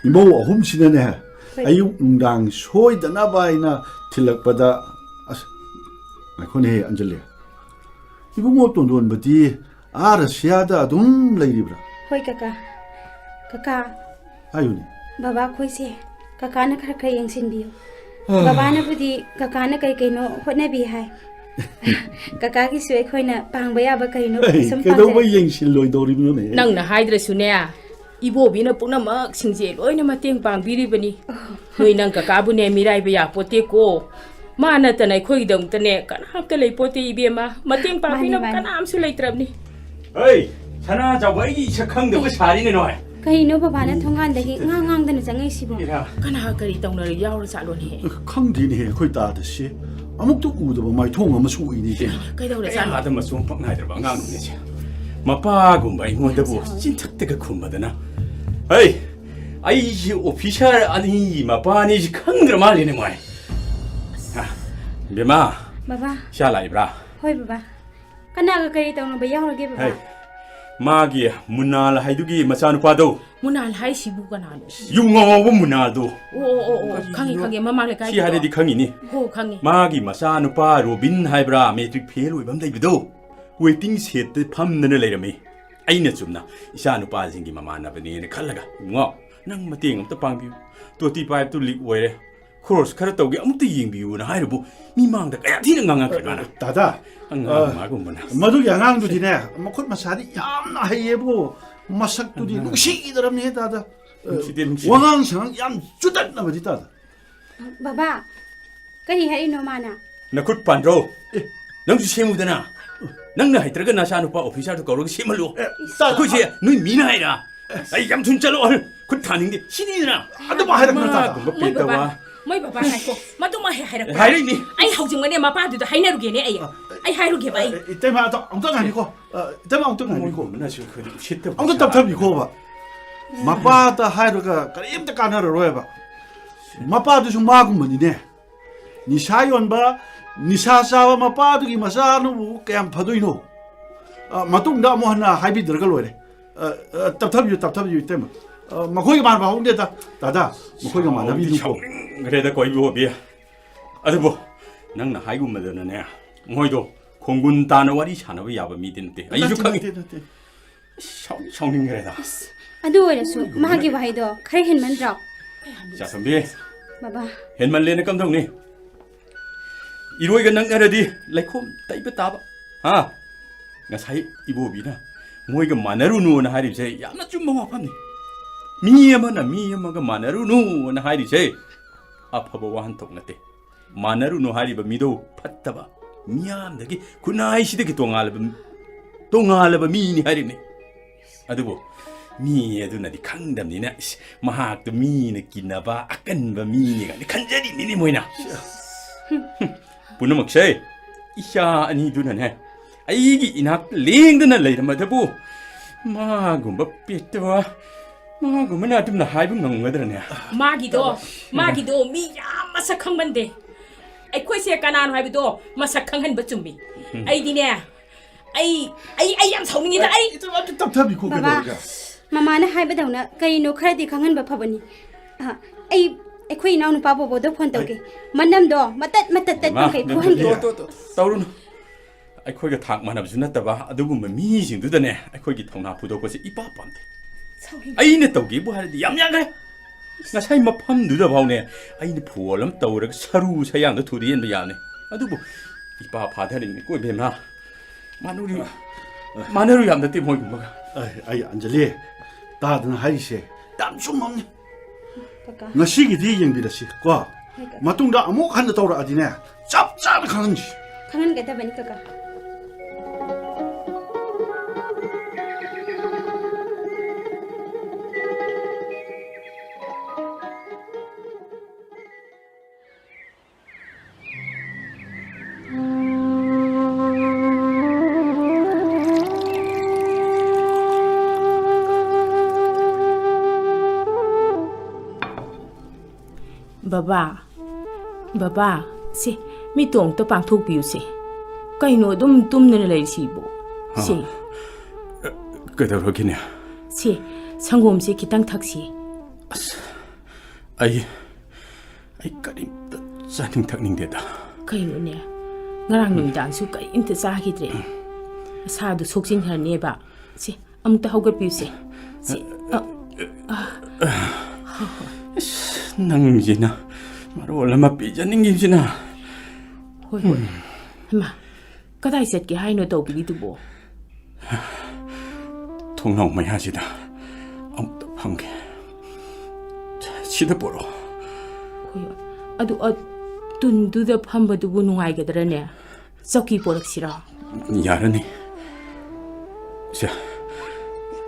ꯏꯃꯧ ꯑꯍꯨꯝꯁꯤꯅꯅꯦ, ꯍꯣꯏ꯫ ꯑꯌꯨꯛ ꯅꯨꯡꯗꯥꯡ ꯁꯣꯏꯗꯅꯕ ꯑꯩꯅ ꯊꯤꯜꯂꯛꯄꯗ, ꯑꯁ, ꯉꯥꯏꯈꯣꯅꯦꯍꯦ, ꯑꯟꯖꯂꯤ꯫ ꯏꯕꯨꯡꯉꯣ ꯇꯣꯟꯗꯣꯟꯕꯗꯤ ꯑꯥ ꯔꯁꯤꯌꯥꯗ ꯑꯗꯨꯝ ꯂꯩꯔꯤꯕ꯭ꯔꯥ? ꯍꯣꯏ, ꯀꯀꯥ꯫ ꯀꯀꯥ꯫ ꯍꯥꯏꯌꯨꯅꯦ꯫ ꯕꯕꯥ ꯈꯣꯏꯁꯦ ꯀꯀꯥꯅ ꯈꯔ ꯈꯔ ꯌꯦꯡꯁꯤꯟꯕꯤꯌꯨ꯫ ꯑꯥ꯫ ꯕꯕꯥꯅꯕꯨꯗꯤ ꯀꯀꯥꯅ ꯀꯩ ꯀꯩꯅꯣ ꯍꯣꯠꯅꯕꯤ ꯍꯥꯏ꯫ ꯀꯀꯥꯒꯤꯁꯨ ꯑꯩꯈꯣꯏꯅ ꯄꯥꯡꯕ ꯌꯥꯕ ꯀꯩꯅꯣ ꯑꯩ ꯁꯨꯝ ꯀꯩꯗꯧꯕꯩ ꯄꯥꯡꯖꯔꯛꯀꯦ꯫ ꯌꯦꯡꯁꯤꯜꯂꯣꯏꯗꯧꯔꯤꯕꯅꯣꯅꯦ? ꯅꯪꯅ ꯍꯥꯏꯗ꯭ꯔꯁꯨꯅꯦ, ꯏꯕꯣꯕꯤꯅ ꯄꯨꯝꯅꯃꯛꯁꯤꯡꯁꯦ ꯂꯣꯏꯅ ꯃꯇꯦꯡ ꯄꯥꯡꯕꯤꯔꯤꯕꯅꯤ꯫ ꯅꯣꯏ ꯅꯪ ꯀꯀꯥꯕꯨꯅꯦ ꯃꯤꯔꯥꯏꯕ ꯌꯥꯄꯣꯠꯇꯦꯀꯣ꯫ ꯃꯥ ꯅꯠꯇꯅ ꯑꯩꯈꯣꯏꯒꯤꯗꯃꯛꯇꯅꯦ ꯀꯅꯥꯝꯇ ꯂꯩꯄꯣꯠꯇꯦ ꯏꯕꯦꯝꯃ꯫ ꯃꯇꯦꯡ ꯃꯥꯅꯤ, ꯄꯥꯡꯕꯤꯅꯕ ꯃꯥꯅꯤ꯫ ꯀꯅꯥꯝꯁꯨ ꯂꯩꯇ꯭ꯔꯕꯅꯤ꯫ ꯍꯩ, ꯁꯅꯥ ꯆꯥꯎꯕ ꯑꯩꯒꯤ ꯏꯁꯛ ꯈꯪꯗꯕ ꯁꯥꯔꯤꯅꯦ ꯅꯣꯏ꯫ ꯀꯩꯅꯣ ꯕꯕꯥꯅ ꯊꯣꯡꯒꯥꯟꯗꯒꯤ ꯉꯥꯡ ꯉꯥꯡꯗꯅ ꯆꯪꯉꯛꯏꯁꯤꯕꯣ? ꯏꯔꯥ꯫ ꯀꯅꯥ ꯀꯔꯤ ꯇꯧꯅꯔ ꯌꯥꯎꯔ ꯆꯥꯠꯂꯣꯅꯦ? ꯈꯪꯗꯦꯅꯦꯍꯦ, ꯑꯩꯈꯣꯏ ꯇꯥꯗꯁꯤ ꯑꯃꯨꯛꯇ ꯎꯗꯕ ꯃꯥꯏꯊꯣꯡ ꯑꯃꯁꯨ ꯎꯏꯅꯦ ꯏꯕꯦꯝꯃ꯫ ꯀꯩꯗꯧꯔ ꯖꯥꯠꯅꯣ? ꯀꯌꯥꯗ ꯃꯆꯨ ꯃꯄꯛ ꯅꯥꯏꯗ꯭ꯔꯕ ꯑꯉꯥꯡꯅꯤꯅꯦ ꯁꯦ꯫ ꯃꯄꯥꯒꯨꯝꯕ ꯑꯩꯉꯣꯟꯗꯕꯨ ꯆꯤꯟꯊꯛꯇꯒ ꯈꯨꯝꯃꯗꯅ꯫ ꯍꯩ, ꯑꯩꯁꯤ ꯑꯣꯐꯤꯁꯥꯔ ꯑꯅꯤꯒꯤ ꯃꯄꯥꯅꯤꯁꯤ ꯈꯪꯗ꯭ꯔ ꯃꯥꯜꯂꯦꯅꯦ ꯃꯣꯏ꯫ ꯑ, ꯕꯦꯝꯃ, ꯕꯕꯥ꯫ ꯏꯆꯥ ꯂꯥꯛꯏꯕ꯭ꯔꯥ? ꯍꯣꯏ, ꯕꯕꯥ꯫ ꯀꯅꯥꯒ ꯀꯔꯤ ꯇꯧꯅꯕ ꯌꯥꯎꯔꯒꯦ, ꯕꯕꯥ? ꯍꯩ, ꯃꯥꯒꯤ ꯃꯨꯅꯥꯜ ꯍꯥꯏꯗꯨꯒꯤ ꯃꯆꯥꯅꯨꯄꯥꯗꯣ꯫ ꯃꯨꯅꯥꯜ ꯍꯥꯏꯁꯤꯕꯨ ꯀꯅꯥꯅꯣ? ꯌꯨꯝ ꯉꯥꯎꯕ ꯃꯨꯅꯥꯜꯗꯣ꯫ ꯑꯣ, ꯑꯣ, ꯑꯣ, ꯑꯣ, ꯈꯪꯉꯤ, ꯈꯪꯉꯤ, ꯃꯃꯥꯡ ꯂꯩꯀꯥꯏꯒꯤꯗꯣ꯫ ꯁꯤ ꯍꯥꯏꯔꯗꯤ ꯈꯪꯉꯤꯅꯤ꯫ ꯍꯣ, ꯈꯪꯉꯤ꯫ ꯃꯥꯒꯤ ꯃꯆꯥꯅꯨꯄꯥ ꯔꯣꯕꯤꯟ ꯍꯥꯏꯕ꯭ꯔꯥ, ꯃꯦꯇ꯭ꯔꯤꯛ ꯐꯦꯜ ꯑꯣꯏꯕ ꯑꯃ ꯂꯩꯕꯗꯣ, ꯋꯦꯇꯤꯡ ꯁꯦꯠꯇ ꯐꯝꯗꯅ ꯂꯩꯔꯝꯃꯤ꯫ ꯑꯩꯅ ꯆꯨꯝꯅ ꯏꯆꯥ ꯅꯨꯄꯥꯁꯤꯡꯒꯤ ꯃꯃꯥꯟꯅꯕꯅꯦꯅ ꯈꯜꯂꯒ, "ꯏꯕꯨꯡꯉꯣ, ꯅꯪ ꯃꯇꯦꯡ ꯑꯝꯇ ꯄꯥꯡꯕꯤꯌꯨ꯫ ꯇꯣꯇꯤ ꯄꯥꯏꯞꯇꯨ ꯂꯤꯛ ꯑꯣꯏꯔꯦ꯫ ꯈꯣꯔꯁ ꯈꯔ ꯇꯧꯒꯦ, ꯑꯃꯨꯛꯇ ꯌꯦꯡꯕꯤꯌꯨꯅ" ꯍꯥꯏꯔꯨꯕꯨ, ꯃꯤ ꯃꯥꯡꯗ ꯀꯌꯥ ꯊꯤꯅ ꯉꯥꯡꯉꯛꯈ꯭ꯔꯦ ꯃꯥꯅ꯫ ꯇꯥꯗꯥ, ꯑꯉꯥꯡ ꯑ, ꯃꯥꯒꯨꯝꯕꯅ꯫ ꯃꯗꯨꯒꯤ ꯑꯉꯥꯡꯗꯨꯗꯤꯅꯦ, ꯃꯈꯨꯠ ꯃꯁꯥꯗꯤ ꯌꯥꯝꯅ ꯍꯩꯌꯦꯕꯨ, ꯃꯁꯛꯇꯨꯗꯤ ꯑꯉꯥꯡ꯫ ꯅꯨꯡꯁꯤꯗ꯭ꯔꯕꯅꯦꯍꯦ, ꯇꯥꯗꯥ꯫ ꯅꯨꯡꯁꯤꯗꯦ, ꯅꯨꯡꯁꯤꯗꯦ꯫ ꯋꯥꯉꯥꯡ ꯁꯉꯥꯡ ꯌꯥꯝ ꯆꯨꯗꯠꯅꯕꯗꯤ ꯇꯥꯗ꯫ ꯕꯕꯥ, ꯀꯔꯤ ꯍꯥꯏꯔꯤꯅꯣ ꯃꯥꯅ? ꯅꯈꯨꯠ ꯄꯥꯟꯗ꯭ꯔꯣ? ꯑꯦ꯫ ꯅꯪꯁꯨ ꯁꯦꯝꯃꯨꯗꯅ꯫ ꯅꯪꯅ ꯍꯩꯇ꯭ꯔꯒ ꯅꯆꯥꯅꯨꯄꯥ ꯑꯣꯐꯤꯁꯔꯗꯨ ꯀꯧꯔꯒ ꯁꯦꯝꯍꯜꯂꯣ꯫ ꯑꯦ, ꯇꯥ-, ꯑꯩꯈꯣꯏꯁꯦ ꯅꯣꯏ ꯃꯤꯅ ꯍꯥꯏꯔ? ꯑꯩ ꯌꯥꯝ ꯊꯨꯅ ꯆꯠꯂꯣ꯫ ꯈꯨꯠ ꯊꯥꯅꯤꯡꯗꯦ꯫ ꯁꯤꯅꯤꯗꯅ꯫ ꯑꯗꯨꯃꯛ ꯍꯥꯏꯔꯛꯀꯅꯨ, ꯇꯥꯗ꯫ ꯃꯥꯒꯨꯝꯕ ꯃꯣꯏ ꯄꯦꯠꯇꯕ꯫ ꯕꯕꯥ, ꯃꯣꯏ ꯕꯕꯥ ꯉꯥꯏꯈꯣ꯫ ꯃꯗꯨꯃ ꯍꯦꯛ ꯍꯥꯏꯔꯛꯄ꯫ ꯍꯥꯏꯔꯛꯏꯅꯤ꯫ ꯑꯩ ꯍꯧꯖꯤꯛꯃꯛꯅꯦ ꯃꯄꯥꯗꯨꯗ ꯍꯥꯏꯅꯔꯨꯒꯦꯅꯦ ꯑꯩ꯫ ꯑ, ꯑꯩ ꯍꯥꯏꯔꯨꯒꯦꯕ ꯑꯩ꯫ ꯑ, ꯏꯇꯩꯃ, ꯑꯗꯣ ꯑꯃꯨꯛꯇ ꯉꯥꯏꯈꯣꯀꯣ꯫ ꯑ, ꯏꯇꯩꯃ, ꯑꯃꯨꯛꯇ ꯉꯥꯏꯈꯣꯀꯣ꯫ ꯃꯣꯏꯒꯨꯝꯕꯅꯁꯨ ꯑꯩꯈꯣꯏꯗ ꯎꯁꯤꯠꯇꯕ ꯑꯃꯨꯛꯇ ꯁꯥꯕ꯫ ꯇꯞꯊꯕꯤꯈꯣꯕ꯫ ꯃꯄꯥꯗ ꯍꯥꯏꯔꯒ ꯀꯔꯤꯝꯇ ꯀꯥꯟꯅꯔꯔꯣꯏꯕ꯫ ꯃꯄꯥꯗꯨꯁꯨ ꯃꯥꯒꯨꯝꯕꯅꯤꯅꯦ꯫ ꯅꯤꯁꯥ ꯌꯣꯟꯕ, ꯅꯤꯁꯥ ꯆꯥꯕ ꯃꯄꯥꯗꯨꯒꯤ ꯃꯆꯥꯅꯕꯨ ꯀꯌꯥꯝ ꯐꯗꯣꯏꯅꯣ? ꯑ, ꯃꯇꯨꯡꯗ ꯑꯃꯨꯛ ꯍꯟꯅ ꯍꯥꯏꯕꯤꯗ꯭ꯔꯒ ꯂꯣꯏꯔꯦ꯫ ꯑ, ꯑ, ꯇꯞꯊꯕꯤꯌꯨ, ꯇꯞꯊꯕꯤꯌꯨ, ꯏꯇꯩꯃ꯫ ꯑ, ꯃꯈꯣꯏꯒ ꯃꯥꯟꯅꯕ ꯍꯧꯅꯗꯦꯗ, ꯗꯥꯗꯥ, ꯃꯈꯣꯏꯒ ꯃꯥꯟꯅꯕꯤꯅꯨꯀꯣ꯫ ꯁꯥꯎꯅꯤꯡꯈ꯭ꯔꯦꯗ ꯀꯣꯏꯕꯤ ꯍꯣꯕꯤ꯫ ꯑꯗꯨꯕꯨ ꯅꯪꯅ ꯍꯥꯏꯒꯨꯝꯕꯗꯅꯅꯦ, ꯃꯣꯏꯗꯣ ꯈꯣꯡꯒꯨꯟ ꯇꯥꯅ ꯋꯥꯔꯤ ꯁꯥꯟꯅꯕ ꯌꯥꯕ ꯃꯤꯗꯤ ꯅꯠꯇꯦ꯫ ꯑꯩꯁꯨ ꯅꯠꯇꯦ, ꯈꯪꯉꯤ꯫ ꯅꯠꯇꯦ, ꯅꯠꯇꯦ꯫ ꯁꯥꯎ-, ꯁꯥꯎꯅꯤꯡꯈ꯭ꯔꯦꯗ꯫ ꯑꯁ, ꯑꯗꯨ ꯑꯣꯏꯔꯁꯨ ꯃꯣꯏꯒꯨꯝꯕꯅ ꯃꯥꯒꯤ ꯋꯥꯍꯩꯗꯣ ꯈꯔ ꯍꯦꯟꯃꯟꯗ꯭ꯔꯣ? ꯆꯥꯊꯣꯝꯕꯤ, ꯕꯕꯥ꯫ ꯍꯦꯟꯃꯜꯂꯦꯅ ꯀꯝꯗꯧꯅꯤ? ꯏꯔꯣꯏꯒ ꯅꯛꯅꯔꯗꯤ ꯂꯩꯈꯣꯝ ꯇꯩꯕ ꯇꯥꯕ꯫ ꯍꯥ? ꯉꯁꯥꯏ ꯏꯕꯣꯕꯤꯅ ꯃꯣꯏꯒ ꯃꯥꯟꯅꯔꯨꯅꯨꯅ ꯍꯥꯏꯔꯤꯕꯁꯦ ꯌꯥꯝꯅ ꯆꯨꯝꯕ ꯋꯥꯐꯝꯅꯤ꯫ ꯃꯤ ꯑꯃꯅ ꯃꯤ ꯑꯃꯒ ꯃꯥꯟꯅꯔꯨꯅꯨꯅ ꯍꯥꯏꯔꯤꯁꯦ ꯑꯐꯕ ꯋꯥꯍꯟꯊꯣꯛ ꯅꯠꯇꯦ꯫ ꯃꯥꯟꯅꯔꯨꯅꯨ ꯍꯥꯏꯔꯤꯕ ꯃꯤꯗꯣ ꯐꯠꯇꯕ, ꯃꯤꯌꯥꯝꯗꯒꯤ, ꯈꯨꯟꯅꯥꯏꯁꯤꯗꯒꯤ ꯇꯣꯉꯥꯜꯂꯕ, ꯇꯣꯉꯥꯜꯂꯕ ꯃꯤꯅꯤ ꯍꯥꯏꯔꯤꯕꯅꯤ꯫ ꯑꯗꯨꯕꯨ ꯃꯤ ꯑꯗꯨꯅꯗꯤ ꯈꯪꯗꯕꯅꯤꯅ, ꯏꯁ, ꯃꯍꯥꯛꯇꯨ ꯃꯤꯅ ꯀꯤꯅꯕ ꯑꯀꯟꯕ ꯃꯤꯅꯤ ꯀꯥꯏꯅ ꯈꯟꯖꯔꯤꯕꯅꯤꯅꯦ ꯃꯣꯏꯅ꯫ ꯄꯨꯝꯅꯃꯛꯁꯦ ꯏꯆꯥ ꯑꯅꯤꯗꯨꯅꯅꯦ, ꯑꯩꯒꯤ ꯏꯅꯥꯛꯇ ꯂꯦꯡꯗꯅ ꯂꯩꯔꯝꯕꯗꯕꯨ ꯃꯥꯒꯨꯝꯕ ꯄꯦꯠꯇꯕ, ꯃꯥꯒꯨꯝꯕꯅ ꯑꯗꯨꯝꯅ ꯍꯥꯏꯕ ꯉꯝꯒꯗ꯭ꯔꯅꯦ? ꯃꯥꯒꯤꯗꯣ, ꯃꯥꯒꯤꯗꯣ ꯃꯤ ꯌꯥꯝ ꯃꯁꯛ ꯈꯪꯃꯟꯗꯦ꯫ ꯑꯩꯈꯣꯏꯁꯦ ꯀꯅꯥꯅꯣ ꯍꯥꯏꯕꯗꯣ ꯃꯁꯛ ꯈꯪꯍꯟꯕ ꯆꯨꯝꯃꯤ꯫ ꯎꯝ꯫ ꯑꯩꯗꯤꯅꯦ, ꯑꯩ, ꯑꯩ, ꯑꯩ ꯌꯥꯝ ꯁꯥꯎꯅꯤꯡꯉꯤꯗ, ꯑꯩ꯫ ꯏꯆꯦ, ꯑꯝꯇ ꯇꯞꯊꯕꯤꯈꯣ, ꯕꯕꯥ, ꯀꯩꯗꯧꯔꯒꯦ? ꯃꯃꯥꯅ ꯍꯥꯏꯕꯗꯧꯅ ꯀꯔꯤꯅꯣ ꯈꯔꯗꯤ ꯈꯪꯍꯟꯕ ꯐꯕꯅꯤ꯫ ꯑ, ꯑꯩ, ꯑꯩꯈꯣꯏ ꯏꯅꯥꯎꯅꯨꯄꯥ ꯕꯣꯕꯣꯗ ꯐꯣꯟ ꯇꯧꯒꯦ꯫ ꯑꯩ ꯃꯅꯝꯗꯣ ꯃꯇꯠ ꯃꯇꯠ ꯇꯠ ꯏꯃꯥ, ꯃꯈꯩ ꯐꯨꯍꯟꯒꯦ꯫ ꯇꯣ, ꯇꯣ, ꯇꯣ, ꯇꯧꯔꯨꯅꯨ꯫ ꯑꯩꯈꯣꯏꯒ ꯊꯥꯛ ꯃꯥꯟꯅꯕꯁꯨ ꯅꯠꯇꯕ ꯑꯗꯨꯒꯨꯝꯕ ꯃꯤꯁꯤꯡꯗꯨꯗꯅꯦ ꯑꯩꯈꯣꯏꯒꯤ ꯊꯧꯅꯥ ꯐꯨꯗꯣꯛꯄꯁꯦ ꯏꯄꯥ ꯄꯥꯝꯗꯦ꯫ ꯁꯥꯎꯅꯤꯡꯉꯦ꯫ ꯑꯩꯅ ꯇꯧꯒꯦꯕꯨ ꯍꯥꯏꯔꯗꯤ ꯌꯥꯝ ꯌꯥꯈ꯭ꯔꯦ꯫ ꯉꯁꯥꯏ ꯃꯐꯝꯗꯨꯗ ꯐꯥꯎꯅꯦ ꯑꯩꯅ ꯐꯨ ꯍꯣꯜ ꯑꯃ ꯇꯧꯔꯒ ꯁꯔꯨ ꯁꯌꯥꯡꯗ ꯊꯨꯗꯦꯛꯍꯟꯕ ꯌꯥꯕꯅꯤ꯫ ꯑꯗꯨꯕꯨ ꯏꯄꯥ ꯐꯥꯊꯔꯤꯅꯤꯀꯣ ꯏꯕꯦꯝꯃ꯫ ꯃꯥꯟꯅꯔꯨ-, ꯃꯥꯟꯅꯔꯨ ꯌꯥꯝ ꯅꯠꯇꯦ ꯃꯣꯏꯒꯨꯝꯕꯒ꯫ ꯑꯩ, ꯑꯩ ꯑꯟꯖꯂꯤ, ꯇꯥꯗꯅ ꯍꯥꯏꯔꯤꯁꯦ ꯌꯥꯝ ꯆꯨꯝꯃꯝꯅꯤ꯫ ꯀꯀꯥ꯫ ꯉꯁꯤꯒꯤꯗꯤ ꯌꯦꯡꯕꯤꯔꯁꯤ ꯀꯣ꯫ ꯍꯣꯏ, ꯀꯀꯥ꯫ ꯃꯇꯨꯡꯗ ꯑꯃꯨꯛ ꯍꯟꯅ ꯇꯧꯔꯛꯑꯗꯤꯅꯦ, ꯆꯞ ꯆꯥꯅ ꯈꯪꯍꯟꯁꯤ꯫ ꯈꯪꯍꯟꯒꯗꯕꯅꯤ, ꯀꯀꯥ꯫ ꯕꯕꯥ, ꯕꯕꯥ, ꯁꯦ, ꯃꯤꯠꯇꯣ ꯑꯃꯨꯛꯇ ꯄꯥꯡꯊꯣꯛꯄꯤꯌꯨꯁꯦ꯫ ꯀꯩꯅꯣ ꯑꯗꯨꯝ ꯇꯨꯝꯗꯅ ꯂꯩꯔꯤꯁꯤꯕꯣ? ꯁꯦ, ꯀꯩꯗꯧꯔꯒꯦꯅꯦ? ꯁꯦ, ꯁꯪꯒꯣꯝꯁꯦ ꯈꯤꯇꯪ ꯊꯛꯁꯤ꯫ ꯑꯩ ꯑꯩ ꯀꯔꯤꯝꯇ ꯆꯥꯅꯤꯡ ꯊꯛꯅꯤꯡꯗꯦꯗ꯫ ꯀꯩꯅꯣꯅꯦ, ꯉꯔꯥꯡ ꯅꯨꯃꯤꯗꯥꯡꯁꯨ ꯀꯔꯤꯝꯇ ꯆꯥꯈꯤꯗ꯭ꯔꯦ꯫ ꯅꯁꯥꯗꯨ ꯁꯣꯛꯆꯤꯟꯈ꯭ꯔꯅꯦꯕ꯫ ꯁꯦ, ꯑꯃꯨꯛꯇ ꯍꯧꯒꯠꯄꯤꯌꯨꯁꯦ꯫ ꯁꯦ, ꯑ, ꯑ, ꯅꯪꯁꯤꯅ ꯃꯔꯣꯜ ꯑꯃ ꯄꯤꯖꯅꯤꯡꯉꯤꯁꯤꯅ꯫ ꯍꯣꯏ, ꯍꯣꯏ꯫ ꯍꯩꯃꯥ, ꯀꯗꯥꯏ ꯆꯠꯀꯦ ꯍꯥꯏꯅꯣ ꯇꯧꯕꯤꯔꯤꯗꯨꯕꯣ? ꯊꯣꯡꯅꯥꯎ ꯃꯌꯥꯁꯤꯗ ꯑꯃꯨꯛꯇ ꯐꯝꯒꯦ꯫ ꯁꯤꯗ ꯄꯣꯔꯛꯑꯣ꯫ ꯍꯣꯏ, ꯍꯣꯏ꯫ ꯑꯗꯨ, ꯑ, ꯇꯨꯟꯗꯨꯗ ꯐꯝꯕꯗꯨꯕꯨ ꯅꯨꯡꯉꯥꯏꯒꯗ꯭ꯔꯅꯦ? ꯆꯧꯀꯤ ꯄꯣꯔꯛꯁꯤꯔꯣ? ꯌꯥꯔꯅꯤ꯫ ꯁꯦ,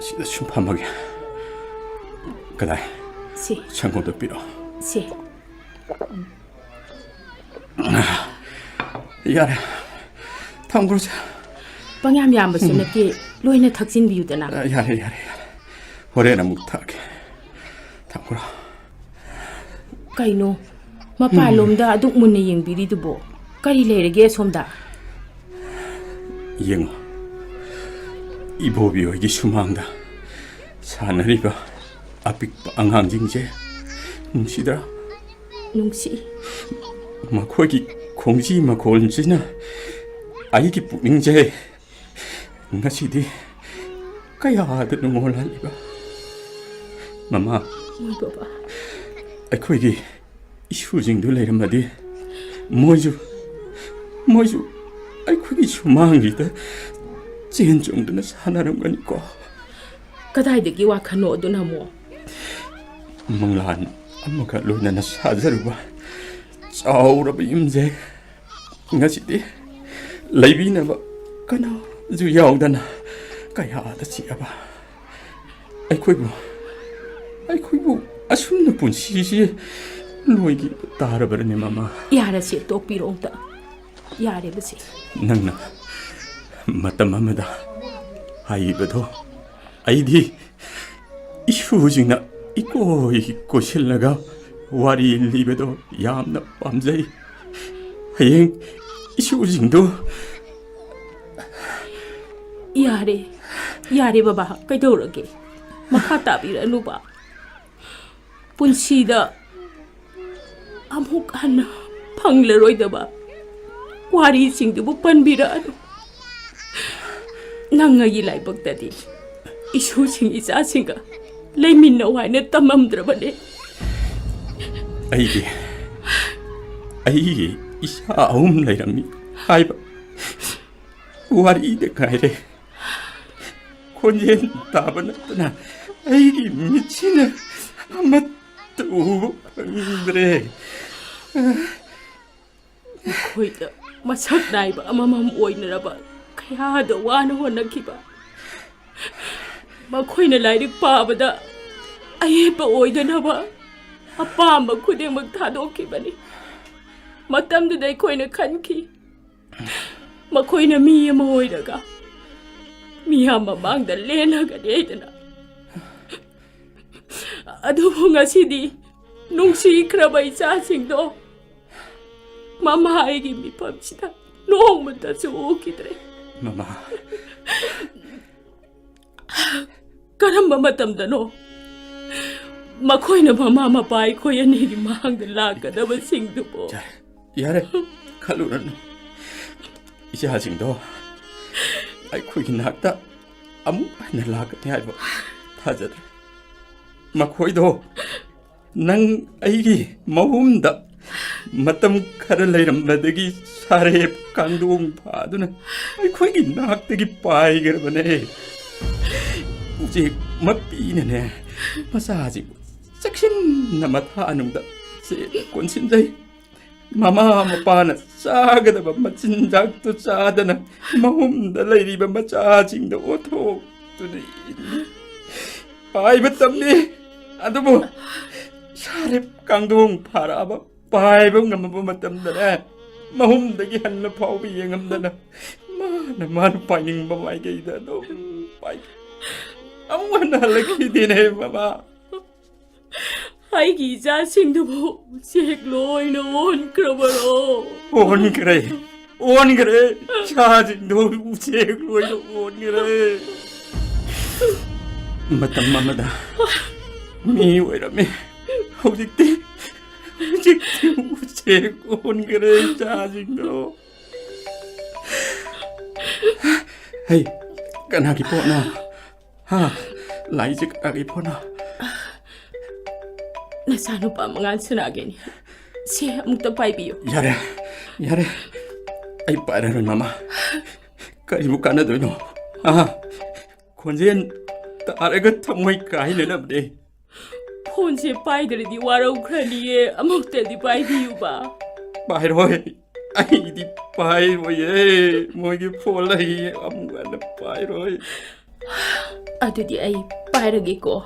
ꯁꯤꯗ ꯁꯨꯝ ꯐꯝꯃꯒꯦ꯫ ꯀꯗꯥꯏ? ꯁꯦ, ꯁꯪꯒꯣꯝꯗꯣ ꯄꯤꯔꯛꯑꯣ꯫ ꯁꯦ꯫ ꯌꯥꯔꯦ, ꯊꯝꯈ꯭ꯔꯣꯁꯦ꯫ ꯄꯪꯌꯥꯝ ꯌꯥꯝꯕꯁꯨ ꯅꯠꯇꯦ, ꯂꯣꯏꯅ ꯊꯛꯆꯤꯟꯕꯤꯌꯨꯗꯅ꯫ ꯑ, ꯌꯥꯔꯦ, ꯌꯥꯔꯦ, ꯌꯥꯔꯦ꯫ ꯍꯣꯔꯦꯟ ꯑꯃꯨꯛ ꯊꯛꯀꯦ꯫ ꯊꯝꯈ꯭ꯔꯣ꯫ ꯀꯩꯅꯣ, ꯃꯄꯥꯟꯂꯣꯝꯗ ꯑꯗꯨꯛ ꯃꯨꯟꯅ ꯌꯦꯡꯕꯤꯔꯤꯗꯨꯕꯣ? ꯀꯔꯤ ꯂꯩꯔꯒꯦ ꯑꯁꯣꯝꯗ? ꯌꯦꯡꯉꯣ, ꯏꯕꯣꯕꯤ ꯍꯣꯏꯒꯤ ꯁꯨꯃꯥꯡꯗ ꯁꯥꯟꯅꯔꯤꯕ ꯑꯄꯤꯛꯄ ꯑꯉꯥꯡꯁꯤꯡꯁꯦ ꯅꯨꯡꯁꯤꯗ꯭ꯔꯥ? ꯅꯨꯡꯁꯤ꯫ ꯃꯈꯣꯏꯒꯤ ꯈꯣꯡꯖꯤ ꯃꯈꯣꯜꯁꯤꯅ ꯑꯩꯒꯤ ꯄꯨꯛꯅꯤꯡꯁꯦ ꯉꯁꯤꯗꯤ ꯀꯌꯥꯗ ꯅꯨꯡꯉꯣꯜꯍꯜꯂꯤꯕ꯫ ꯃꯃꯥ, ꯍꯣꯏ, ꯕꯕꯥ꯫ ꯑꯩꯈꯣꯏꯒꯤ ꯏꯁꯨꯁꯤꯡꯗꯨ ꯂꯩꯔꯝꯃꯗꯤ ꯃꯣꯏꯁꯨ, ꯃꯣꯏꯁꯨ ꯑꯩꯈꯣꯏꯒꯤ ꯁꯨꯃꯥꯡꯁꯤꯗ ꯆꯦꯟ ꯆꯣꯡꯗꯨꯅ ꯁꯥꯟꯅꯔꯝꯒꯅꯤꯀꯣ꯫ ꯀꯗꯥꯏꯗꯒꯤ ꯋꯥꯈꯜꯅꯣ ꯑꯗꯨꯅ ꯑꯃꯨꯛ? ꯃꯪꯂꯥꯟ ꯑꯃꯒ ꯂꯣꯏꯅꯅ ꯁꯥꯖꯔꯨꯕ ꯆꯥꯎꯔꯕ ꯌꯨꯝꯁꯦ ꯉꯁꯤꯗꯤ ꯂꯩꯕꯤꯅꯕ ꯀꯅꯥꯁꯨ ꯌꯥꯎꯗꯅ ꯀꯌꯥꯗ ꯆꯤꯛꯑꯕ ꯑꯩꯈꯣꯏꯕꯨ, ꯑꯩꯈꯣꯏꯕꯨ ꯑꯁꯨꯝꯅ ꯄꯨꯟꯁꯤꯁꯤ ꯂꯣꯏꯈꯤꯕ ꯇꯥꯔꯕ꯭ꯔꯅꯦ, ꯃꯃꯥ? ꯌꯥꯔꯁꯦ, ꯇꯣꯛꯄꯤꯔꯣ ꯑꯝꯇ꯫ ꯌꯥꯔꯦꯕꯁꯦ꯫ ꯅꯪꯅ ꯃꯇꯝ ꯑꯃꯗ ꯍꯥꯏꯕꯗꯣ ꯑꯩꯗꯤ ꯏꯁꯨꯁꯤꯡꯅ ꯏꯀꯣꯏ ꯀꯣꯏꯁꯤꯜꯂꯒ ꯋꯥꯔꯤ ꯂꯤꯕꯗꯣ ꯌꯥꯝꯅ ꯄꯥꯝꯖꯩ꯫ ꯍꯌꯦꯡ ꯏꯁꯨꯁꯤꯡꯗꯣ ꯌꯥꯔꯦ, ꯌꯥꯔꯦ ꯕꯕꯥ, ꯀꯩꯗꯧꯔꯒꯦ? ꯃꯈꯥ ꯇꯥꯕꯤꯔꯅꯨꯕ꯫ ꯄꯨꯟꯁꯤꯗ ꯑꯃꯨꯛ ꯍꯟꯅ ꯐꯪꯂꯔꯣꯏꯗꯕ ꯋꯥꯔꯤꯁꯤꯡꯗꯨꯕꯨ ꯄꯟꯕꯤꯔꯛꯑꯅꯨ꯫ ꯅꯪ ꯑꯩꯒꯤ ꯂꯥꯏꯕꯛꯇꯗꯤ ꯏꯁꯨꯁꯤꯡ ꯏꯆꯥꯁꯤꯡꯒ ꯂꯩꯃꯤꯟꯅꯧ ꯍꯥꯏꯅ ꯇꯝꯃꯝꯗ꯭ꯔꯕꯅꯦ꯫ ꯑꯩꯒꯤ, ꯑꯩꯒꯤ ꯏꯆꯥ ꯑꯍꯨꯝ ꯂꯩꯔꯝꯃꯤ ꯍꯥꯏꯕ ꯋꯥꯔꯤꯗ ꯉꯥꯏꯔꯦ꯫ ꯈꯣꯟꯖꯦꯜ ꯇꯥꯕ ꯅꯠꯇꯅ ꯑꯩꯒꯤ ꯃꯤꯠꯁꯤꯅ ꯑꯃꯠꯇ ꯎꯕ ꯐꯪꯗ꯭ꯔꯦ꯫ ꯃꯈꯣꯏꯗ ꯃꯁꯛ ꯅꯥꯏꯕ ꯑꯃꯃꯝ ꯑꯣꯏꯅꯅꯕ ꯀꯌꯥꯗ ꯋꯥꯅ ꯍꯣꯠꯅꯈꯤꯕ꯫ ꯃꯈꯣꯏꯅ ꯂꯥꯏꯔꯤꯛ ꯄꯥꯕꯗ ꯑꯌꯦꯠꯄ ꯑꯣꯏꯗꯅꯕ ꯑꯄꯥꯝꯕ ꯈꯨꯗꯤꯡꯃꯛ ꯊꯥꯗꯣꯛꯈꯤꯕꯅꯤ꯫ ꯃꯇꯝꯗꯨꯗ ꯑꯩꯈꯣꯏꯅ ꯈꯟꯈꯤ, ꯃꯈꯣꯏꯅ ꯃꯤ ꯑꯃ ꯑꯣꯏꯔꯒ ꯃꯤꯌꯥꯝ ꯃꯃꯥꯡꯗ ꯂꯦꯜꯂꯒꯅꯤ ꯍꯥꯏꯗꯅ꯫ ꯑꯗꯨꯕꯨ ꯉꯁꯤꯗꯤ ꯅꯨꯡꯁꯤꯈ꯭ꯔꯕ ꯏꯆꯥꯁꯤꯡꯗꯣ ꯃꯃꯥ ꯑꯩꯒꯤ ꯃꯤꯐꯝꯁꯤꯗ ꯅꯣꯡꯃꯇꯁꯨ ꯎꯈꯤꯗ꯭ꯔꯦ꯫ ꯃꯃꯥ꯫ ꯀꯔꯝꯕ ꯃꯇꯝꯗꯅꯣ ꯃꯈꯣꯏꯅ ꯃꯃꯥ ꯃꯄꯥ ꯑꯩꯈꯣꯏ ꯑꯅꯤꯒꯤ ꯃꯥꯡꯗ ꯂꯥꯛꯀꯗꯕꯁꯤꯡꯗꯨꯕꯨ? ꯌꯥꯔꯦ, ꯌꯥꯔꯦ, ꯈꯜꯂꯨꯔꯅꯨ꯫ ꯏꯆꯥꯁꯤꯡꯗꯣ ꯑꯩꯈꯣꯏꯒꯤ ꯅꯥꯛꯇ ꯑꯃꯨꯛ ꯍꯟꯅ ꯂꯥꯛꯀꯅꯤ ꯍꯥꯏꯕ ꯊꯥꯖꯗ꯭ꯔꯦ꯫ ꯃꯈꯣꯏꯗꯣ ꯅꯪ ꯑꯩꯒꯤ ꯃꯍꯨꯝꯗ ꯃꯇꯝ ꯈꯔ ꯂꯩꯔꯝꯕꯗꯒꯤ ꯁꯥꯔꯦꯞ ꯀꯥꯡꯗꯣꯡ ꯐꯥꯗꯨꯅ ꯑꯩꯈꯣꯏꯒꯤ ꯅꯥꯛꯇꯒꯤ ꯄꯥꯏꯈ꯭ꯔꯕꯅꯦ꯫ ꯎꯆꯦꯛ ꯃꯄꯤꯅꯅꯦ ꯃꯆꯥꯁꯤꯕꯨ ꯆꯦꯛꯁꯤꯟꯅ ꯃꯊꯥꯅꯨꯡꯗ ꯆꯦ ꯀꯣꯟꯁꯤꯟꯖꯩ꯫ ꯃꯃꯥ ꯃꯄꯥꯅ ꯆꯥꯒꯗꯕ ꯃꯆꯤꯟꯖꯥꯛꯇꯨ ꯆꯥꯗꯅ ꯃꯍꯨꯝꯗ ꯂꯩꯔꯤꯕ ꯃꯆꯥꯁꯤꯡꯗ ꯑꯣꯠꯊꯣꯛꯇꯨꯅ ꯄꯥꯏꯕ ꯇꯝꯃꯤ꯫ ꯑꯗꯨꯕꯨ ꯁꯥꯔꯤꯞ ꯀꯥꯡꯗꯣꯡ ꯐꯥꯔꯛꯑꯕ ꯄꯥꯏꯕ ꯉꯝꯃꯕ ꯃꯇꯝꯗꯅꯦ, ꯃꯍꯨꯝꯗꯒꯤ ꯍꯟꯅ ꯐꯥꯎꯕ ꯌꯦꯡꯉꯝꯗꯅ ꯃꯥꯅ ꯃꯥꯅ ꯄꯥꯏꯅꯤꯡꯕ ꯃꯥꯏꯀꯩꯗ ꯑꯗꯨꯝ ꯄꯥꯏ꯫ ꯑꯃꯨꯛ ꯍꯟꯅ ꯍꯜꯂꯛꯈꯤꯗꯦꯅꯦ ꯃꯃꯥ꯫ ꯑꯩꯒꯤ ꯏꯆꯥꯁꯤꯡꯗꯨꯕꯨ ꯎꯆꯦꯛ ꯂꯣꯏꯅ ꯑꯣꯟꯈ꯭ꯔꯕꯔꯣ? ꯑꯣꯟꯈ꯭ꯔꯦ, ꯑꯣꯟꯈ꯭ꯔꯦ꯫ ꯏꯆꯥꯁꯤꯡꯗꯣ ꯎꯆꯦꯛ ꯂꯣꯏꯅ ꯑꯣꯟꯈ꯭ꯔꯦ꯫ ꯃꯇꯝ ꯑꯃꯗ ꯃꯤ ꯑꯣꯏꯔꯝꯃꯤ, ꯍꯧꯖꯤꯛꯇꯤ, ꯍꯧꯖꯤꯛꯇꯤ ꯎꯆꯦꯛ ꯑꯣꯟꯈ꯭ꯔꯦ ꯏꯆꯥꯁꯤꯡꯗꯣ꯫ ꯍꯩ, ꯀꯅꯥꯒꯤ ꯄꯣꯠꯅꯣ? ꯍꯥ? ꯂꯥꯏꯁꯦ ꯀꯅꯥꯒꯤ ꯄꯣꯠꯅꯣ? ꯅꯆꯥꯅꯨꯄꯥ ꯃꯉꯥꯟ ꯁꯅꯥꯒꯤꯅꯤ꯫ ꯁꯦ, ꯑꯃꯨꯛꯇ ꯄꯥꯏꯕꯤꯌꯨ꯫ ꯌꯥꯔꯦ, ꯌꯥꯔꯦ꯫ ꯑꯩ ꯄꯥꯏꯔꯔꯣꯏ, ꯃꯃꯥ꯫ ꯀꯔꯤꯕꯨ ꯀꯥꯟꯅꯗꯣꯏꯅꯣ? ꯑꯥ, ꯈꯣꯟꯖꯦꯜ ꯇꯥꯔꯒ ꯊꯃꯣꯏ ꯀꯥꯏꯅꯅꯕꯅꯦ꯫ ꯐꯣꯟꯁꯦ ꯄꯥꯏꯗ꯭ꯔꯗꯤ ꯋꯥꯔꯧꯈ꯭ꯔꯅꯤꯌꯦ, ꯑꯃꯨꯛꯇꯗꯤ ꯄꯥꯏꯕꯤꯌꯨꯕ꯫ ꯄꯥꯏꯔꯣꯏ, ꯑꯩꯗꯤ ꯄꯥꯏꯔꯣꯏꯌꯦ꯫ ꯃꯣꯏꯒꯤ ꯐꯣꯟ ꯂꯩꯌꯦ, ꯑꯃꯨꯛ ꯍꯟꯅ ꯄꯥꯏꯔꯣꯏ꯫ ꯑꯗꯨꯗꯤ ꯑꯩ ꯄꯥꯏꯔꯒꯦꯀꯣ꯫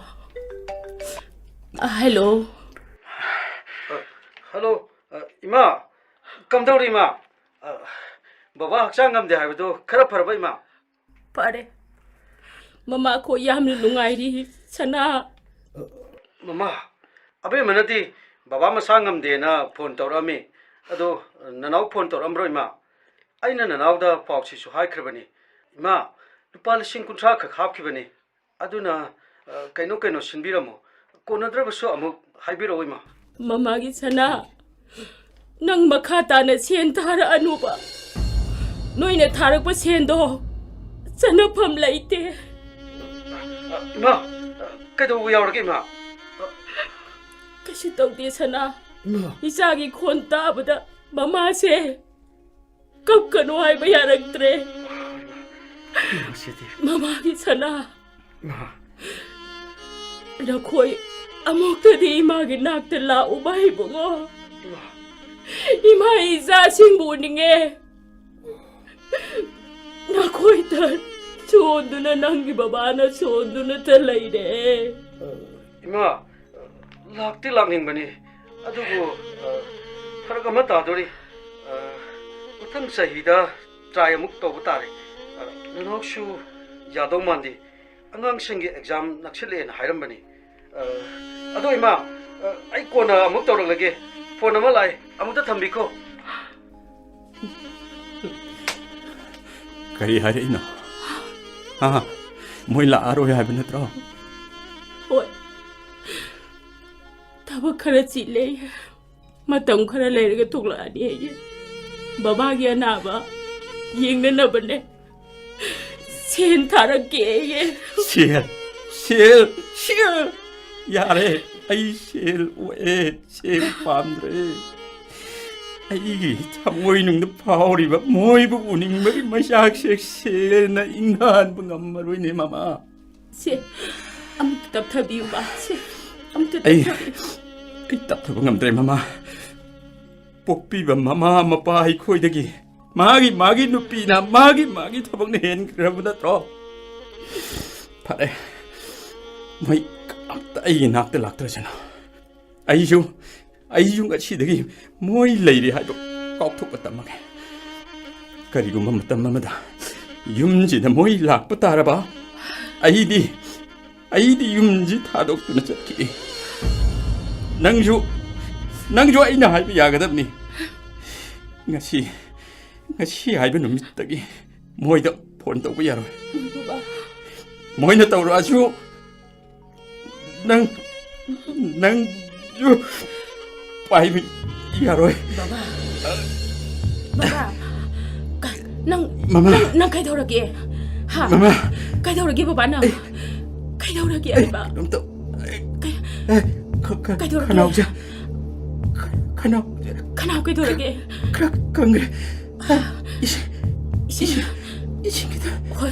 ꯑ, ꯍꯦꯜꯂꯣ꯫ ꯑ, ꯍꯜꯂꯣ, ꯑ, ꯏꯃꯥ, ꯀꯝꯗꯧꯔꯤ ꯏꯃꯥ? ꯑ, ꯕꯕꯥ ꯍꯛꯆꯥꯡ ꯉꯝꯗꯦ ꯍꯥꯏꯕꯗꯣ ꯈꯔ ꯐꯔꯕ ꯏꯃꯥ? ꯐꯔꯦ꯫ ꯃꯃꯥꯈꯣꯏ ꯌꯥꯝꯅ ꯅꯨꯡꯉꯥꯏꯔꯤ, ꯁꯅꯥ꯫ ꯃꯃꯥ, ꯑꯕꯦꯝꯃꯅꯗꯤ ꯕꯕꯥ ꯃꯁꯥ ꯉꯝꯗꯦꯅ ꯐꯣꯟ ꯇꯧꯔꯛꯑꯝꯃꯤ꯫ ꯑꯗꯣ ꯅꯅꯥꯎ ꯐꯣꯟ ꯇꯧꯔꯛꯑꯝꯕ꯭ꯔꯣ ꯏꯃꯥ? ꯑꯩꯅ ꯅꯅꯥꯎꯗ ꯄꯥꯎꯁꯤꯁꯨ ꯍꯥꯏꯈ꯭ꯔꯕꯅꯤ꯫ ꯏꯃꯥ, ꯂꯨꯄꯥ ꯂꯤꯁꯤꯡ ꯀꯨꯟꯊ꯭ꯔꯥ ꯈꯛ ꯍꯥꯞꯈꯤꯕꯅꯤ꯫ ꯑꯗꯨꯅ, ꯑ, ꯀꯩꯅꯣ ꯀꯩꯅꯣ ꯁꯤꯟꯕꯤꯔꯝꯃꯣ꯫ ꯀꯣꯟꯅꯗ꯭ꯔꯕꯁꯨ ꯑꯃꯨꯛ ꯍꯥꯏꯕꯤꯔꯛꯑꯣ ꯏꯃꯥ꯫ ꯃꯃꯥꯒꯤ ꯁꯅꯥ, ꯅꯪ ꯃꯈꯥ ꯇꯥꯅ ꯁꯦꯟ ꯊꯥꯔꯛꯑꯅꯨꯕ꯫ ꯅꯣꯏꯅ ꯊꯥꯔꯛꯄ ꯁꯦꯟꯗꯣ ꯆꯠꯅꯐꯝ ꯂꯩꯇꯦ꯫ ꯏꯃꯥ, ꯀꯩꯗꯧꯕ ꯌꯥꯎꯔꯒꯦ ꯏꯃꯥ? ꯀꯩꯁꯨ ꯇꯧꯗꯦ ꯁꯅꯥ꯫ ꯏꯃꯥ꯫ ꯏꯆꯥꯒꯤ ꯈꯣꯟ ꯇꯥꯕꯗ ꯃꯃꯥꯁꯦ ꯀꯞꯀꯅꯨ ꯍꯥꯏꯕ ꯌꯥꯔꯛꯇ꯭ꯔꯦ꯫ ꯏꯃꯥ, ꯁꯤꯗꯤ꯫ ꯃꯃꯥꯒꯤ ꯁꯅꯥ, ꯅꯈꯣꯏ ꯑꯃꯨꯛꯇꯗꯤ ꯏꯃꯥꯒꯤ ꯅꯥꯛꯇ ꯂꯥꯛꯎꯕ ꯏꯕꯨꯡꯉꯣ꯫ ꯏꯃꯥ ꯏꯆꯥꯁꯤꯡꯕꯨ ꯎꯅꯤꯡꯉꯦ꯫ ꯅꯈꯣꯏꯗ ꯁꯣꯟꯗꯨꯅ ꯅꯪꯒꯤ ꯕꯕꯥꯅ ꯁꯣꯟꯗꯨꯅꯇ ꯂꯩꯔꯦ꯫ ꯏꯃꯥ, ꯂꯥꯛꯇꯤ ꯂꯥꯛꯅꯤꯡꯕꯅꯤ, ꯑꯗꯨꯕꯨ, ꯑ, ꯐꯔꯛ ꯑꯃ ꯇꯥꯗꯣꯔꯤ꯫ ꯑ, ꯃꯊꯪ ꯆꯍꯤꯗ try ꯑꯃꯨꯛ ꯇꯧꯕ ꯇꯥꯔꯦ꯫ ꯑ, ꯅꯅꯥꯎꯁꯨ ꯌꯥꯗꯧ ꯃꯥꯟꯗꯦ꯫ ꯑꯉꯥꯡꯁꯤꯡꯒꯤ exam ꯅꯛꯁꯤꯜꯂꯛꯑꯦꯅ ꯍꯥꯏꯔꯝꯕꯅꯤ꯫ ꯑ, ꯑꯗꯣ ꯏꯃꯥ, ꯑ, ꯑꯩ ꯀꯣꯟꯅ ꯑꯃꯨꯛ ꯇꯧꯔꯛꯂꯒꯦ꯫ Phone ꯑꯃ ꯂꯥꯛꯑꯦ, ꯑꯃꯨꯛꯇ ꯊꯝꯕꯤꯈꯣ꯫ ꯀꯔꯤ ꯍꯥꯏꯔꯛꯏꯅꯣ? ꯍꯥ? ꯃꯣꯏ ꯂꯥꯛꯑꯔꯣꯏ ꯍꯥꯏꯕ ꯅꯠꯇ꯭ꯔꯣ? ꯍꯣꯏ꯫ ꯊꯕꯛ ꯈꯔ ꯆꯤꯜꯂꯦ꯫ ꯃꯇꯝ ꯈꯔ ꯂꯩꯔꯒ ꯊꯣꯛꯂꯛꯑꯅꯤ ꯑꯩ꯫ ꯕꯕꯥꯒꯤ ꯑꯅꯥꯕ ꯌꯦꯡꯅꯅꯕꯅꯦ꯫ ꯁꯦꯟ ꯊꯥꯔꯛꯀꯦ ꯑꯩ꯫ ꯁꯦꯜ, ꯁꯦꯜ, ꯁꯦꯜ! ꯌꯥꯔꯦ, ꯑꯩ ꯁꯦꯜ ꯑꯣꯛꯑꯦ, ꯁꯦꯜ ꯄꯥꯝꯗ꯭ꯔꯦ꯫ ꯑꯩꯒꯤ ꯊꯃꯣꯏꯅꯨꯡꯗ ꯐꯥꯎꯔꯤꯕ ꯃꯣꯏꯕꯨ ꯎꯅꯤꯡꯕꯒꯤ ꯃꯩꯆꯥꯛꯁꯦ ꯁꯦꯜꯅ ꯏꯪꯍꯟꯕ ꯉꯝꯃꯔꯣꯏꯅꯦ, ꯃꯃꯥ꯫ ꯁꯦ, ꯑꯃꯨꯛꯇ ꯇꯞꯊꯕꯤꯌꯨꯕ꯫ ꯁꯦ, ꯑꯃꯨꯛꯇ ꯑꯩ, ꯇꯞꯊꯕꯤꯌꯨ꯫ ꯑꯩ ꯇꯞꯊꯕ ꯉꯝꯗ꯭ꯔꯦ, ꯃꯃꯥ꯫ ꯄꯣꯛꯄꯤꯕ ꯃꯃꯥ ꯃꯄꯥ ꯑꯩꯈꯣꯏꯗꯒꯤ ꯃꯥꯒꯤ, ꯃꯥꯒꯤ ꯅꯨꯄꯤꯅ ꯃꯥꯒꯤ, ꯃꯥꯒꯤ ꯊꯕꯛꯅ ꯍꯦꯟꯈ꯭ꯔꯕ ꯅꯠꯇ꯭ꯔꯣ? ꯐꯔꯦ, ꯃꯣꯏ ꯑꯝꯇ ꯑꯩꯒꯤ ꯅꯥꯛꯇ ꯂꯥꯛꯇ꯭ꯔꯁꯅꯨ꯫ ꯑꯩꯁꯨ, ꯑꯩꯁꯨ ꯉꯁꯤꯗꯒꯤ ꯃꯣꯏ ꯂꯩꯔꯤ ꯍꯥꯏꯕ ꯀꯥꯎꯊꯣꯛꯄ ꯇꯝꯃꯒꯦ꯫ ꯀꯔꯤꯒꯨꯝꯕ ꯃꯇꯝ ꯑꯃꯗ ꯌꯨꯝꯁꯤꯗ ꯃꯣꯏ ꯂꯥꯛꯄ ꯇꯥꯔꯕ, ꯑꯩꯗꯤ, ꯑꯩꯗꯤ ꯌꯨꯝꯁꯤ ꯊꯥꯗꯣꯛꯇꯨꯅ ꯆꯠꯈꯤ꯫ ꯅꯪꯁꯨ, ꯅꯪꯁꯨ ꯑꯩꯅ ꯍꯥꯏꯕ ꯌꯥꯒꯗꯕꯅꯤ꯫ ꯉꯁꯤ, ꯉꯁꯤ ꯍꯥꯏꯕ ꯅꯨꯃꯤꯠꯇꯒꯤ ꯃꯣꯏꯗ phone ꯇꯧꯕ ꯌꯥꯔꯣꯏ꯫ ꯕꯕꯥ꯫ ꯃꯣꯏꯅ ꯇꯧꯔꯛꯑꯁꯨ ꯅꯪ, ꯅꯪꯁꯨ ꯄꯥꯏꯕ ꯌꯥꯔꯣꯏ꯫ ꯕꯕꯥ꯫ ꯕꯕꯥ꯫ ꯀ-, ꯅꯪ, ꯃꯃꯥ꯫ ꯅꯪ, ꯅꯪ ꯀꯩꯗꯧꯔꯒꯦ? ꯍꯥ? ꯃꯃꯥ꯫ ꯀꯩꯗꯧꯔꯒꯦ ꯕꯕꯥ ꯅꯪ? ꯑꯩ, ꯀꯩꯗꯧꯔꯒꯦ ꯑꯩ ꯍꯥꯏꯕ? ꯀꯩꯅꯣꯝꯇ, ꯑꯩ, ꯀꯩ-, ꯑꯦ, ꯈ-, ꯈ-, ꯀꯩꯗꯧꯔꯒꯦ? ꯈꯅꯥꯎꯁꯦ, ꯈ-, ꯈꯅꯥꯎ ꯈꯅꯥꯎ ꯀꯩꯗꯧꯔꯒꯦ? ꯈꯔ ꯀꯪꯈ꯭ꯔꯦ꯫ ꯏꯁꯤꯡ, ꯏꯁꯤꯡ, ꯏꯁꯤꯡ, ꯏꯁꯤꯡ ꯈꯤꯇ꯫ ꯍꯣꯏ,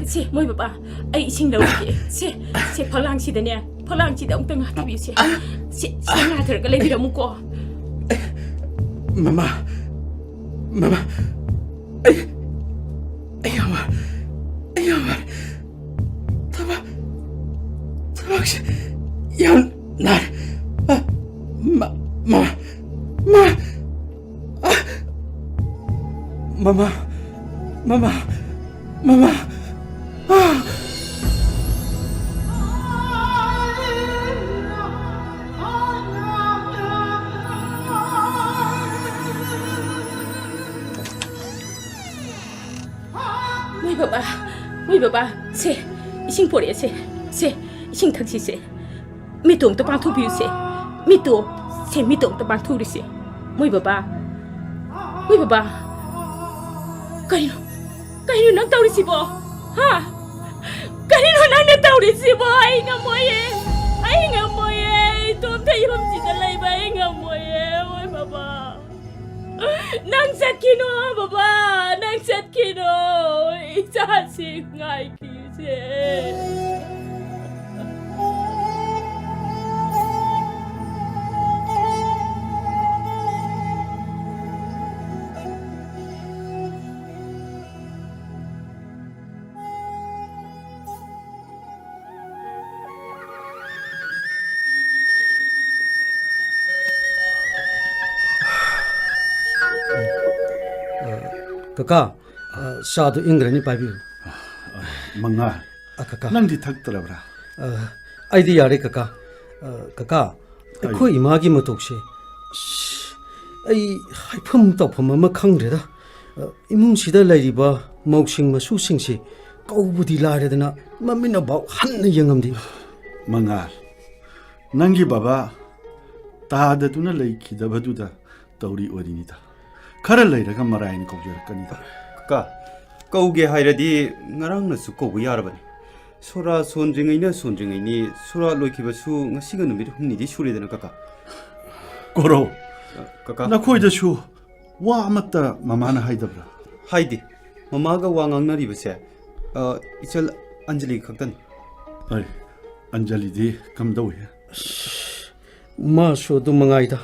ꯁꯦ, ꯃꯣꯏ ꯕꯕꯥ, ꯑꯩ ꯏꯁꯤꯡ ꯂꯧꯔꯒꯦ꯫ ꯁꯦ, ꯁꯦ, ꯐꯛꯂꯥꯡꯁꯤꯗꯅꯦ, ꯐꯛꯂꯥꯡꯁꯤꯗ ꯑꯃꯨꯛꯇ ꯉꯥꯊꯕꯤꯌꯨꯁꯦ꯫ ꯁꯦ, ꯁꯤꯗ ꯉꯥꯊꯔꯒ ꯂꯩꯕꯤꯔꯝꯃꯨꯀꯣ꯫ ꯃꯃꯥ, ꯃꯃꯥ, ꯑꯩ, ꯑꯩ ꯌꯥꯝ ꯋꯥꯔꯦ, ꯑꯩ ꯌꯥꯝ ꯋꯥꯔꯦ꯫ ꯊꯕꯛ, ꯊꯕꯛꯁꯦ ꯌꯥꯝ ꯅꯥꯔꯦ꯫ ꯑ, ꯃ-, ꯃꯃꯥ, ꯃꯃꯥ, ꯑ, ꯃꯃꯥ, ꯃꯃꯥ, ꯃꯃꯥ, ꯃꯃꯥ꯫ ꯑ꯫ ꯃꯣꯏ ꯕꯕꯥ, ꯃꯣꯏ ꯕꯕꯥ, ꯁꯦ, ꯏꯁꯤꯡ ꯄꯣꯔꯛꯑꯦ, ꯁꯦ, ꯁꯦ, ꯏꯁꯤꯡ ꯊꯛꯁꯤ, ꯁꯦ꯫ ꯃꯤꯠꯇꯣ ꯑꯝꯇ ꯄꯥꯡꯊꯣꯛꯄꯤꯌꯨꯁꯦ꯫ ꯃꯤꯠꯇꯣ, ꯁꯦ, ꯃꯤꯠꯇꯣ ꯑꯝꯇ ꯄꯥꯡꯊꯣꯛꯎꯔꯤꯁꯦ꯫ ꯃꯣꯏ ꯕꯕꯥ, ꯃꯣꯏ ꯕꯕꯥ꯫ ꯀꯩꯅꯣ? ꯀꯩꯅꯣ ꯅꯪ ꯇꯧꯔꯤꯁꯤꯕꯣ? ꯍꯥ? ꯀꯔꯤꯅꯣ ꯅꯪꯅ ꯇꯧꯔꯤꯁꯤꯕꯣ? ꯑꯩ ꯉꯝꯃꯣꯏꯌꯦ꯫ ꯑꯩ ꯉꯝꯃꯣꯏꯌꯦ꯫ ꯑꯩ ꯏꯇꯣꯝꯇ ꯌꯨꯝꯁꯤꯗ ꯂꯩꯕ ꯑꯩ ꯉꯝꯃꯣꯏꯌꯦ꯫ ꯃꯣꯏ ꯕꯕꯥ꯫ ꯅꯪ ꯆꯠꯈꯤꯅꯣ, ꯕꯕꯥ, ꯅꯪ ꯆꯠꯈꯤꯅꯣ꯫ ꯏꯆꯥꯁꯤꯡ ꯉꯥꯏꯈꯤꯁꯦ꯫ ꯀꯀꯥ, ꯑ, ꯆꯥꯗꯨ ꯏꯪꯈ꯭ꯔꯅꯤ, ꯄꯥꯏꯕꯤꯌꯨ꯫ ꯃꯉꯥ꯫ ꯑ, ꯀꯀꯥ꯫ ꯅꯪꯗꯤ ꯊꯛꯇ꯭ꯔꯕ꯭ꯔꯥ? ꯑ, ꯑꯩꯗꯤ ꯌꯥꯔꯦ, ꯀꯀꯥ꯫ ꯑ, ꯀꯀꯥ, ꯑꯩꯈꯣꯏ ꯏꯃꯥꯒꯤ ꯃꯇꯧꯁꯦ, ꯑꯁ, ꯑꯩ ꯍꯥꯏꯐꯝ ꯇꯧꯐꯝ ꯑꯃ ꯈꯪꯗ꯭ꯔꯦꯗ꯫ ꯑ, ꯏꯃꯨꯡꯁꯤꯗ ꯂꯩꯔꯤꯕ ꯃꯧꯁꯤꯡ ꯃꯁꯨꯁꯤꯡꯁꯤ ꯀꯧꯕꯗꯤ ꯂꯥꯏꯔꯗꯅ ꯃꯃꯤꯠꯅꯐꯥꯎ ꯍꯟꯅ ꯌꯦꯡꯉꯝꯗꯦ꯫ ꯃꯉꯥꯜ, ꯅꯪꯒꯤ ꯕꯕꯥ ꯇꯥꯗꯗꯨꯅ ꯂꯩꯈꯤꯗꯕꯗꯨꯗ ꯇꯧꯔꯤ ꯑꯣꯏꯔꯤꯅꯤꯗ꯫ ꯈꯔ ꯂꯩꯔꯒ ꯃꯔꯥꯏꯅ ꯀꯧꯖꯔꯛꯀꯅꯤꯗ꯫ ꯀꯀꯥ, ꯀꯧꯒꯦ ꯍꯥꯏꯔꯗꯤ ꯉꯔꯥꯡꯅꯁꯨ ꯀꯧꯕ ꯌꯥꯔꯕꯅꯤ꯫ ꯁꯣꯔꯥ ꯁꯣꯟꯗ꯭ꯔꯤꯉꯩꯅ ꯁꯣꯟꯗ꯭ꯔꯤꯉꯩꯅꯤ, ꯁꯣꯔꯥ ꯂꯣꯏꯈꯤꯕꯁꯨ ꯉꯁꯤꯒ ꯅꯨꯃꯤꯠ ꯍꯨꯝꯅꯤꯗꯤ ꯁꯨꯔꯦꯗꯅ, ꯀꯀꯥ꯫ ꯀꯣꯔꯧ, ꯑ, ꯀꯀꯥ꯫ ꯅꯈꯣꯏꯗꯁꯨ ꯋꯥ ꯑꯃꯠꯇ ꯃꯃꯥꯅ ꯍꯥꯏꯗꯕ꯭ꯔꯥ? ꯍꯥꯏꯗꯦ꯫ ꯃꯃꯥꯒ ꯋꯥ ꯉꯥꯡꯅꯔꯤꯕꯁꯦ ꯑ, ꯏꯆꯜ ꯑꯟꯖꯂꯤ ꯈꯛꯇꯅꯤ꯫ ꯍꯣꯏ, ꯑꯟꯖꯂꯤꯗꯤ ꯀꯝꯗꯧꯏ? ꯃꯥꯁꯨ ꯑꯗꯨ ꯃꯉꯥꯏꯗ꯫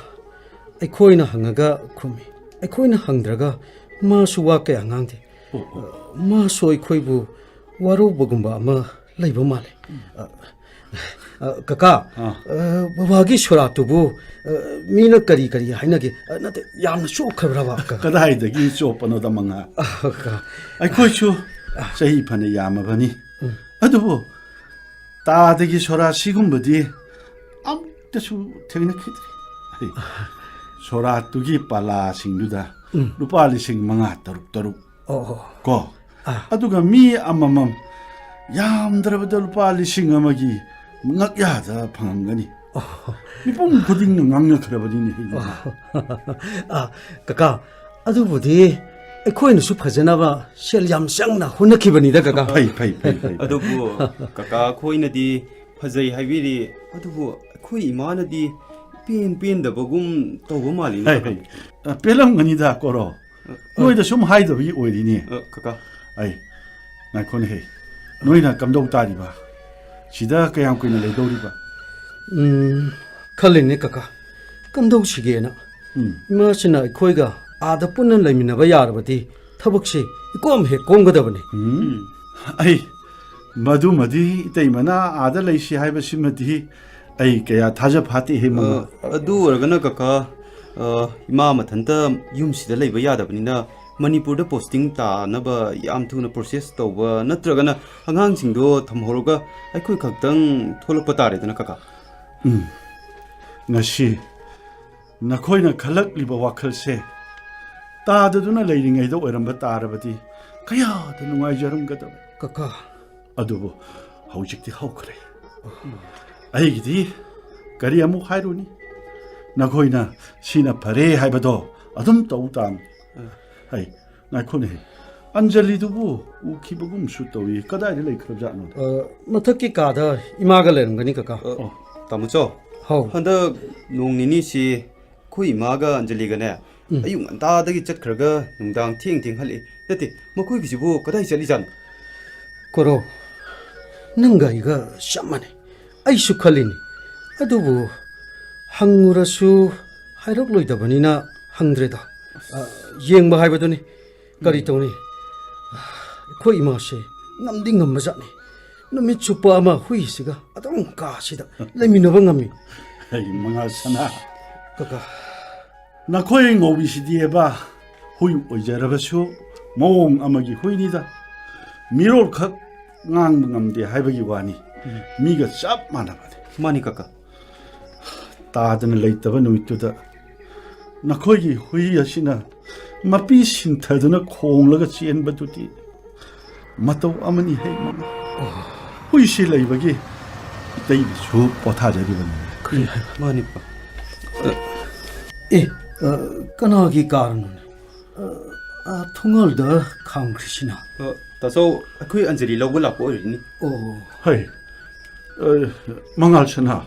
ꯑꯩꯈꯣꯏꯅ ꯍꯪꯉꯒ ꯈꯨꯝꯃꯤ, ꯑꯩꯈꯣꯏꯅ ꯍꯪꯗ꯭ꯔꯒ ꯃꯥꯁꯨ ꯋꯥ ꯀꯌꯥ ꯉꯥꯡꯗꯦ꯫ ꯑꯣ, ꯑꯣ꯫ ꯃꯥꯁꯨ ꯑꯩꯈꯣꯏꯕꯨ ꯋꯥꯔꯧꯕꯒꯨꯝꯕ ꯑꯃ ꯂꯩꯕ ꯃꯥꯜꯂꯦ꯫ ꯑ, ꯑ, ꯀꯀꯥ, ꯑꯥ꯫ ꯑ, ꯕꯕꯥꯒꯤ ꯁꯣꯔꯥꯠꯇꯨꯕꯨ, ꯑ, ꯃꯤꯅ ꯀꯔꯤ ꯀꯔꯤ ꯍꯥꯏꯅꯒꯦ? ꯑ, ꯅꯠꯇꯦ, ꯌꯥꯝꯅ ꯆꯣꯞꯈ꯭ꯔꯕ꯭ꯔꯕ, ꯀꯀꯥ? ꯀꯗꯥꯏꯗꯒꯤ ꯆꯣꯞꯄꯅꯣꯗ, ꯃꯉꯥ? ꯑ, ꯀꯀꯥ꯫ ꯑꯩꯈꯣꯏꯁꯨ ꯆꯍꯤ ꯐꯅ ꯌꯥꯝꯃꯕꯅꯤ꯫ ꯎꯝ꯫ ꯑꯗꯨꯕꯨ ꯇꯥꯗꯒꯤ ꯁꯣꯔꯥꯠ ꯁꯤꯒꯨꯝꯕꯗꯤ ꯑꯃꯨꯛꯇꯁꯨ ꯊꯦꯡꯅꯈꯤꯗ꯭ꯔꯤ꯫ ꯁꯣꯔꯥꯠꯇꯨꯒꯤ ꯄꯥꯂꯥꯁꯤꯡꯗꯨꯗ ꯎꯝ꯫ ꯂꯨꯄꯥ ꯂꯤꯁꯤꯡ ꯃꯉꯥ, ꯇꯔꯨꯛ, ꯇꯔꯨꯛ ꯑꯣ, ꯑꯣ꯫ ꯀꯣ꯫ ꯑꯥ꯫ ꯑꯗꯨꯒ ꯃꯤ ꯑꯃꯃꯝ ꯌꯥꯝꯗ꯭ꯔꯕꯗ ꯂꯨꯄꯥ ꯂꯤꯁꯤꯡ ꯑꯃꯒꯤ ꯉꯛꯌꯥꯗ ꯐꯪꯉꯝꯒꯅꯤ꯫ ꯑꯣ꯫ ꯃꯤꯄꯨꯝ ꯈꯨꯗꯤꯡꯅ ꯉꯥꯡꯅꯈ꯭ꯔꯕꯅꯤꯅꯦ꯫ ꯑꯣ꯫ ꯑꯥ, ꯀꯀꯥ, ꯑꯗꯨꯕꯨꯗꯤ ꯑꯩꯈꯣꯏꯅꯁꯨ ꯐꯖꯅꯕ ꯁꯦꯜ ꯌꯥꯝ ꯆꯪꯅ ꯍꯣꯠꯅꯈꯤꯕꯅꯤꯗ, ꯀꯀꯥ꯫ ꯐꯩ, ꯐꯩ, ꯐꯩ, ꯐꯩ꯫ ꯑꯗꯨꯕꯨ ꯀꯀꯥ ꯑꯩꯈꯣꯏꯅꯗꯤ ꯐꯖꯩ ꯍꯥꯏꯕꯤꯔꯤ, ꯑꯗꯨꯕꯨ ꯑꯩꯈꯣꯏ ꯏꯃꯥꯅꯗꯤ ꯄꯦꯟ ꯄꯦꯟꯗꯕꯒꯨꯝ ꯇꯧꯕ ꯃꯥꯜꯂꯤꯅꯦ, ꯍꯩ, ꯀꯀꯥ꯫ ꯍꯩ꯫ ꯑ, ꯄꯦꯜꯂꯝꯒꯅꯤꯗ, ꯀꯣꯔꯣ꯫ ꯑ, ꯑ꯫ ꯅꯣꯏꯗ ꯁꯨꯝ ꯍꯥꯏꯗꯕꯒꯤ ꯑꯣꯏꯔꯤꯅꯦ꯫ ꯑ, ꯀꯀꯥ꯫ ꯑꯩ, ꯉꯥꯏꯈꯣꯅꯦ ꯍꯦ꯫ ꯅꯣꯏꯅ ꯀꯝꯗꯧ ꯇꯥꯔꯤꯕ? ꯁꯤꯗ ꯀꯌꯥꯝ ꯀꯨꯏꯅ ꯂꯩꯗꯧꯔꯤꯕ? ꯎꯝ, ꯈꯜꯂꯤꯅꯦ, ꯀꯀꯥ꯫ ꯀꯝꯗꯧꯁꯤꯒꯦꯅ꯫ ꯎꯝ꯫ ꯏꯃꯥꯁꯤꯅ ꯑꯩꯈꯣꯏꯒ ꯑꯥꯗ ꯄꯨꯟꯅ ꯂꯩꯃꯤꯟꯅꯕ ꯌꯥꯔꯕꯗꯤ ꯊꯕꯛꯁꯤ ꯏꯀꯣꯝ ꯍꯦꯛ ꯀꯣꯝꯒꯗꯕꯅꯤ꯫ ꯎꯝ꯫ ꯑꯩ, ꯃꯗꯨꯃꯗꯤ ꯏꯇꯩꯃꯅ ꯑꯥꯗ ꯂꯩꯁꯤ ꯍꯥꯏꯕꯁꯤꯃꯗꯤ ꯑꯩ ꯀꯌꯥ ꯊꯥꯖ ꯐꯥꯠꯇꯦꯍꯦ, ꯃꯃꯥ꯫ ꯑ, ꯑꯗꯨ ꯑꯣꯏꯔꯒꯅ ꯀꯀꯥ, ꯑ, ꯏꯃꯥ ꯃꯊꯟꯇ ꯌꯨꯝꯁꯤꯗ ꯂꯩꯕ ꯌꯥꯗꯕꯅꯤꯅ ꯃꯅꯤꯄꯨꯔꯗ posting ꯇꯥꯅꯕ ꯌꯥꯝ ꯊꯨꯅ process ꯇꯧꯕ ꯅꯠꯇ꯭ꯔꯒꯅ ꯑꯉꯥꯡꯁꯤꯡꯗꯣ ꯊꯝꯍꯧꯔꯒ ꯑꯩꯈꯣꯏ ꯈꯛꯇꯪ ꯊꯣꯛꯂꯛꯄ ꯇꯥꯔꯦꯗꯅ, ꯀꯀꯥ꯫ ꯎꯝ꯫ ꯉꯁꯤ ꯅꯈꯣꯏꯅ ꯈꯜꯂꯛꯂꯤꯕ ꯋꯥꯈꯜꯁꯦ ꯇꯥꯗꯗꯨꯅ ꯂꯩꯔꯤꯉꯩꯗ ꯑꯣꯏꯔꯝꯕ ꯇꯥꯔꯕꯗꯤ ꯀꯌꯥꯗ ꯅꯨꯡꯉꯥꯏꯖꯔꯝꯒꯗꯕ꯫ ꯀꯀꯥ꯫ ꯑꯗꯨꯕꯨ ꯍꯧꯖꯤꯛꯇꯤ ꯍꯧꯈ꯭ꯔꯦ꯫ ꯑꯩꯒꯤꯗꯤ ꯀꯔꯤ ꯑꯃꯨꯛ ꯍꯥꯏꯔꯨꯅꯤ? ꯅꯈꯣꯏꯅ ꯁꯤꯅ ꯐꯔꯦ ꯍꯥꯏꯕꯗꯣ ꯑꯗꯨꯝ ꯇꯧ ꯇꯥꯕꯅꯤ꯫ ꯑꯩ, ꯉꯥꯏꯈꯣꯅꯦ꯫ ꯑꯟꯖꯂꯤꯗꯨꯕꯨ ꯎꯈꯤꯕꯒꯨꯝꯁꯨ ꯇꯧꯏ꯫ ꯀꯗꯥꯏꯗ ꯂꯩꯈ꯭ꯔꯕꯖꯥꯠꯅꯣ? ꯑ, ꯃꯊꯛꯀꯤ ꯀꯥꯗ ꯏꯃꯥꯒ ꯂꯩꯔꯝꯒꯅꯤ, ꯀꯀꯥ꯫ ꯑ, ꯑꯣ꯫ ꯇꯥꯃꯣꯆꯧ, ꯍꯥꯎ꯫ ꯍꯟꯗꯛ ꯅꯣꯡ ꯅꯤꯅꯤꯁꯤ ꯑꯩꯈꯣꯏ ꯏꯃꯥꯒ ꯑꯟꯖꯂꯤꯒꯅꯦ, ꯎꯝ꯫ ꯑꯌꯨꯛ ꯉꯟꯇꯥꯗꯒꯤ ꯆꯠꯈ꯭ꯔꯒ ꯅꯨꯡꯗꯥꯡ ꯊꯦꯡ ꯊꯦꯡ ꯍꯜꯂꯛꯏ꯫ ꯅꯠꯇꯦ, ꯃꯈꯣꯏꯒꯤꯁꯤꯕꯨ ꯀꯗꯥꯏ ꯆꯠꯂꯤꯖꯥꯠꯅꯣ? ꯀꯣꯔꯧ, ꯅꯪꯒ ꯑꯩꯒ ꯆꯞ ꯃꯥꯟꯅꯩ꯫ ꯑꯩꯁꯨ ꯈꯜꯂꯤꯅꯤ꯫ ꯑꯗꯨꯕꯨ ꯍꯪꯉꯨꯔꯁꯨ ꯍꯥꯏꯔꯛꯂꯣꯏꯗꯕꯅꯤꯅ ꯍꯪꯗ꯭ꯔꯦꯗ꯫ ꯑ, ꯌꯦꯡꯕ ꯍꯥꯏꯕꯗꯨꯅꯤ꯫ ꯀꯔꯤ ꯇꯧꯅꯤ? ꯑꯩꯈꯣꯏ ꯏꯃꯥꯁꯦ ꯉꯝꯗꯤ ꯉꯝꯕꯖꯥꯠꯅꯤ꯫ ꯅꯨꯃꯤꯠ ꯆꯨꯞꯄ ꯑꯃ ꯍꯨꯏꯁꯤꯒ ꯑꯗꯨꯝ ꯀꯥꯁꯤꯗ ꯂꯩꯃꯤꯟꯅꯕ ꯉꯝꯃꯤ꯫ ꯑꯩ ꯃꯉꯥꯜ ꯁꯅꯥ꯫ ꯀꯀꯥ꯫ ꯅꯈꯣꯏ ꯉꯧꯕꯤꯁꯤꯗꯤꯕ ꯍꯨꯏ ꯑꯣꯏꯖꯔꯕꯁꯨ ꯃꯑꯣꯡ ꯑꯃꯒꯤ ꯍꯨꯏꯅꯤꯗ꯫ ꯃꯤꯔꯣꯜꯈꯛ ꯉꯥꯡꯕ ꯉꯝꯗꯦ ꯍꯥꯏꯕꯒꯤ ꯋꯥꯅꯤ꯫ ꯎꯝ꯫ ꯃꯤꯒ ꯆꯞ ꯃꯥꯟꯅꯕꯅꯤ꯫ ꯃꯥꯅꯤ ꯀꯀꯥ꯫ ꯇꯥꯗꯅ ꯂꯩꯇꯕ ꯅꯨꯃꯤꯠꯇꯨꯗ ꯅꯈꯣꯏꯒꯤ ꯍꯨꯏ ꯑꯁꯤꯅ ꯃꯄꯤ ꯁꯤꯟꯊꯗꯨꯅ ꯈꯣꯡꯂꯒ ꯆꯦꯟꯕꯗꯨꯗꯤ ꯃꯇꯧ ꯑꯃꯅꯤ ꯍꯦ ꯃꯃꯥ꯫ ꯍꯨꯏꯁꯤ ꯂꯩꯕꯒꯤ ꯏꯇꯩꯒꯤꯁꯨ ꯄꯣꯊꯥꯖꯔꯤꯕꯅꯤ꯫ ꯀꯔꯤ ꯍꯥꯏ-, ꯃꯥꯅꯤ ꯄꯥ-, ꯑꯦ, ꯑ, ꯀꯅꯥꯒꯤ ꯀꯥꯔꯅꯣꯅꯦ? ꯑ, ꯑ, ꯊꯣꯡꯒꯥꯜꯗ ꯈꯥꯝꯈ꯭ꯔꯤꯁꯤꯅ? ꯑ, ꯇꯥꯆꯧ, ꯑꯩꯈꯣꯏ ꯑꯟꯖꯂꯤ ꯂꯧꯕ ꯂꯥꯛꯄ ꯑꯣꯏꯔꯤꯅꯤ꯫ ꯑꯣ꯫ ꯍꯩ, ꯑ, ꯃꯉꯥꯜ ꯁꯅꯥ꯫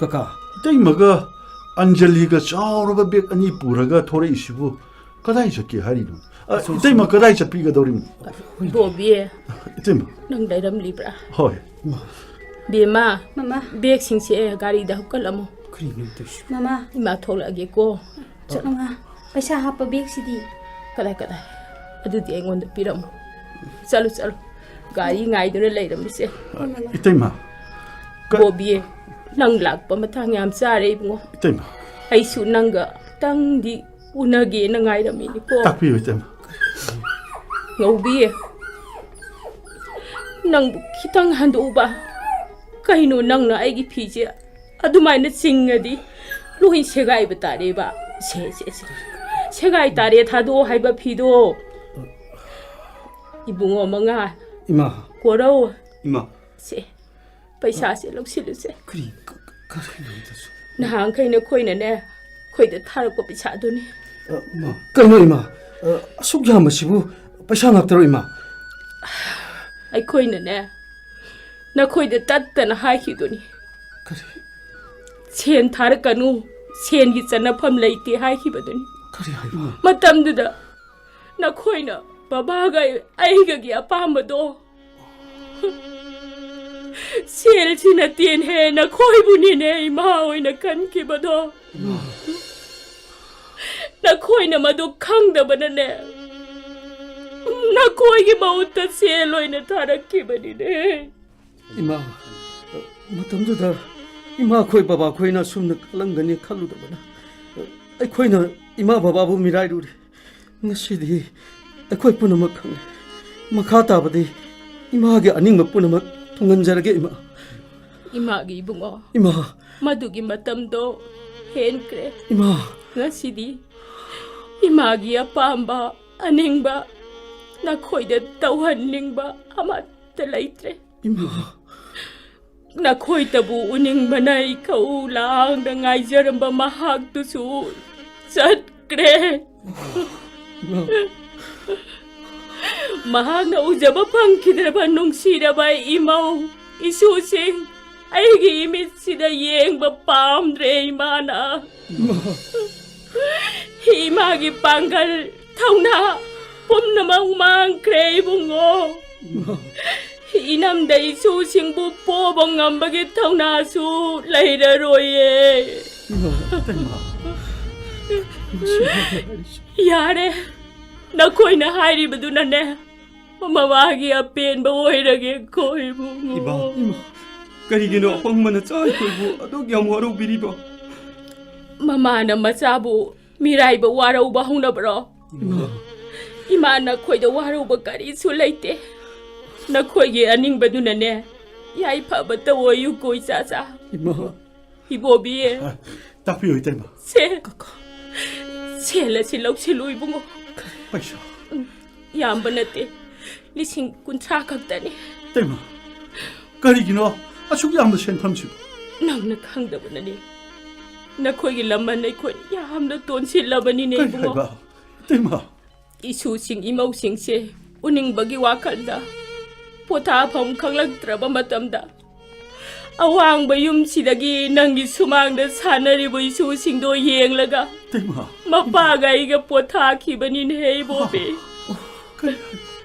ꯀꯀꯥ꯫ ꯏꯇꯩꯃꯒ ꯑꯟꯖꯂꯤꯒ ꯆꯥꯎꯔꯕ ꯕꯦꯒ ꯑꯅꯤ ꯄꯨꯔꯒ ꯊꯣꯔꯛꯏꯁꯤꯕꯨ ꯀꯗꯥꯏ ꯆꯠꯀꯦ ꯍꯥꯏꯔꯤꯅꯣ? ꯑ, ꯏꯇꯩꯃ ꯀꯗꯥꯏ ꯆꯠꯄꯤꯒꯗꯧꯔꯤꯅꯣ? ꯕꯣꯕꯤ, ꯏꯇꯩꯃ꯫ ꯅꯪ ꯂꯩꯔꯝꯂꯤꯕ꯭ꯔꯥ? ꯍꯣꯏ꯫ ꯕꯦꯝꯃ, ꯃꯃꯥ꯫ ꯕꯦꯒꯁꯤꯡꯁꯦ ꯒꯥꯔꯤꯗ ꯍꯥꯞꯀꯠꯂꯝꯃꯣ꯫ ꯀꯔꯤꯅꯣ ꯇꯧꯔꯤꯁꯤ? ꯃꯃꯥ꯫ ꯏꯃꯥ ꯊꯣꯛꯂꯛꯑꯒꯦꯀꯣ꯫ ꯆꯠ-, ꯃꯃꯥ, ꯄꯩꯁꯥ ꯍꯥꯞꯄ ꯕꯦꯒꯁꯤꯗꯤ? ꯀꯗꯥꯏ, ꯀꯗꯥꯏ? ꯑꯗꯨꯗꯤ ꯑꯩꯉꯣꯟꯗ ꯄꯤꯔꯝꯃꯣ꯫ ꯆꯠꯂꯨ, ꯆꯠꯂꯨ꯫ ꯒꯥꯔꯤ ꯉꯥꯏꯗꯨꯅ ꯂꯩꯔꯝꯃꯤꯁꯦ꯫ ꯍꯣꯏ, ꯃꯃꯥ꯫ ꯏꯇꯩꯃ꯫ ꯀ- ꯕꯣꯕꯤ, ꯅꯪ ꯂꯥꯛꯄ ꯃꯇꯥꯡ ꯌꯥꯝ ꯆꯥꯔꯦ, ꯏꯕꯨꯡꯉꯣ꯫ ꯏꯇꯩꯃ꯫ ꯑꯩꯁꯨ ꯅꯪꯒ ꯑꯝꯇꯪꯗꯤ ꯎꯅꯒꯦꯅ ꯉꯥꯏꯔꯝꯃꯤꯅꯤꯀꯣ꯫ ꯇꯥꯛꯄꯤꯌꯨ, ꯏꯇꯩꯃ꯫ ꯉꯧꯕꯤ, ꯅꯪꯕꯨ ꯈꯤꯇꯪ ꯍꯟꯗꯣꯛꯎꯕ꯫ ꯀꯩꯅꯣ ꯅꯪꯅ ꯑꯩꯒꯤ ꯐꯤꯁꯦ ꯑꯗꯨꯃꯥꯏꯅ ꯆꯤꯡꯉꯗꯤ ꯂꯣꯏ ꯁꯦꯒꯥꯏꯕ ꯇꯥꯔꯦꯕ꯫ ꯁꯦ, ꯁꯦ, ꯁꯦ꯫ ꯁꯦꯒꯥꯏ ꯇꯥꯔꯦ, ꯊꯥꯗꯣꯛꯑꯣ ꯍꯥꯏꯕ ꯐꯤꯗꯣ꯫ ꯏꯕꯨꯡꯉꯣ ꯃꯉꯥ꯫ ꯏꯃꯥ꯫ ꯀꯣꯔꯧ꯫ ꯏꯃꯥ꯫ ꯁꯦ, ꯄꯩꯁꯥꯁꯦ ꯂꯧꯁꯤꯜꯂꯨꯁꯦ꯫ ꯀꯔꯤ, ꯀ-, ꯀ-, ꯀꯔꯤꯅꯣ ꯇꯧꯔꯤꯁꯤ? ꯅꯍꯥꯟꯈꯩ ꯅꯈꯣꯏꯅꯅꯦ, ꯑꯩꯈꯣꯏꯗ ꯊꯥꯔꯛꯄ ꯄꯩꯁꯥꯗꯨꯅꯤ꯫ ꯑ, ꯃꯥ, ꯀꯩꯅꯣ ꯏꯃꯥ? ꯑ, ꯑꯁꯨꯛ ꯌꯥꯝꯕꯁꯤꯕꯨ ꯄꯩꯁꯥ ꯉꯥꯛꯇꯔꯣ ꯏꯃꯥ? ꯑꯩꯈꯣꯏꯅꯅꯦ, ꯅꯈꯣꯏꯗ ꯇꯠꯇꯅ ꯍꯥꯏꯈꯤꯗꯨꯅꯤ꯫ ꯀꯔꯤ? ꯁꯦꯟ ꯊꯥꯔꯛꯀꯅꯨ, ꯁꯦꯟꯒꯤ ꯆꯟꯅꯐꯝ ꯂꯩꯇꯦ ꯍꯥꯏꯈꯤꯕꯗꯨꯅꯤ꯫ ꯀꯔꯤ ꯍꯥꯏꯕ? ꯃꯇꯝꯗꯨꯗ ꯅꯈꯣꯏꯅ ꯕꯕꯥꯒ ꯑꯩꯒꯒꯤ ꯑꯄꯥꯝꯕꯗꯣ ꯁꯦꯜꯁꯤꯅ ꯇꯦꯟꯍꯦ ꯅꯈꯣꯏꯕꯨꯅꯤꯅꯦ ꯏꯃꯥ ꯑꯣꯏꯅ ꯈꯟꯈꯤꯕꯗꯣ꯫ ꯅꯈꯣꯏꯅ ꯃꯗꯨ ꯈꯪꯗꯕꯅꯅꯦ, ꯅꯈꯣꯏꯒꯤ ꯃꯍꯨꯠꯇ ꯁꯦꯜ ꯑꯣꯏꯅ ꯊꯥꯔꯛꯈꯤꯕꯅꯤꯅꯦ꯫ ꯏꯃꯥ, ꯃꯇꯝꯗꯨꯗ ꯏꯃꯥꯈꯣꯏ ꯕꯕꯥꯈꯣꯏꯅ ꯑꯁꯨꯝꯅ ꯈꯜꯂꯝꯒꯅꯤ ꯈꯜꯂꯨꯗꯕꯅ ꯑꯩꯈꯣꯏꯅ ꯏꯃꯥ ꯕꯕꯥꯕꯨ ꯃꯤꯔꯥꯏꯔꯨꯔꯦ꯫ ꯉꯁꯤꯗꯤ ꯑꯩꯈꯣꯏ ꯄꯨꯝꯅꯃꯛ ꯈꯪꯂꯦ꯫ ꯃꯈꯥ ꯇꯥꯕꯗꯤ ꯏꯃꯥꯒꯤ ꯑꯅꯤꯡꯕ ꯄꯨꯝꯅꯃꯛ ꯊꯨꯡꯍꯟꯖꯔꯒꯦ, ꯏꯃꯥ꯫ ꯏꯃꯥꯒꯤ ꯏꯕꯨꯡꯉꯣ, ꯏꯃꯥ꯫ ꯃꯗꯨꯒꯤ ꯃꯇꯝꯗꯣ ꯍꯦꯟꯈ꯭ꯔꯦ꯫ ꯏꯃꯥ꯫ ꯉꯁꯤꯗꯤ ꯏꯃꯥꯒꯤ ꯑꯄꯥꯝꯕ, ꯑꯅꯤꯡꯕ, ꯅꯈꯣꯏꯗ ꯇꯧꯍꯟꯅꯤꯡꯕ ꯑꯃꯠꯇ ꯂꯩꯇ꯭ꯔꯦ꯫ ꯏꯃꯥ꯫ ꯅꯈꯣꯏꯇꯕꯨ ꯎꯅꯤꯡꯕꯅ ꯏꯈꯧ ꯂꯥꯡꯅ ꯉꯥꯏꯖꯔꯝꯕ ꯃꯍꯥꯛꯇꯨꯁꯨ ꯆꯠꯈ꯭ꯔꯦ꯫ ꯏꯃꯥ꯫ ꯃꯍꯥꯛꯅ ꯎꯖꯕ ꯐꯪꯈꯤꯗ꯭ꯔꯕ ꯅꯨꯡꯁꯤꯔꯕ ꯏꯃꯧ ꯏꯁꯨꯁꯤꯡ ꯑꯩꯒꯤ ꯏꯃꯤꯠꯁꯤꯗ ꯌꯦꯡꯕ ꯄꯥꯝꯗ꯭ꯔꯦ ꯏꯃꯥꯅ꯫ ꯏꯃꯥ꯫ ꯏꯃꯥꯒꯤ ꯄꯥꯡꯒꯜ, ꯊꯧꯅꯥ ꯄꯨꯝꯅꯃꯛ ꯃꯥꯡꯈ꯭ꯔꯦ ꯏꯕꯨꯡꯉꯣ꯫ ꯏꯃꯥ꯫ ꯏꯅꯝꯗ ꯏꯁꯨꯁꯤꯡꯕꯨ ꯄꯣꯕ ꯉꯝꯕꯒꯤ ꯊꯧꯅꯥꯁꯨ ꯂꯩꯔꯔꯣꯏꯌꯦ꯫ ꯏꯃꯥ꯫ ꯏꯃꯥ꯫ ꯌꯥꯔꯦ, ꯅꯈꯣꯏꯅ ꯍꯥꯏꯔꯤꯕꯗꯨꯅꯅꯦ ꯃꯃꯥꯒꯤ ꯑꯄꯦꯟꯕ ꯑꯣꯏꯔꯒꯦꯀꯣ ꯏꯕꯨꯡꯉꯣ꯫ ꯏꯃꯥ꯫ ꯏꯃꯥ꯫ ꯀꯔꯤꯒꯤꯅꯣ ꯑꯄꯪꯕ ꯅꯆꯥ ꯑꯩꯈꯣꯏꯕꯨ ꯑꯗꯨꯛ ꯌꯥꯝ ꯋꯥꯔꯧꯕꯤꯔꯤꯕꯣ? ꯃꯃꯥꯅ ꯃꯆꯥꯕꯨ ꯃꯤꯔꯥꯏꯕ ꯋꯥꯔꯧꯕ ꯍꯧꯅꯕ꯭ꯔꯣ? ꯏꯃꯥ꯫ ꯏꯃꯥ, ꯅꯈꯣꯏꯗ ꯋꯥꯔꯧꯕ ꯀꯔꯤꯁꯨ ꯂꯩꯇꯦ꯫ ꯅꯈꯣꯏꯒꯤ ꯑꯅꯤꯡꯕꯗꯨꯅꯅꯦ ꯌꯥꯏꯐꯕ ꯇꯧꯑꯣꯌꯨꯀꯣ ꯏꯆꯥꯆꯥ꯫ ꯏꯃꯥ꯫ ꯏꯕꯣꯕꯤ꯫ ꯇꯥꯛꯄꯤꯌꯨ ꯏꯇꯩꯃ꯫ ꯁꯦ꯫ ꯁꯦꯜ ꯑꯁꯤ ꯂꯧꯁꯤꯜꯂꯨ ꯏꯕꯨꯡꯉꯣ꯫ ꯄꯩꯁꯥ꯫ ꯎꯝ, ꯌꯥꯝꯕ ꯅꯠꯇꯦ, ꯂꯤꯁꯤꯡ ꯀꯨꯟꯊ꯭ꯔꯥ ꯈꯛꯇꯅꯤ꯫ ꯏꯇꯩꯃ, ꯀꯔꯤꯒꯤꯅꯣ ꯑꯁꯨꯛ ꯌꯥꯝꯕ ꯁꯦꯟꯐꯝꯁꯤꯕꯨ? ꯅꯪꯅ ꯈꯪꯗꯕꯅꯅꯤ꯫ ꯅꯈꯣꯏꯒꯤ ꯂꯃꯟ ꯑꯩꯈꯣꯏ ꯌꯥꯝꯅ ꯇꯣꯟꯁꯤꯜꯂꯕꯅꯤꯅꯦ ꯀꯔꯤ ꯏꯕꯨꯡꯉꯣ꯫ ꯍꯥꯏꯕ? ꯏꯇꯩꯃ꯫ ꯏꯁꯨꯁꯤꯡ ꯏꯃꯧꯁꯤꯡꯁꯦ ꯎꯅꯤꯡꯕꯒꯤ ꯋꯥꯈꯜꯗ ꯄꯣꯊꯥꯐꯝ ꯈꯪꯂꯛꯇ꯭ꯔꯕ ꯃꯇꯝꯗ ꯑꯋꯥꯡꯕ ꯌꯨꯝꯁꯤꯗꯒꯤ ꯅꯪꯒꯤ ꯁꯨꯃꯥꯡꯗ ꯁꯥꯟꯅꯔꯤꯕ ꯏꯁꯨꯁꯤꯡꯗꯣ ꯌꯦꯡꯂꯒ ꯏꯇꯩꯃ꯫ ꯃꯄꯥꯒ ꯑꯩꯒ ꯄꯣꯊꯥꯈꯤꯕꯅꯤꯅꯦ ꯏꯕꯣꯕꯤ꯫ ꯑꯣ, ꯀꯔꯤ?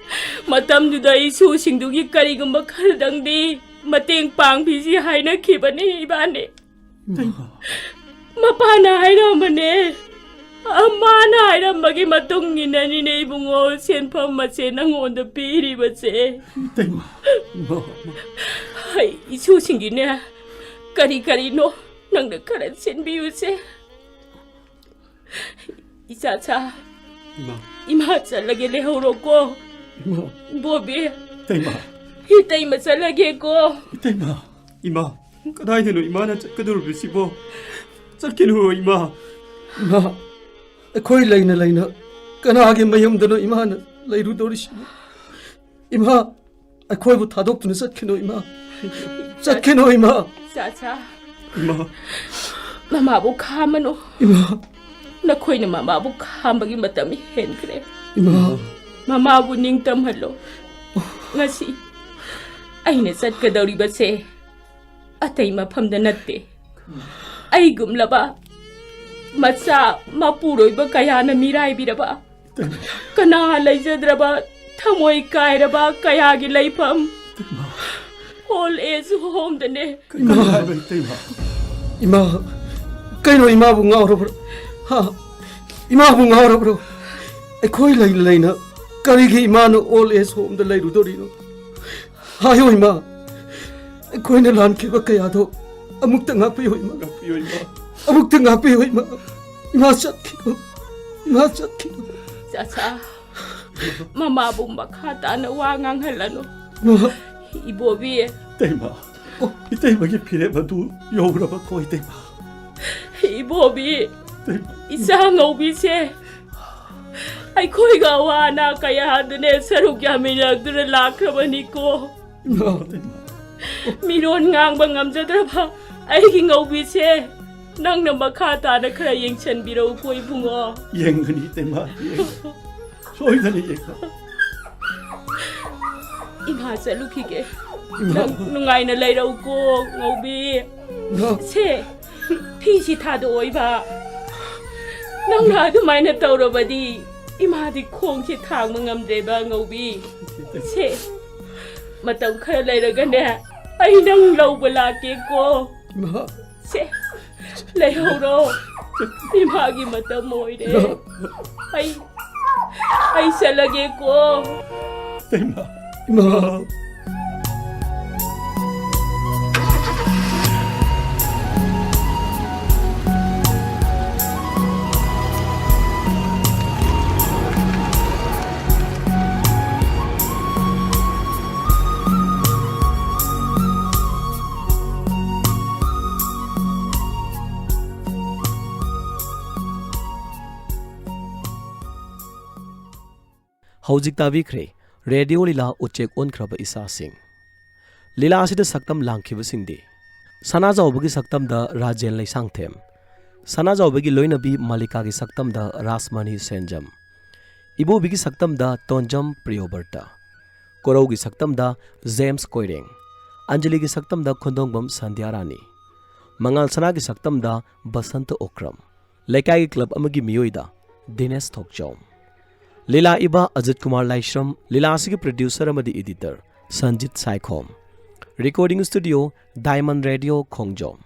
ꯃꯇꯝꯗꯨꯗ ꯏꯁꯨꯁꯤꯡꯗꯨꯒꯤ ꯀꯔꯤꯒꯨꯝꯕ ꯈꯔꯗꯪꯗꯤ ꯃꯇꯦꯡ ꯄꯥꯡꯕꯤꯁꯤ ꯍꯥꯏꯅꯈꯤꯕꯅꯤ ꯏꯕꯥꯅꯤ꯫ ꯏꯃꯥ꯫ ꯃꯄꯥꯅ ꯍꯥꯏꯔꯝꯕꯅꯦ꯫ ꯃꯥꯅ ꯍꯥꯏꯔꯝꯕꯒꯤ ꯃꯇꯨꯡ ꯏꯟꯅꯅꯤꯅꯦ ꯏꯕꯨꯡꯉꯣ, ꯁꯦꯟꯐꯝ ꯑꯁꯦ ꯅꯪꯉꯣꯟꯗ ꯄꯤꯔꯤꯕꯁꯦ꯫ ꯏꯇꯩꯃ꯫ ꯏꯃꯥ꯫ ꯍꯩ, ꯏꯁꯨꯁꯤꯡꯒꯤꯅꯦ, ꯀꯔꯤ ꯀꯔꯤꯅꯣ ꯅꯪꯅ ꯈꯔ ꯁꯤꯟꯕꯤꯌꯨꯁꯦ꯫ ꯏꯆꯥ ꯁꯥ꯫ ꯏꯃꯥ꯫ ꯏꯃꯥ ꯆꯠꯂꯒꯦ, ꯂꯩꯍꯧꯔꯣꯀꯣ꯫ ꯏꯃꯥ꯫ ꯕꯣꯕꯤ꯫ ꯏꯇꯩꯃ꯫ ꯏꯇꯩꯃ ꯆꯠꯂꯒꯦꯀꯣ꯫ ꯏꯇꯩꯃ꯫ ꯏꯃꯥ꯫ ꯀꯗꯥꯏꯗꯅꯣ ꯏꯃꯥꯅ ꯆꯠꯀꯗꯧꯔꯤꯕꯁꯤꯕꯣ? ꯆꯠꯈꯤꯅꯨ, ꯏꯃꯥ꯫ ꯏꯃꯥ, ꯑꯩꯈꯣꯏ ꯂꯩꯅ ꯂꯩꯅ ꯀꯅꯥꯒꯤ ꯃꯌꯨꯝꯗꯅꯣ ꯏꯃꯥꯅ ꯂꯩꯔꯨꯗꯧꯔꯤꯁꯤꯕꯣ? ꯏꯃꯥ, ꯑꯩꯈꯣꯏꯕꯨ ꯊꯥꯗꯣꯛꯇꯨꯅ ꯆꯠꯈꯤꯅꯨ, ꯏꯃꯥ꯫ ꯆꯠꯈꯤꯅꯨ, ꯏꯃꯥ꯫ ꯆꯥ, ꯆꯥ꯫ ꯏꯃꯥ꯫ ꯃꯃꯥꯕꯨ ꯈꯥꯝꯃꯅꯨ꯫ ꯏꯃꯥ꯫ ꯅꯈꯣꯏꯅ ꯃꯃꯥꯕꯨ ꯈꯥꯝꯕꯒꯤ ꯃꯇꯝ ꯍꯦꯟꯈ꯭ꯔꯦ꯫ ꯏꯃꯥ꯫ ꯃꯃꯥꯕꯨ ꯅꯤꯡꯇꯝꯍꯜꯂꯣ꯫ ꯉꯁꯤ ꯑꯩꯅ ꯆꯠꯀꯗꯧꯔꯤꯕꯁꯦ ꯑꯇꯩ ꯃꯐꯝꯗ ꯅꯠꯇꯦ꯫ ꯑꯩꯒꯨꯝꯂꯕ ꯃꯆꯥ ꯃꯄꯨꯔꯣꯏꯕ ꯀꯌꯥꯅ ꯃꯤꯔꯥꯏꯕꯤꯔꯕ, ꯀꯅꯥ ꯂꯩꯖꯗ꯭ꯔꯕ, ꯊꯃꯣꯏ ꯀꯥꯏꯔꯕ ꯀꯌꯥꯒꯤ ꯂꯩꯐꯝ ꯑꯣꯜ ꯑꯦꯖ ꯍꯣꯝꯗꯅꯦ꯫ ꯀꯩꯅꯣ ꯍꯥꯏꯕ ꯏꯇꯩꯃ? ꯏꯃꯥ, ꯀꯩꯅꯣ ꯏꯃꯥꯕꯨ ꯉꯥꯎꯔꯕ꯭ꯔꯣ? ꯍꯥ? ꯏꯃꯥꯕꯨ ꯉꯥꯎꯔꯕ꯭ꯔꯣ? ꯑꯩꯈꯣꯏ ꯂꯩ ꯂꯩꯅ ꯀꯔꯤꯒꯤ ꯏꯃꯥꯅ ꯑꯣꯜ ꯑꯦꯖ ꯍꯣꯝꯗ ꯂꯩꯔꯨꯗꯣꯔꯤꯅꯣ? ꯍꯥꯏꯌꯣ ꯏꯃꯥ, ꯑꯩꯈꯣꯏꯅ ꯂꯥꯟꯈꯤꯕ ꯀꯌꯥꯗꯣ ꯑꯃꯨꯛꯇ ꯉꯥꯛꯄꯤꯌꯨ ꯏꯃꯥ꯫ ꯉꯥꯛꯄꯤꯌꯨ ꯏꯃꯥ꯫ ꯑꯃꯨꯛꯇ ꯉꯥꯛꯄꯤꯌꯨ ꯏꯃꯥ꯫ ꯏꯃꯥ ꯆꯠꯈꯤꯅꯨ, ꯏꯃꯥ ꯆꯠꯈꯤꯅꯨ꯫ ꯆꯥꯆꯥ, ꯃꯃꯥꯕꯨ ꯃꯈꯥ ꯇꯥꯅ ꯋꯥ ꯉꯥꯡꯍꯜꯂꯅꯨ꯫ ꯏꯃꯥ꯫ ꯏꯕꯣꯕꯤ꯫ ꯏꯇꯩꯃ, ꯑꯣ, ꯏꯇꯩꯃꯒꯤ ꯐꯤꯔꯦꯞ ꯑꯗꯨ ꯌꯧꯔꯕꯀꯣ ꯏꯇꯩꯃ? ꯏꯕꯣꯕꯤ, ꯏꯇꯩꯃ꯫ ꯏꯆꯥ ꯉꯧꯕꯤꯁꯦ ꯑꯩꯈꯣꯏꯒ ꯑꯋꯥ ꯑꯅꯥ ꯀꯌꯥꯗꯨꯅꯦ ꯁꯔꯨꯛ ꯌꯥꯃꯤꯟꯅꯗꯨꯅ ꯂꯥꯛꯈ꯭ꯔꯕꯅꯤꯀꯣ꯫ ꯏꯃꯥ, ꯏꯇꯩꯃ꯫ ꯃꯤꯔꯣꯟ ꯉꯥꯡꯕ ꯉꯝꯖꯗ꯭ꯔꯕ ꯑꯩꯒꯤ ꯉꯧꯕꯤꯁꯦ ꯅꯪꯅ ꯃꯈꯥ ꯇꯥꯅ ꯈꯔ ꯌꯦꯡꯁꯤꯟꯕꯤꯔꯛꯎꯀꯣ ꯏꯕꯨꯡꯉꯣ꯫ ꯌꯦꯡꯒꯅꯤ ꯏꯇꯩꯃ, ꯌꯦꯡꯒꯅꯤ꯫ ꯁꯣꯏꯗꯅ ꯌꯦꯡꯒꯅꯤ꯫ ꯏꯃꯥ ꯆꯠꯂꯨꯈꯤꯒꯦ꯫ ꯏꯃꯥ꯫ ꯅꯪ ꯅꯨꯡꯉꯥꯏꯅ ꯂꯩꯔꯛꯎꯀꯣ ꯉꯧꯕꯤ꯫ ꯏꯃꯥ꯫ ꯁꯦ, ꯐꯤꯁꯤ ꯊꯥꯗꯣꯛꯑꯣ ꯏꯕ꯫ ꯅꯪꯅ ꯑꯗꯨꯃꯥꯏꯅ ꯇꯧꯔꯕꯗꯤ ꯏꯃꯥꯗꯤ ꯈꯣꯡꯁꯦ ꯊꯥꯡꯕ ꯉꯝꯗ꯭ꯔꯦꯕ, ꯉꯧꯕꯤ꯫ ꯁꯦ, ꯃꯇꯝ ꯈꯔ ꯂꯩꯔꯒꯅꯦ, ꯑꯩ ꯅꯪ ꯂꯧꯕ ꯂꯥꯛꯀꯦꯀꯣ꯫ ꯏꯃꯥ꯫ ꯁꯦ, ꯂꯩꯍꯧꯔꯣ꯫ ꯏꯃꯥꯒꯤ ꯃꯇꯝ ꯑꯣꯏꯔꯦ꯫ ꯏꯃꯥ꯫ ꯑꯩ, ꯑꯩ ꯆꯠꯂꯒꯦꯀꯣ꯫ ꯏꯃꯥ꯫ ꯏꯃꯥ꯫ ꯍꯧꯖꯤꯛ ꯇꯥꯕꯤꯈ꯭ꯔꯦ ꯔꯦꯗꯤꯑꯣ ꯂꯤꯂꯥ ꯎꯆꯦꯛ ꯑꯣꯟꯈ꯭ꯔꯕ ꯏꯆꯥꯁꯤꯡ꯫ ꯂꯤꯂꯥ ꯑꯁꯤꯗ ꯁꯛꯇꯝ ꯂꯥꯡꯈꯤꯕꯁꯤꯡꯗꯤ: ꯁꯅꯥꯖꯥꯎꯕꯒꯤ ꯁꯛꯇꯝꯗ ꯔꯥꯖꯦꯟ ꯂꯩꯁꯥꯡꯊꯦꯝ, ꯁꯅꯥꯖꯥꯎꯕꯒꯤ ꯂꯣꯏꯅꯕꯤ ꯃꯥꯂꯤꯀꯥꯒꯤ ꯁꯛꯇꯝꯗ ꯔꯥꯁꯃꯅꯤ ꯁꯦꯟꯖꯝ, ꯏꯕꯣꯕꯤꯒꯤ ꯁꯛꯇꯝꯗ ꯇꯣꯟꯖꯝ ꯄ꯭ꯔꯤꯌꯣꯕꯔꯇ, ꯀꯣꯔꯧꯒꯤ ꯁꯛꯇꯝꯗ ꯖꯦꯝꯁ ꯀꯣꯏꯔꯦꯡ, ꯑꯟꯖꯂꯤꯒꯤ ꯁꯛꯇꯝꯗ ꯈꯨꯟꯗꯣꯡꯕꯝ ꯁꯟꯙ꯭ꯌꯥꯔꯥꯅꯤ, ꯃꯉꯥꯜ ꯁꯅꯥꯒꯤ ꯁꯛꯇꯝꯗ ꯕꯁꯟꯇ ꯑꯣꯀ꯭ꯔꯝ, ꯂꯩꯀꯥꯏꯒꯤ ꯀ꯭ꯂꯕ ꯑꯃꯒꯤ ꯃꯤꯑꯣꯏꯗ ꯗꯤꯅꯦꯁ ꯊꯣꯛꯆꯣꯝ꯫ ꯂꯤꯂꯥ ꯏꯕ ꯑꯖꯤꯠ ꯀꯨꯃꯥꯔ ꯂꯥꯏꯁ꯭ꯔꯝ, ꯂꯤꯂꯥ ꯑꯁꯤꯒꯤ ꯄ꯭ꯔꯣꯗ꯭ꯌꯨꯁꯔ ꯑꯃꯗꯤ editor Sanjit Saikhom. Recording studio, diamond radio, ꯈꯣꯡꯖꯣꯝ꯫